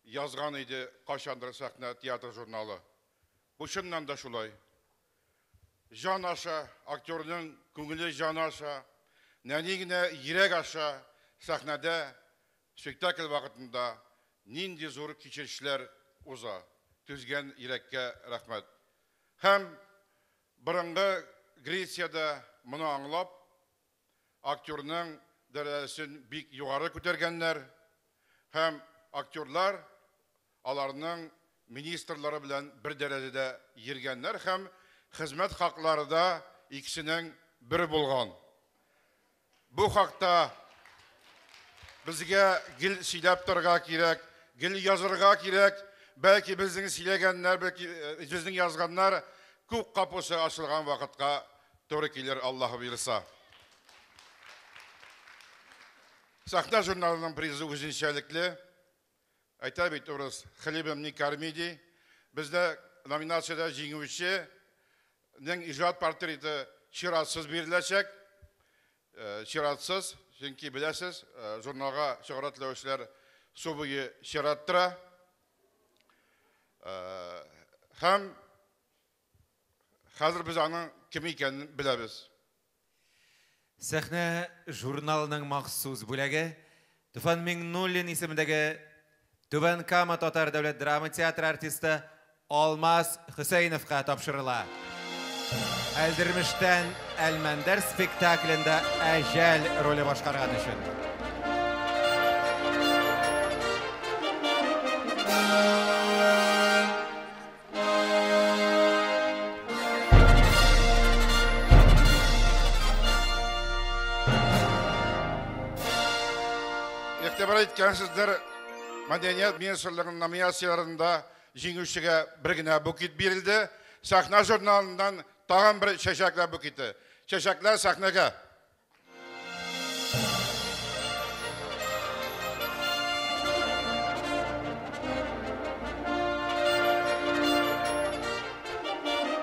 язган иде кайчандыр Сәхнә театр журналы. Бу чыннан да шулай. Җан аша, актерның күңеле җан аша, нәни генә йөрәк аша сәхнәдә спектакль вакытында нинди зур кичерешләр уза. Түзгән йөрәккә рәхмәт. Һәм борынгы Грециядә моны аңлап, актерның дәрәҗәсен бик югары күтәргәннәр һәм актерлар аларның министрлары белән бер дәрәҗәдә йөргәннәр һәм хезмәт хаклары да икесенең бер булган. Бу хакта безгә гел сөйләп торырга кирәк, гел язырга кирәк. Бәлки безнең сөйләгәннәр, бәлки безнең язганнар күк капусы ачылган вакытка туры килер, Аллаһ боерса. Сәхнә журналының призы үзенчәлекле. Әйтә бит урыс, хлебом не корми ди. Бездә номинациядә җиңүченең иҗат портреты чиратсыз биреләчәк. Чиратсыз, чөнки беләсез, журналга чыгара теләүчеләр су буе чират тора. Һәм хәзер без аның кем икәнен беләбез. Сәхнә журналының махсус бүләге Туфан Миңнуллин исемендәге Түбән Кама Татар дәүләт драма театры артисты Алмаз Хөсәеновка тапшырыла. Әлдермештән Әлмәндәр спектаклендә Әҗәл роле башкарган өчен. Игътибар иткәнсездер, Мәдәният министрлыгының номинацияләрендә җиңүчегә бер генә букет бирелде. Сәхнә журналыннан тагын бер чәчәкләр букеты. Чәчәкләр сәхнәгә.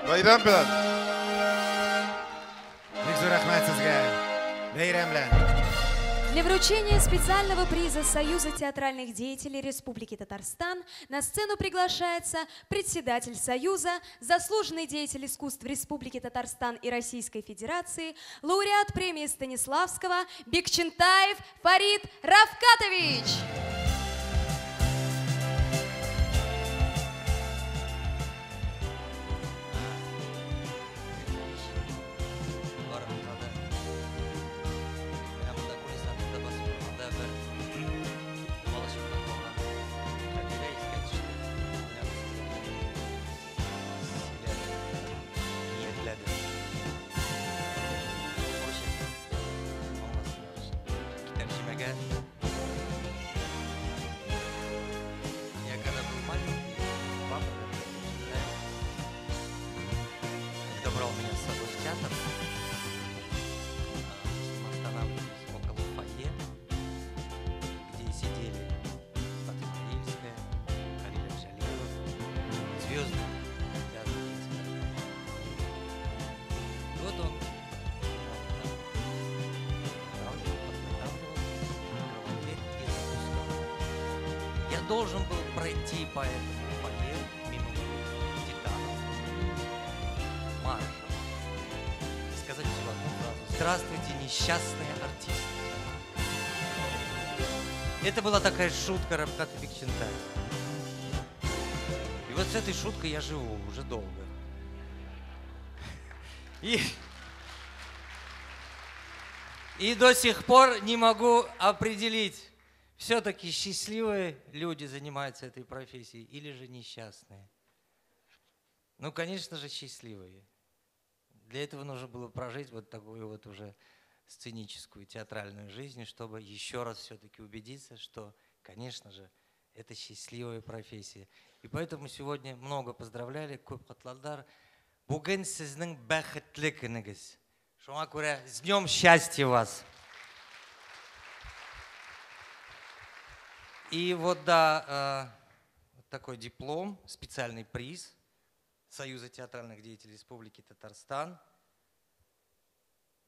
Бәйрәм белән. Бик зур рәхмәт сезгә. Бәйрәм белән. Для вручения специального приза Союза театральных деятелей Республики Татарстан на сцену приглашается председатель Союза, заслуженный деятель искусств Республики Татарстан и Российской Федерации, лауреат премии Станиславского Бикчентаев Фарид Рафкатович. Я когда был маленький, папа, когда брал меня с собой в театр, мы останавливались около фойе, где сидели Фатима Ильская, Халиль Абжалилов, звезды театра Ильского. И вот он подготавливал дверь и запускал. Я должен был пройти по этому фойе мимо титанов, маршем, и сказать всего одну фразу: «Здравствуйте, несчастные артисты». Это была такая шутка Рафката Бикчентаева. И вот с этой шуткой я живу уже долго. И И до сих пор не могу определить, все-таки счастливые люди занимаются этой профессией или же несчастные. Ну, конечно же, счастливые. Для этого нужно было прожить вот такую вот уже сценическую, театральную жизнь, чтобы еще раз все-таки убедиться, что, конечно же, это счастливая профессия. И поэтому сегодня много поздравляли. Күп котладылар. Бүген сезнең бәхетле көнегез. Шуңа күрә, с днем счастья вас! И вот, да, вот такой диплом, специальный приз Союза театральных деятелей Республики Татарстан.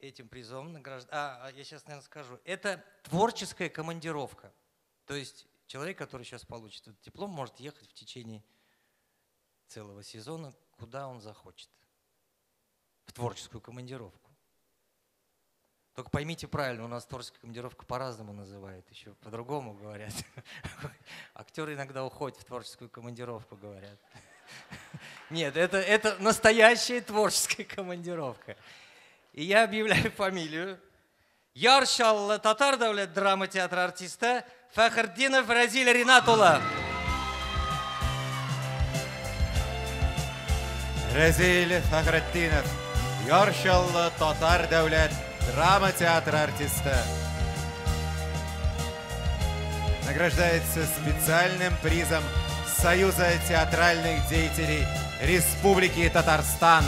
Этим призом награждают. Я сейчас, наверное, скажу. Это творческая командировка. То есть человек, который сейчас получит этот диплом, может ехать в течение целого сезона, куда он захочет. В творческую командировку. Только поймите правильно, у нас творческая командировка по-разному называют, еще по-другому говорят. Актеры иногда уходят в творческую командировку, говорят. Нет, это настоящая творческая командировка. И я объявляю фамилию. Яр Чаллы татар дәүләт драма театры артисты Фәхретдинов Разил Ринат улы. Разил Фәхретдинов, Яр Чаллы татар дәүләт драма театры артисты. Награждается специальным призом Союза театральных деятелей Республики Татарстан.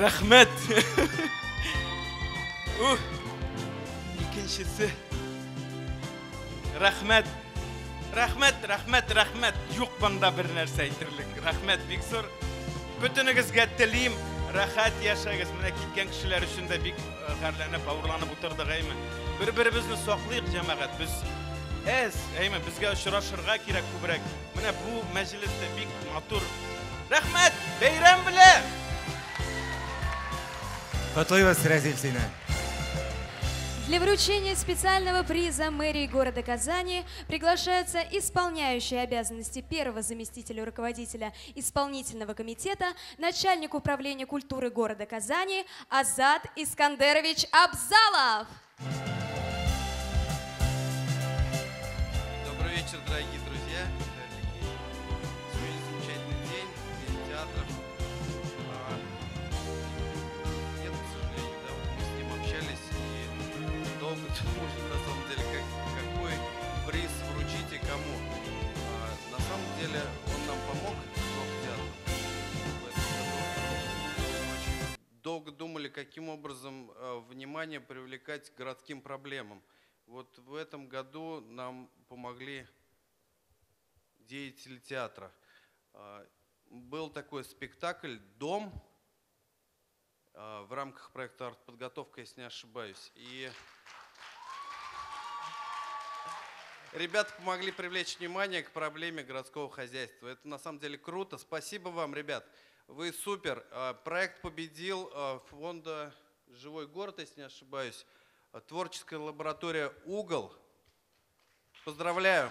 Рәхмәт. Икенчесе. Рәхмәт. Рәхмәт, рәхмәт, рәхмәт. Юк монда бер нәрсә әйтерлек. Рәхмәт бик зур. Бөтенегезгә телим, рәхәт яшәгез. Менә киткән кешеләр өчен дә бик гарьләнеп, авырланып утырдык, әйме. Бер-беребезне саклыйк, җәмәгать. Без әз, әйме, безгә очрашырга кирәк күбрәк. Менә бу мәҗлес тә бик матур. Рәхмәт, бәйрәм белән! Котлыйбыз, Разил, сине. Для вручения специального приза мэрии города Казани приглашается исполняющий обязанности первого заместителя руководителя исполнительного комитета, начальник управления культуры города Казани Азат Искандерович Абзалов. Добрый вечер, дорогие друзья. Сегодня замечательный день, день театров. Нет, к сожалению, да, вот мы с ним общались и долго думали, на самом деле, какой приз вручить и кому. На самом деле он нам помог, театр, в этом году. Очень долго думали, каким образом внимание привлекать к городским проблемам. Вот в этом году нам помогли деятели театра. Был такой спектакль «Дом» в рамках проекта «Артподготовка», если не ошибаюсь. И ребята помогли привлечь внимание к проблеме городского хозяйства. Это на самом деле круто. Спасибо вам, ребят. Вы супер. Проект победил фонда «Живой город», если не ошибаюсь. Творческая лаборатория «Угол». Поздравляю.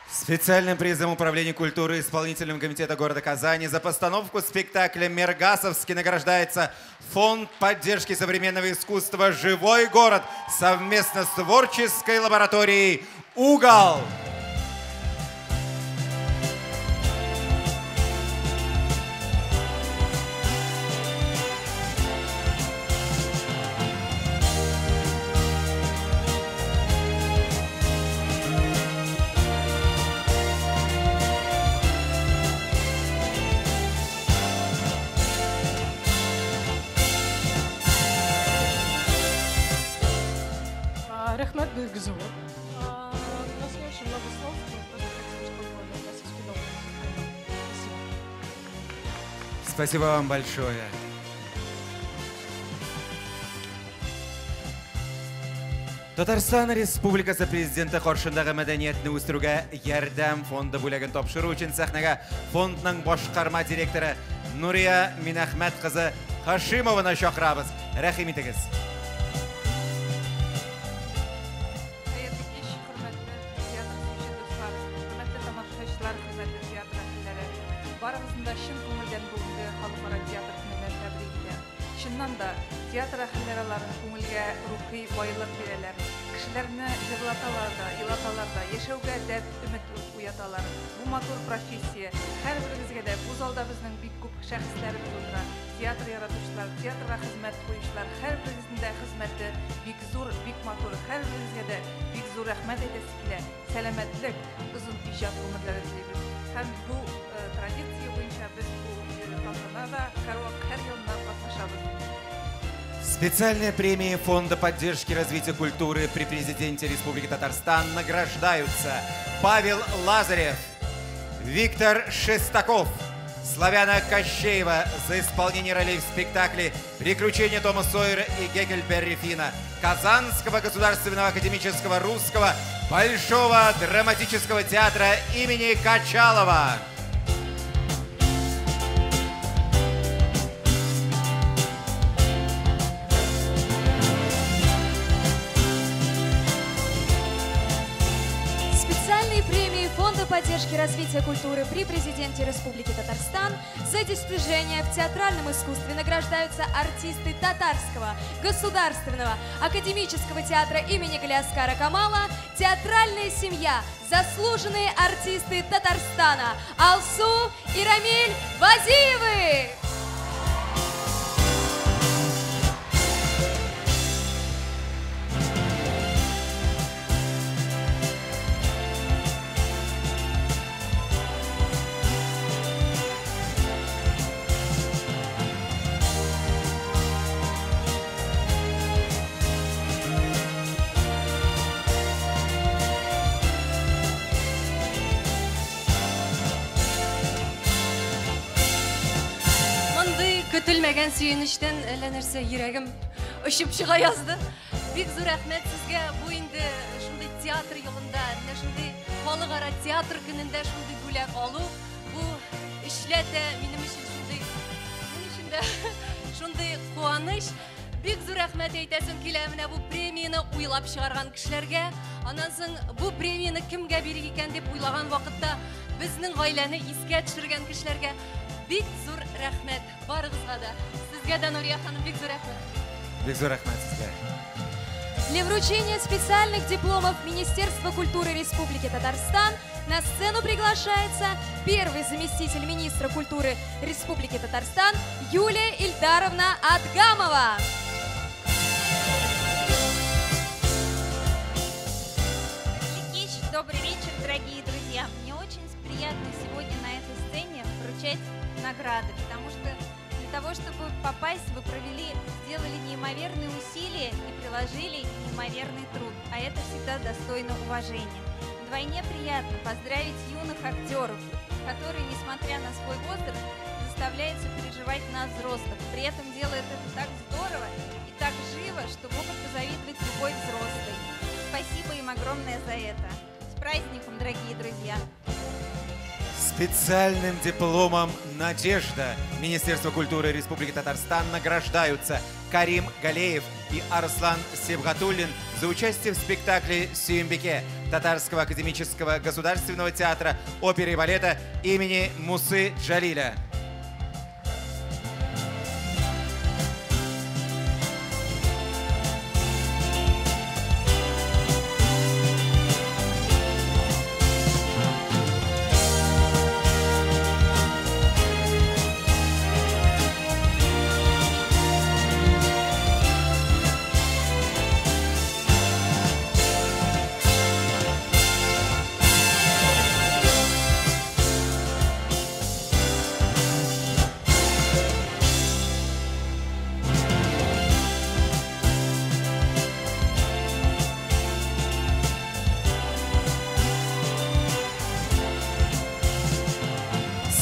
Специальным призом Управления культуры Исполнительного комитета города Казани за постановку спектакля «Мергасовский» награждается Фонд поддержки современного искусства «Живой город» совместно с творческой лабораторией «Угол». Рәхмәт бик зур. У нас не очень много слов, мы просто хотим, чтобы Мергасовский дом был. Спасибо. Спасибо вам большое. Татарстан Республикасы Президенты каршындагы мәдәниятне үстерүгә ярдәм фонды бүләген тапшыру өчен сәхнәгә фондның башкарма директоры Нурия Минәхмәт кызы Хашимованы чакырабыз. Рәхим итегез. Хәерле кич, хөрмәтле театр сөюче дуслар, хөрмәтле тамашачылар, хөрмәтле театр әһелләре. Барыгызны да чын күңелдән бүгенге Халыкара театр көне белән тәбрик итәм. Чыннан да, театр әһелләре алар күңелгә рухи байлык бирәләр. Кешеләрне җырлаталар да, елаталар да, яшәүгә дәрт, өмет уяталар. Бу матур профессия. Һәрберегезгә дә бу залда безнең бик күп шәхесләребез утыра. Театр яратучылар, театрга хезмәт куючылар, һәрберегезнең дә хезмәте бик зур, бик матур. Һәрберегезгә дә бик зур рәхмәт әйтәсе килә. Сәламәтлек, озын иҗат гомерләре телибез. Һәм бу традиция буенча без бу тантанада һәр елны катнашабыз. Специальные премии Фонда поддержки развития культуры при президенте Республики Татарстан награждаются Павел Лазарев, Виктор Шестаков, Славяна Кощеева за исполнение ролей в спектакле «Приключения Тома Сойера и Геккельберри Финна» Казанского государственного академического русского Большого драматического театра имени Качалова. Специальные премии Фонда поддержки развития культуры при президенте Республики Татарстан за достижения в театральном искусстве награждаются артисты Татарского государственного академического театра имени Галиаскара Камала, театральная семья, заслуженные артисты Татарстана Алсу и Рамиль Вазиевы. Көтелмәгән сөенечтән әллә нәрсә йөрәгем очып чыга язды. Бик зур рәхмәт сезгә. Бу инде шундый театр юлында, менә шундый халыкара театр көнендә шундый бүләк алу, бу эшләтә минем өчен шундый, минем өчен дә шундый куаныч. Бик зур рәхмәт әйтәсем килә менә бу премияне уйлап чыгарган кешеләргә. Аннан соң бу премияне кемгә бирик икән дип уйлаган вакытта безнең гаиләне искә төшергән кешеләргә бик зур рәхмәт барыгызга да. Сезгә дә, Нурия ханым, бик зур рәхмәт. Бик зур рәхмәт сезгә. Для вручения специальных дипломов Министерства культуры Республики Татарстан на сцену приглашается первый заместитель министра культуры Республики Татарстан Юлия Ильдаровна Адгамова. Добрый вечер, дорогие друзья. Мне очень приятно сегодня на этой сцене вручать награды, потому что для того, чтобы попасть, вы сделали неимоверные усилия и приложили неимоверный труд, а это всегда достойно уважения. Вдвойне приятно поздравить юных актеров, которые, несмотря на свой возраст, заставляют сопереживать нас, взрослых. При этом делают это так здорово и так живо, что могут позавидовать любой взрослый. Спасибо им огромное за это. С праздником, дорогие друзья! Специальным дипломом «Надежда» Министерства культуры Республики Татарстан награждаются Карим Галеев и Арслан Сибгатуллин за участие в спектакле «Сююмбике» Татарского академического государственного театра оперы и балета имени Мусы Джалиля.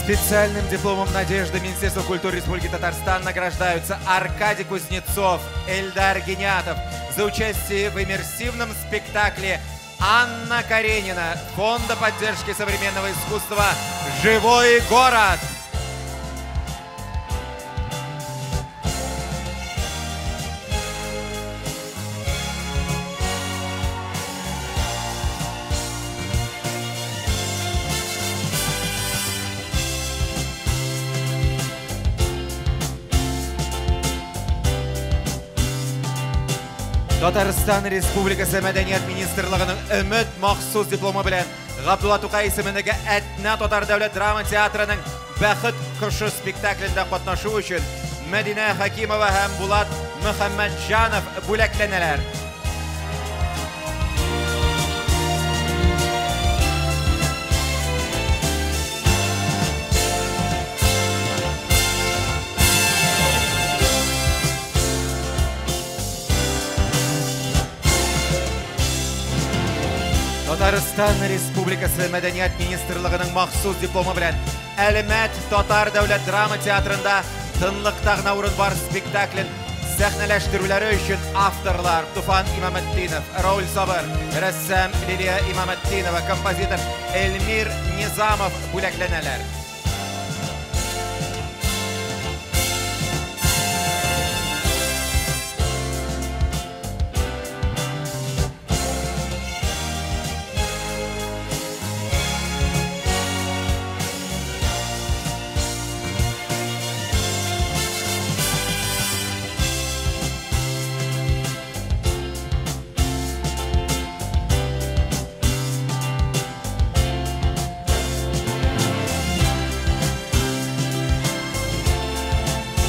Специальным дипломом «Надежды» Министерства культуры Республики Татарстан награждаются Аркадий Кузнецов, Эльдар Гениатов за участие в иммерсивном спектакле «Анна Каренина» Фонда поддержки современного искусства «Живой город». Татарстан Республикасы Мәдәният Министрлыгының Өмет махсус дипломы белән Габдулла Тукай исемендәге Әтнә Татар дәүләт драма театрының Бәхет кошы спектаклендә катнашу өчен Мәдинә Хакимова һәм Булат Мөхәммәтҗанов бүләкләнәләр. Татарстан Республикасы Мәдәният Министрлыгының махсус дипломы белән Әлмәт Татар дәүләт драма театрында Тынлыкта гына урын бар спектаклен сәхнәләштерүләре өчен авторлар Туфан Имаметдинов, Рауль Сабыр, рәссам Лилия Имаметдинова, композитор Эльмир Низамов бүләкләнәләр.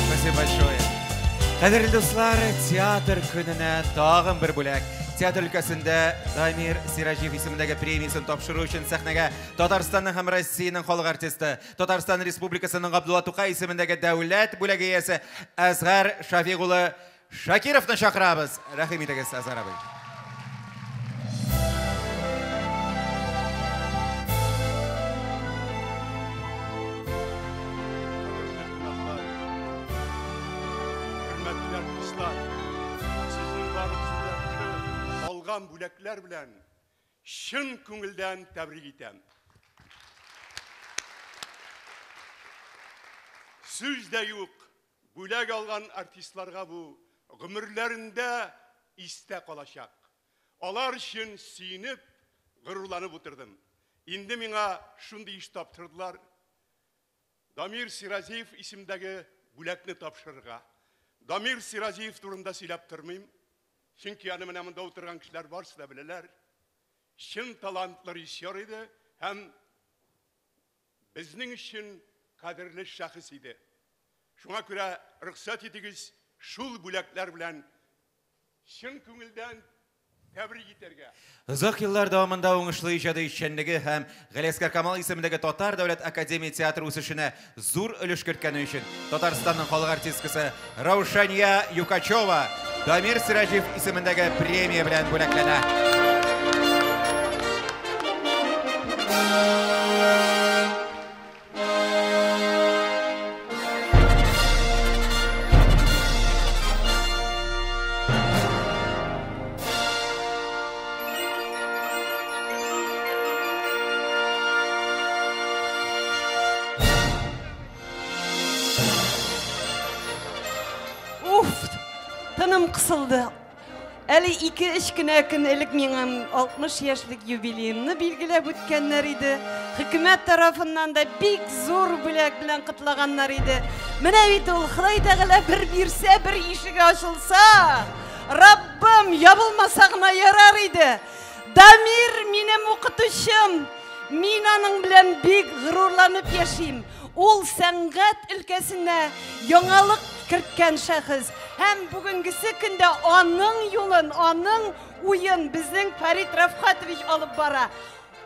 Спасибо большое. Кадерле дуслар, театр көненә тагын бер бүләк. Театр өлкәсендә Дамир Сираҗиев исемендәге премиясен тапшыру өчен сәхнәгә Татарстанның һәм Россиянең халык артисты, Татарстан Республикасының Габдулла Тукай исемендәге дәүләт бүләге иясе Әзгар Шафик улы Шакировны чакырабыз. Рәхим итегез, Әзгар абый. Хөрмәтле артистлар, сезнең барыгызны да шушы алган бүләкләр белән чын күңелдән тәбрик итәм. Сүз дә юк, бүләк алган артистларга бу гомерләрендә истә калачак. Алар өчен сөенеп, горурланып утырдым. Инде миңа шундый эш таптырдылар. Дамир Сиразиев исемдәге бүләкне тапшырырга. Дамир Сиразиев турында сөйләп тормыйм. Чөнки аны менә монда утырган кешеләр барысы да беләләр. Чын талантлы режиссер иде һәм безнең өчен кадерле шәхес иде. Шуңа күрә рөхсәт итегез шул бүләкләр белән чын күңелдән тәбрик итәргә. Озак еллар дәвамында уңышлы иҗади эшчәнлеге һәм Галиәсгар Камал исемендәге Татар дәүләт академия театры үсешенә зур өлеш керткәне өчен Татарстанның халык артисткасы Раушания Юкачева Дамир Сираҗиев исемендәге премия белән бүләкләнә. Уф, тыным кысылды. Әле 2-3 кенә көн элек миңа 60 яшьлек юбилеемны билгеләп үткәннәр иде. Хөкүмәт тарафыннан да бик зур бүләк белән котлаганнар иде. Менә бит ул Ходай Тәгалә бер бирсә, бер ишеге ачылса, Раббым, ябылмаса гына ярар иде. Дамир минем укытучым. Мин аның белән бик горурланып яшим. Ул сәнгать өлкәсенә яңалык керткән шәхес. Һәм бүгенгесе көндә аның юлын, аның уен безнең Фәрит Рафхатович алып бара.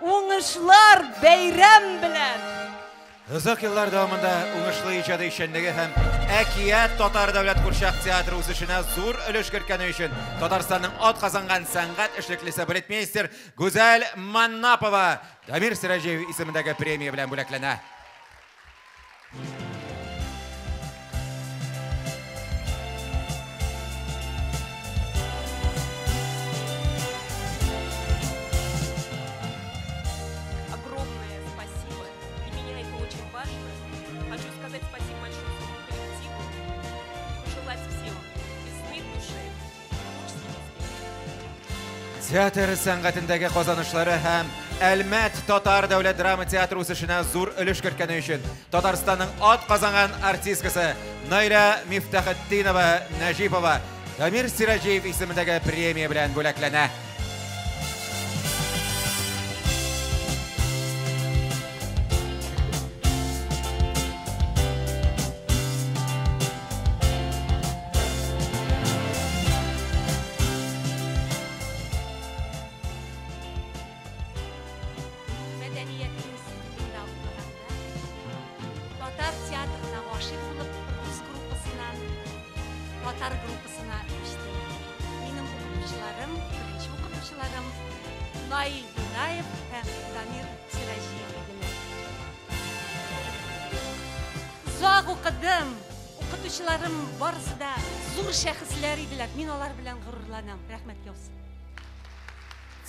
Уңышлар бәйрәм белән! Озак еллар дәвамында уңышлы иҗади эшчәнлеге һәм Әкият Татар дәүләт курчак театры үсешенә зур өлеш керткәне өчен Татарстанның атказанган сәнгать эшлеклесе балетмейстер Гүзәл Маннапова Дамир Сираҗиев исемендәге премия белән бүләкләнә. Огромное спасибо. Для меня это очень важно. Хочу сказать спасибо большое своему коллективу и пожелать всем весны в душе, творческих успехов. Театр сәнгатендәге казанышлары һәм Әлмәт татар дәүләт драма театры үсешенә зур өлеш керткәне өчен Татарстанның ат казанган артисткасы Наилә Мифтахетдинова Нәҗипова Дамир Сираҗиев исемендәге премия белән бүләкләнә. Мәдәният институтында укыганда татар театрына гашыйк булып, рус группасыннан татар группасына күчтем. Минем укытучыларым, беренче укытучыларым Наил Дунаев һәм Дамир Сираҗиев иделәр. Озак укыдым. Укытучыларым барысы да зур шәхесләр иделәр. Мин алар белән горурланам. Рәхмәт яусын.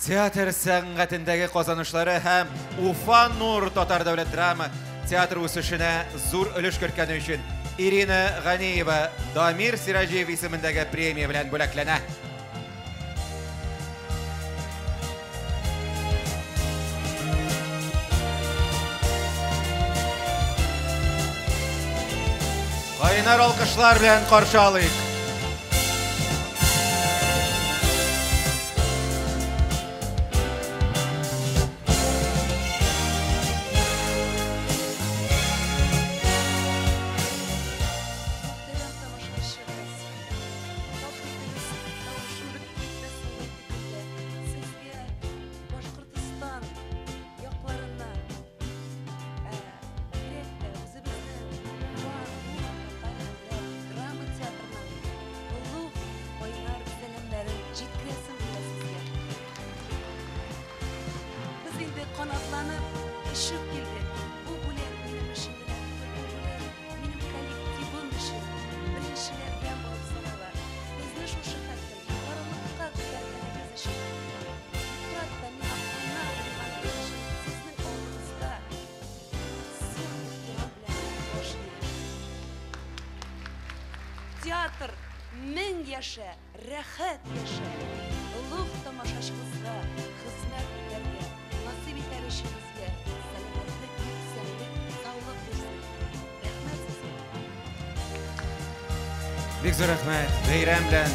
Театр сәнгатендәге казанышлары һәм Уфа Нур татар дәүләт драма театры үсешенә зур өлеш керткәне өчен Ирина Ганиева Дамир Сираҗиев исемендәге премия белән бүләкләнә. Кайнар алкышлар белән каршы алыйк. Мөхтәрәм тамашачыбыз, гафу итегез, тавышым бетеп китте соңгы 2 көндә. Сезгә Башкортостан якларыннан, бигрәк тә үзебезнең Уфа Нур татар дәүләт драма театрының олуг кайнар сәламнәрен җиткерәсем килә сезгә. Без инде канатланып очып килдек. Бу бүләк минем өчен генә түгел, бу бүләк минем коллективым өчен беренчеләрдән булып санала. Безне шушы хәтле югарылыкка күтәргәнегез өчен, ифрат та миңа кунак булганыгыз өчен сезнең алдыгызда зур ихтирам белән баш иям. Театр мең яшә, рәхәт яшә. Олуг тамашачыбызга хезмәт итәргә, насыйп итәр өчен безгә сәламәтлек, исәнлек, саулык бирсен. Рәхмәт сезгә. Бик зур рәхмәт. Бәйрәм белән.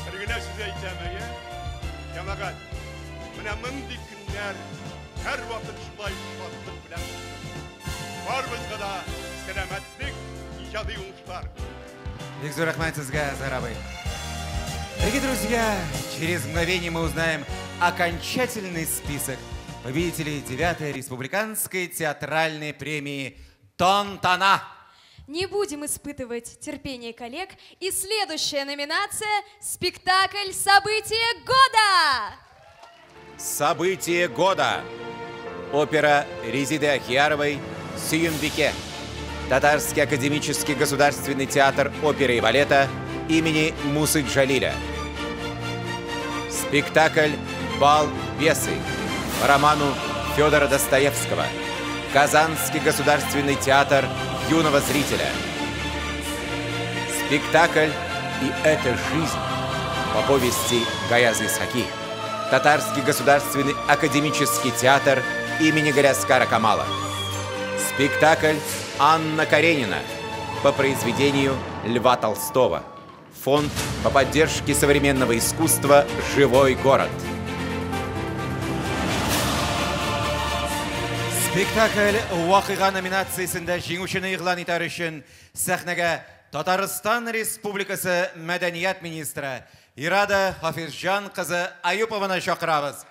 Бер генә сүз әйтәм, әйе. Җәмәгать, менә мондый көннәр һәрвакыт шулай шатлык белән булсын. Барыбызга да сәламәтлек, иҗади уңышлар. Бик зур рәхмәт сезгә, Азар абый. Дорогие друзья, через мгновение мы узнаем окончательный список победителей 9-й республиканской театральной премии «Тантана». Не будем испытывать терпение коллег. И следующая номинация – спектакль «Событие года». Событие года. Опера Резиды Ахияровой «Сююмбике». Татарский академический государственный театр оперы и балета имени Мусы Джалиля. Спектакль «Бал бесы» по роману Федора Достоевского. Казанский государственный театр юного зрителя. Спектакль «И это жизнь» по повести Гаяза Исхаки. Татарский государственный академический театр имени Галиаскара Камала. Спектакль «Анна Каренина» по произведению Льва Толстого. Фонд по поддержке современного искусства «Живой город». Спектакль «Вакыйга» номинациясендә җиңүчене игълан итәр өчен сәхнәгә Татарстан Республикасы мәдәният министры Ирада Хафизҗан кызы Аюпованы чакырабыз.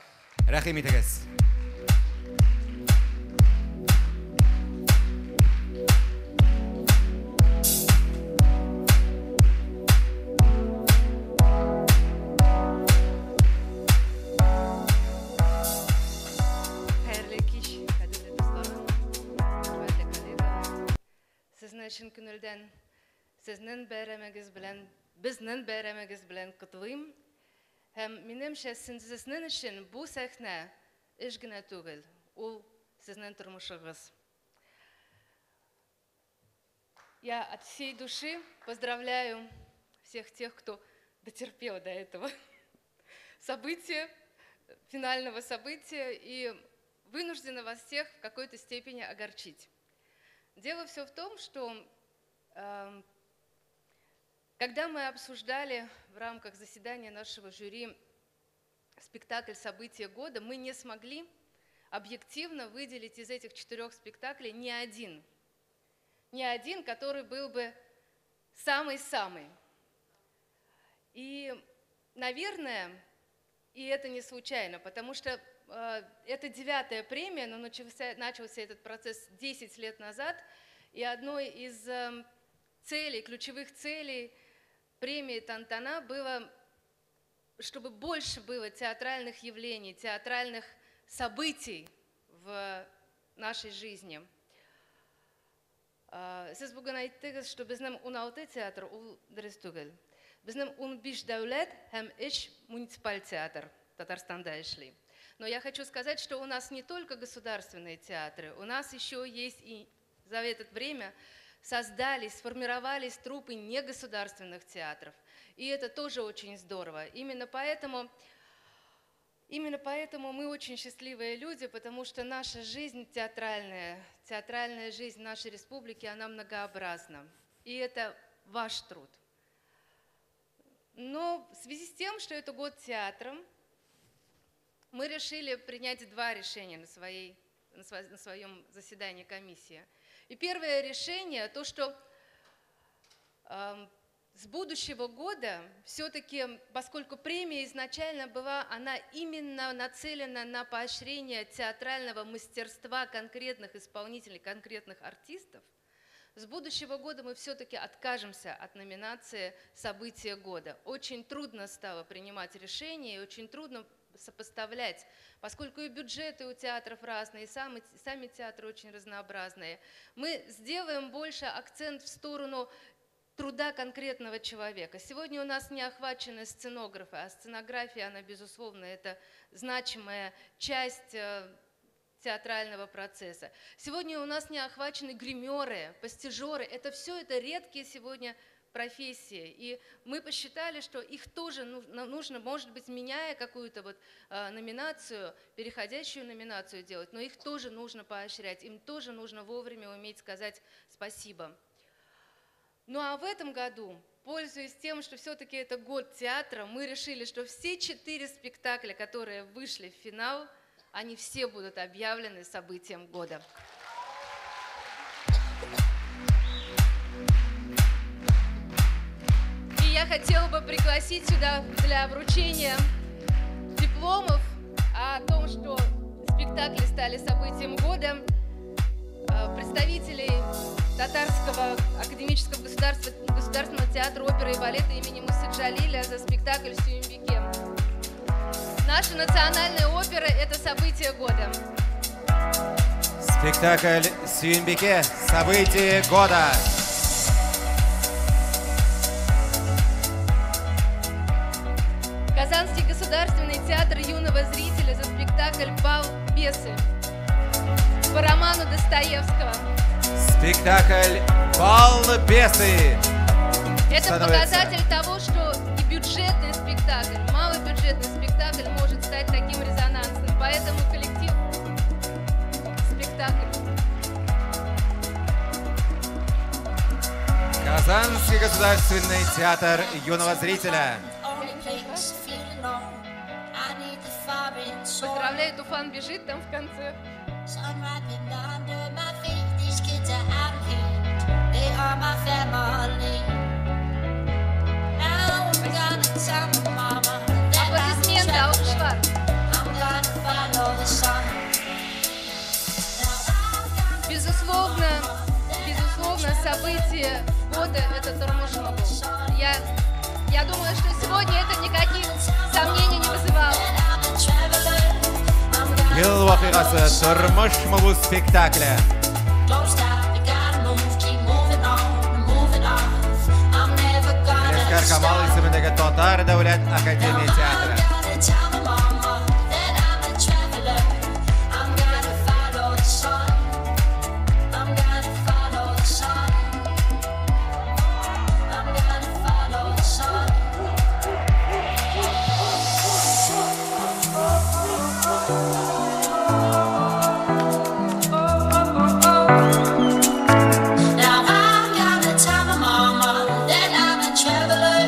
Рәхим итегез. Хәерле кич, кадерле дусларым. Һәммәгезне чын күңелдән сезнең бәйрәмегез белән, безнең бәйрәмегез белән котлыйм. Һәм минемчә, сезнең өчен бу сәхнә эш генә түгел, ул сезнең тормышыгыз. Я от всей души поздравляю всех тех, кто дотерпел до этого события, финального события, и вынуждена вас всех в какой-то степени огорчить. Дело все в том, что когда мы обсуждали в рамках заседания нашего жюри спектакль «События года», мы не смогли объективно выделить из этих 4 спектаклей ни один, который был бы самый-самый. И, наверное, и это не случайно, потому что это 9-я премия, но начался этот процесс 10 лет назад, и одной из целей, ключевых целей премии «Тантана» было, чтобы больше было театральных явлений, театральных событий в нашей жизни. Сез бүген әйттегез, что безнең 16 театр ул дөрес түгел. Безнең 15 дәүләт һәм 3 муниципаль театр Татарстанда эшли. Но я хочу сказать, что у нас не только государственные театры, у нас еще есть и за это время создались, сформировались труппы негосударственных театров. И это тоже очень здорово. Именно поэтому мы очень счастливые люди, потому что наша жизнь театральная, театральная жизнь нашей республики, она многообразна. И это ваш труд. Но в связи с тем, что это год театра, мы решили принять 2 решения на своем заседании комиссии. И первое решение, то, что с будущего года все-таки, поскольку премия изначально была, она именно нацелена на поощрение театрального мастерства конкретных исполнителей, конкретных артистов, с будущего года мы все-таки откажемся от номинации «События года». Очень трудно стало принимать решения, и очень трудно сопоставлять, поскольку и бюджеты у театров разные, и сами театры очень разнообразные. Мы сделаем больше акцент в сторону труда конкретного человека. Сегодня у нас не охвачены сценографы, а сценография, она, безусловно, это значимая часть театрального процесса. Сегодня у нас не охвачены гримеры, постижеры. Это все это редкие сегодня профессии. И мы посчитали, что их тоже нужно, может быть, меняя какую-то вот номинацию, переходящую номинацию делать, но их тоже нужно поощрять, им тоже нужно вовремя уметь сказать спасибо. Ну а в этом году, пользуясь тем, что все-таки это год театра, мы решили, что все 4 спектакля, которые вышли в финал, они все будут объявлены событием года. И я хотела бы пригласить сюда для вручения дипломов о том, что спектакли стали событием года, представителей Татарского академического государственного театра оперы и балета имени Мусы Джалиля за спектакль «Сююмбике». Наша национальная опера – это событие года. Спектакль «Сююмбике» – событие года. Казанский государственный театр юного зрителя за спектакль «Бал бесы» по роману Достоевского. Спектакль «Бал бесы». Это показатель того, что и бюджетный спектакль, малобюджетный спектакль может стать таким резонансным. Поэтому коллектив спектакль. Казанский государственный театр юного зрителя. Поздравляю, Туфан бежит там в конце. Аплодисменты, алкышлар. Безусловно, событие года – это Тормыш Мабу. Я думаю, что сегодня это никаких сомнений не вызывало. Ел вакыйгасы Тормыш Мабу спектакле. Камал исемендәге Татар дәүләт академия театры. Фонд поддержки современного искусства «Живой город»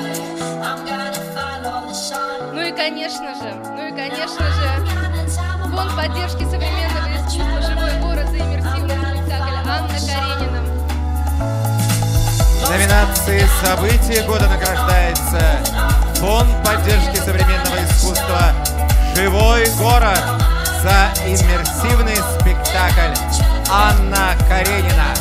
за иммерсивный спектакль «Анна Каренина». В номинации «Событие года» награждается Фонд поддержки современного искусства «Живой город» за иммерсивный спектакль «Анна Каренина».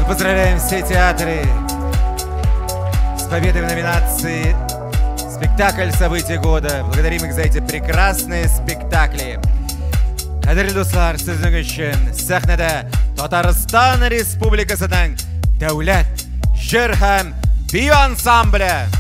Поздравляем все театры с победой в номинации «Спектакль события года». Благодарим их за эти прекрасные спектакли. Кадерле дуслар, сезнең өчен сәхнәдә Татарстан Республикасының дәүләт җыр һәм бию ансамбле. Ты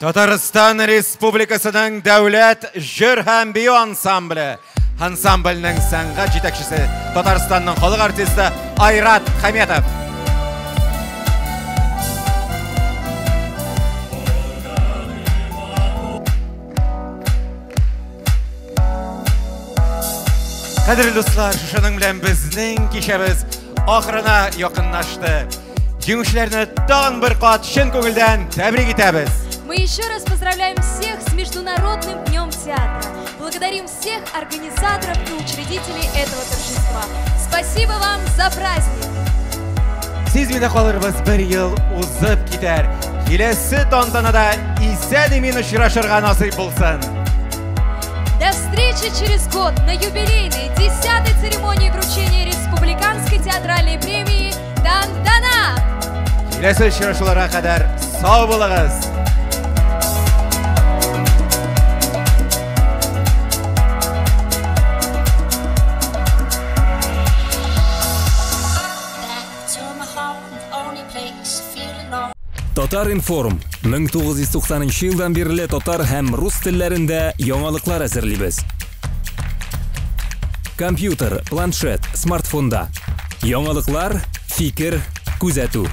Татарстан Республикасының дәүләт җыр һәм бию ансамбле. Ансамбльнең сәнгать җитәкчесе Татарстанның халык артисты Айрат Хаметов. Кадерле дуслар, шушының белән безнең кичәбез ахырына якынлашты. Җиңүчеләрне тагын бер кат чын күңелдән тәбрик итәбез. Мы еще раз поздравляем всех с Международным днем театра. Благодарим всех организаторов и учредителей этого торжества. Спасибо вам за праздник. Сизми дә калырбыз, бер ел узып китәр. Киләсе тантанада исән-имин очрашырга насыйп булсын. До встречи через год на юбилейной 10-й церемонии вручения Республиканской театральной премии «Тантана». Киләсе очрашуларга кадәр сау булыгыз. Татар-информ 1990 елдан бирле татар һәм рус телләрендә яңалыклар әзерлибез. Компьютер, планшет, смартфонда. Яңалыклар, фикер, күзәтү.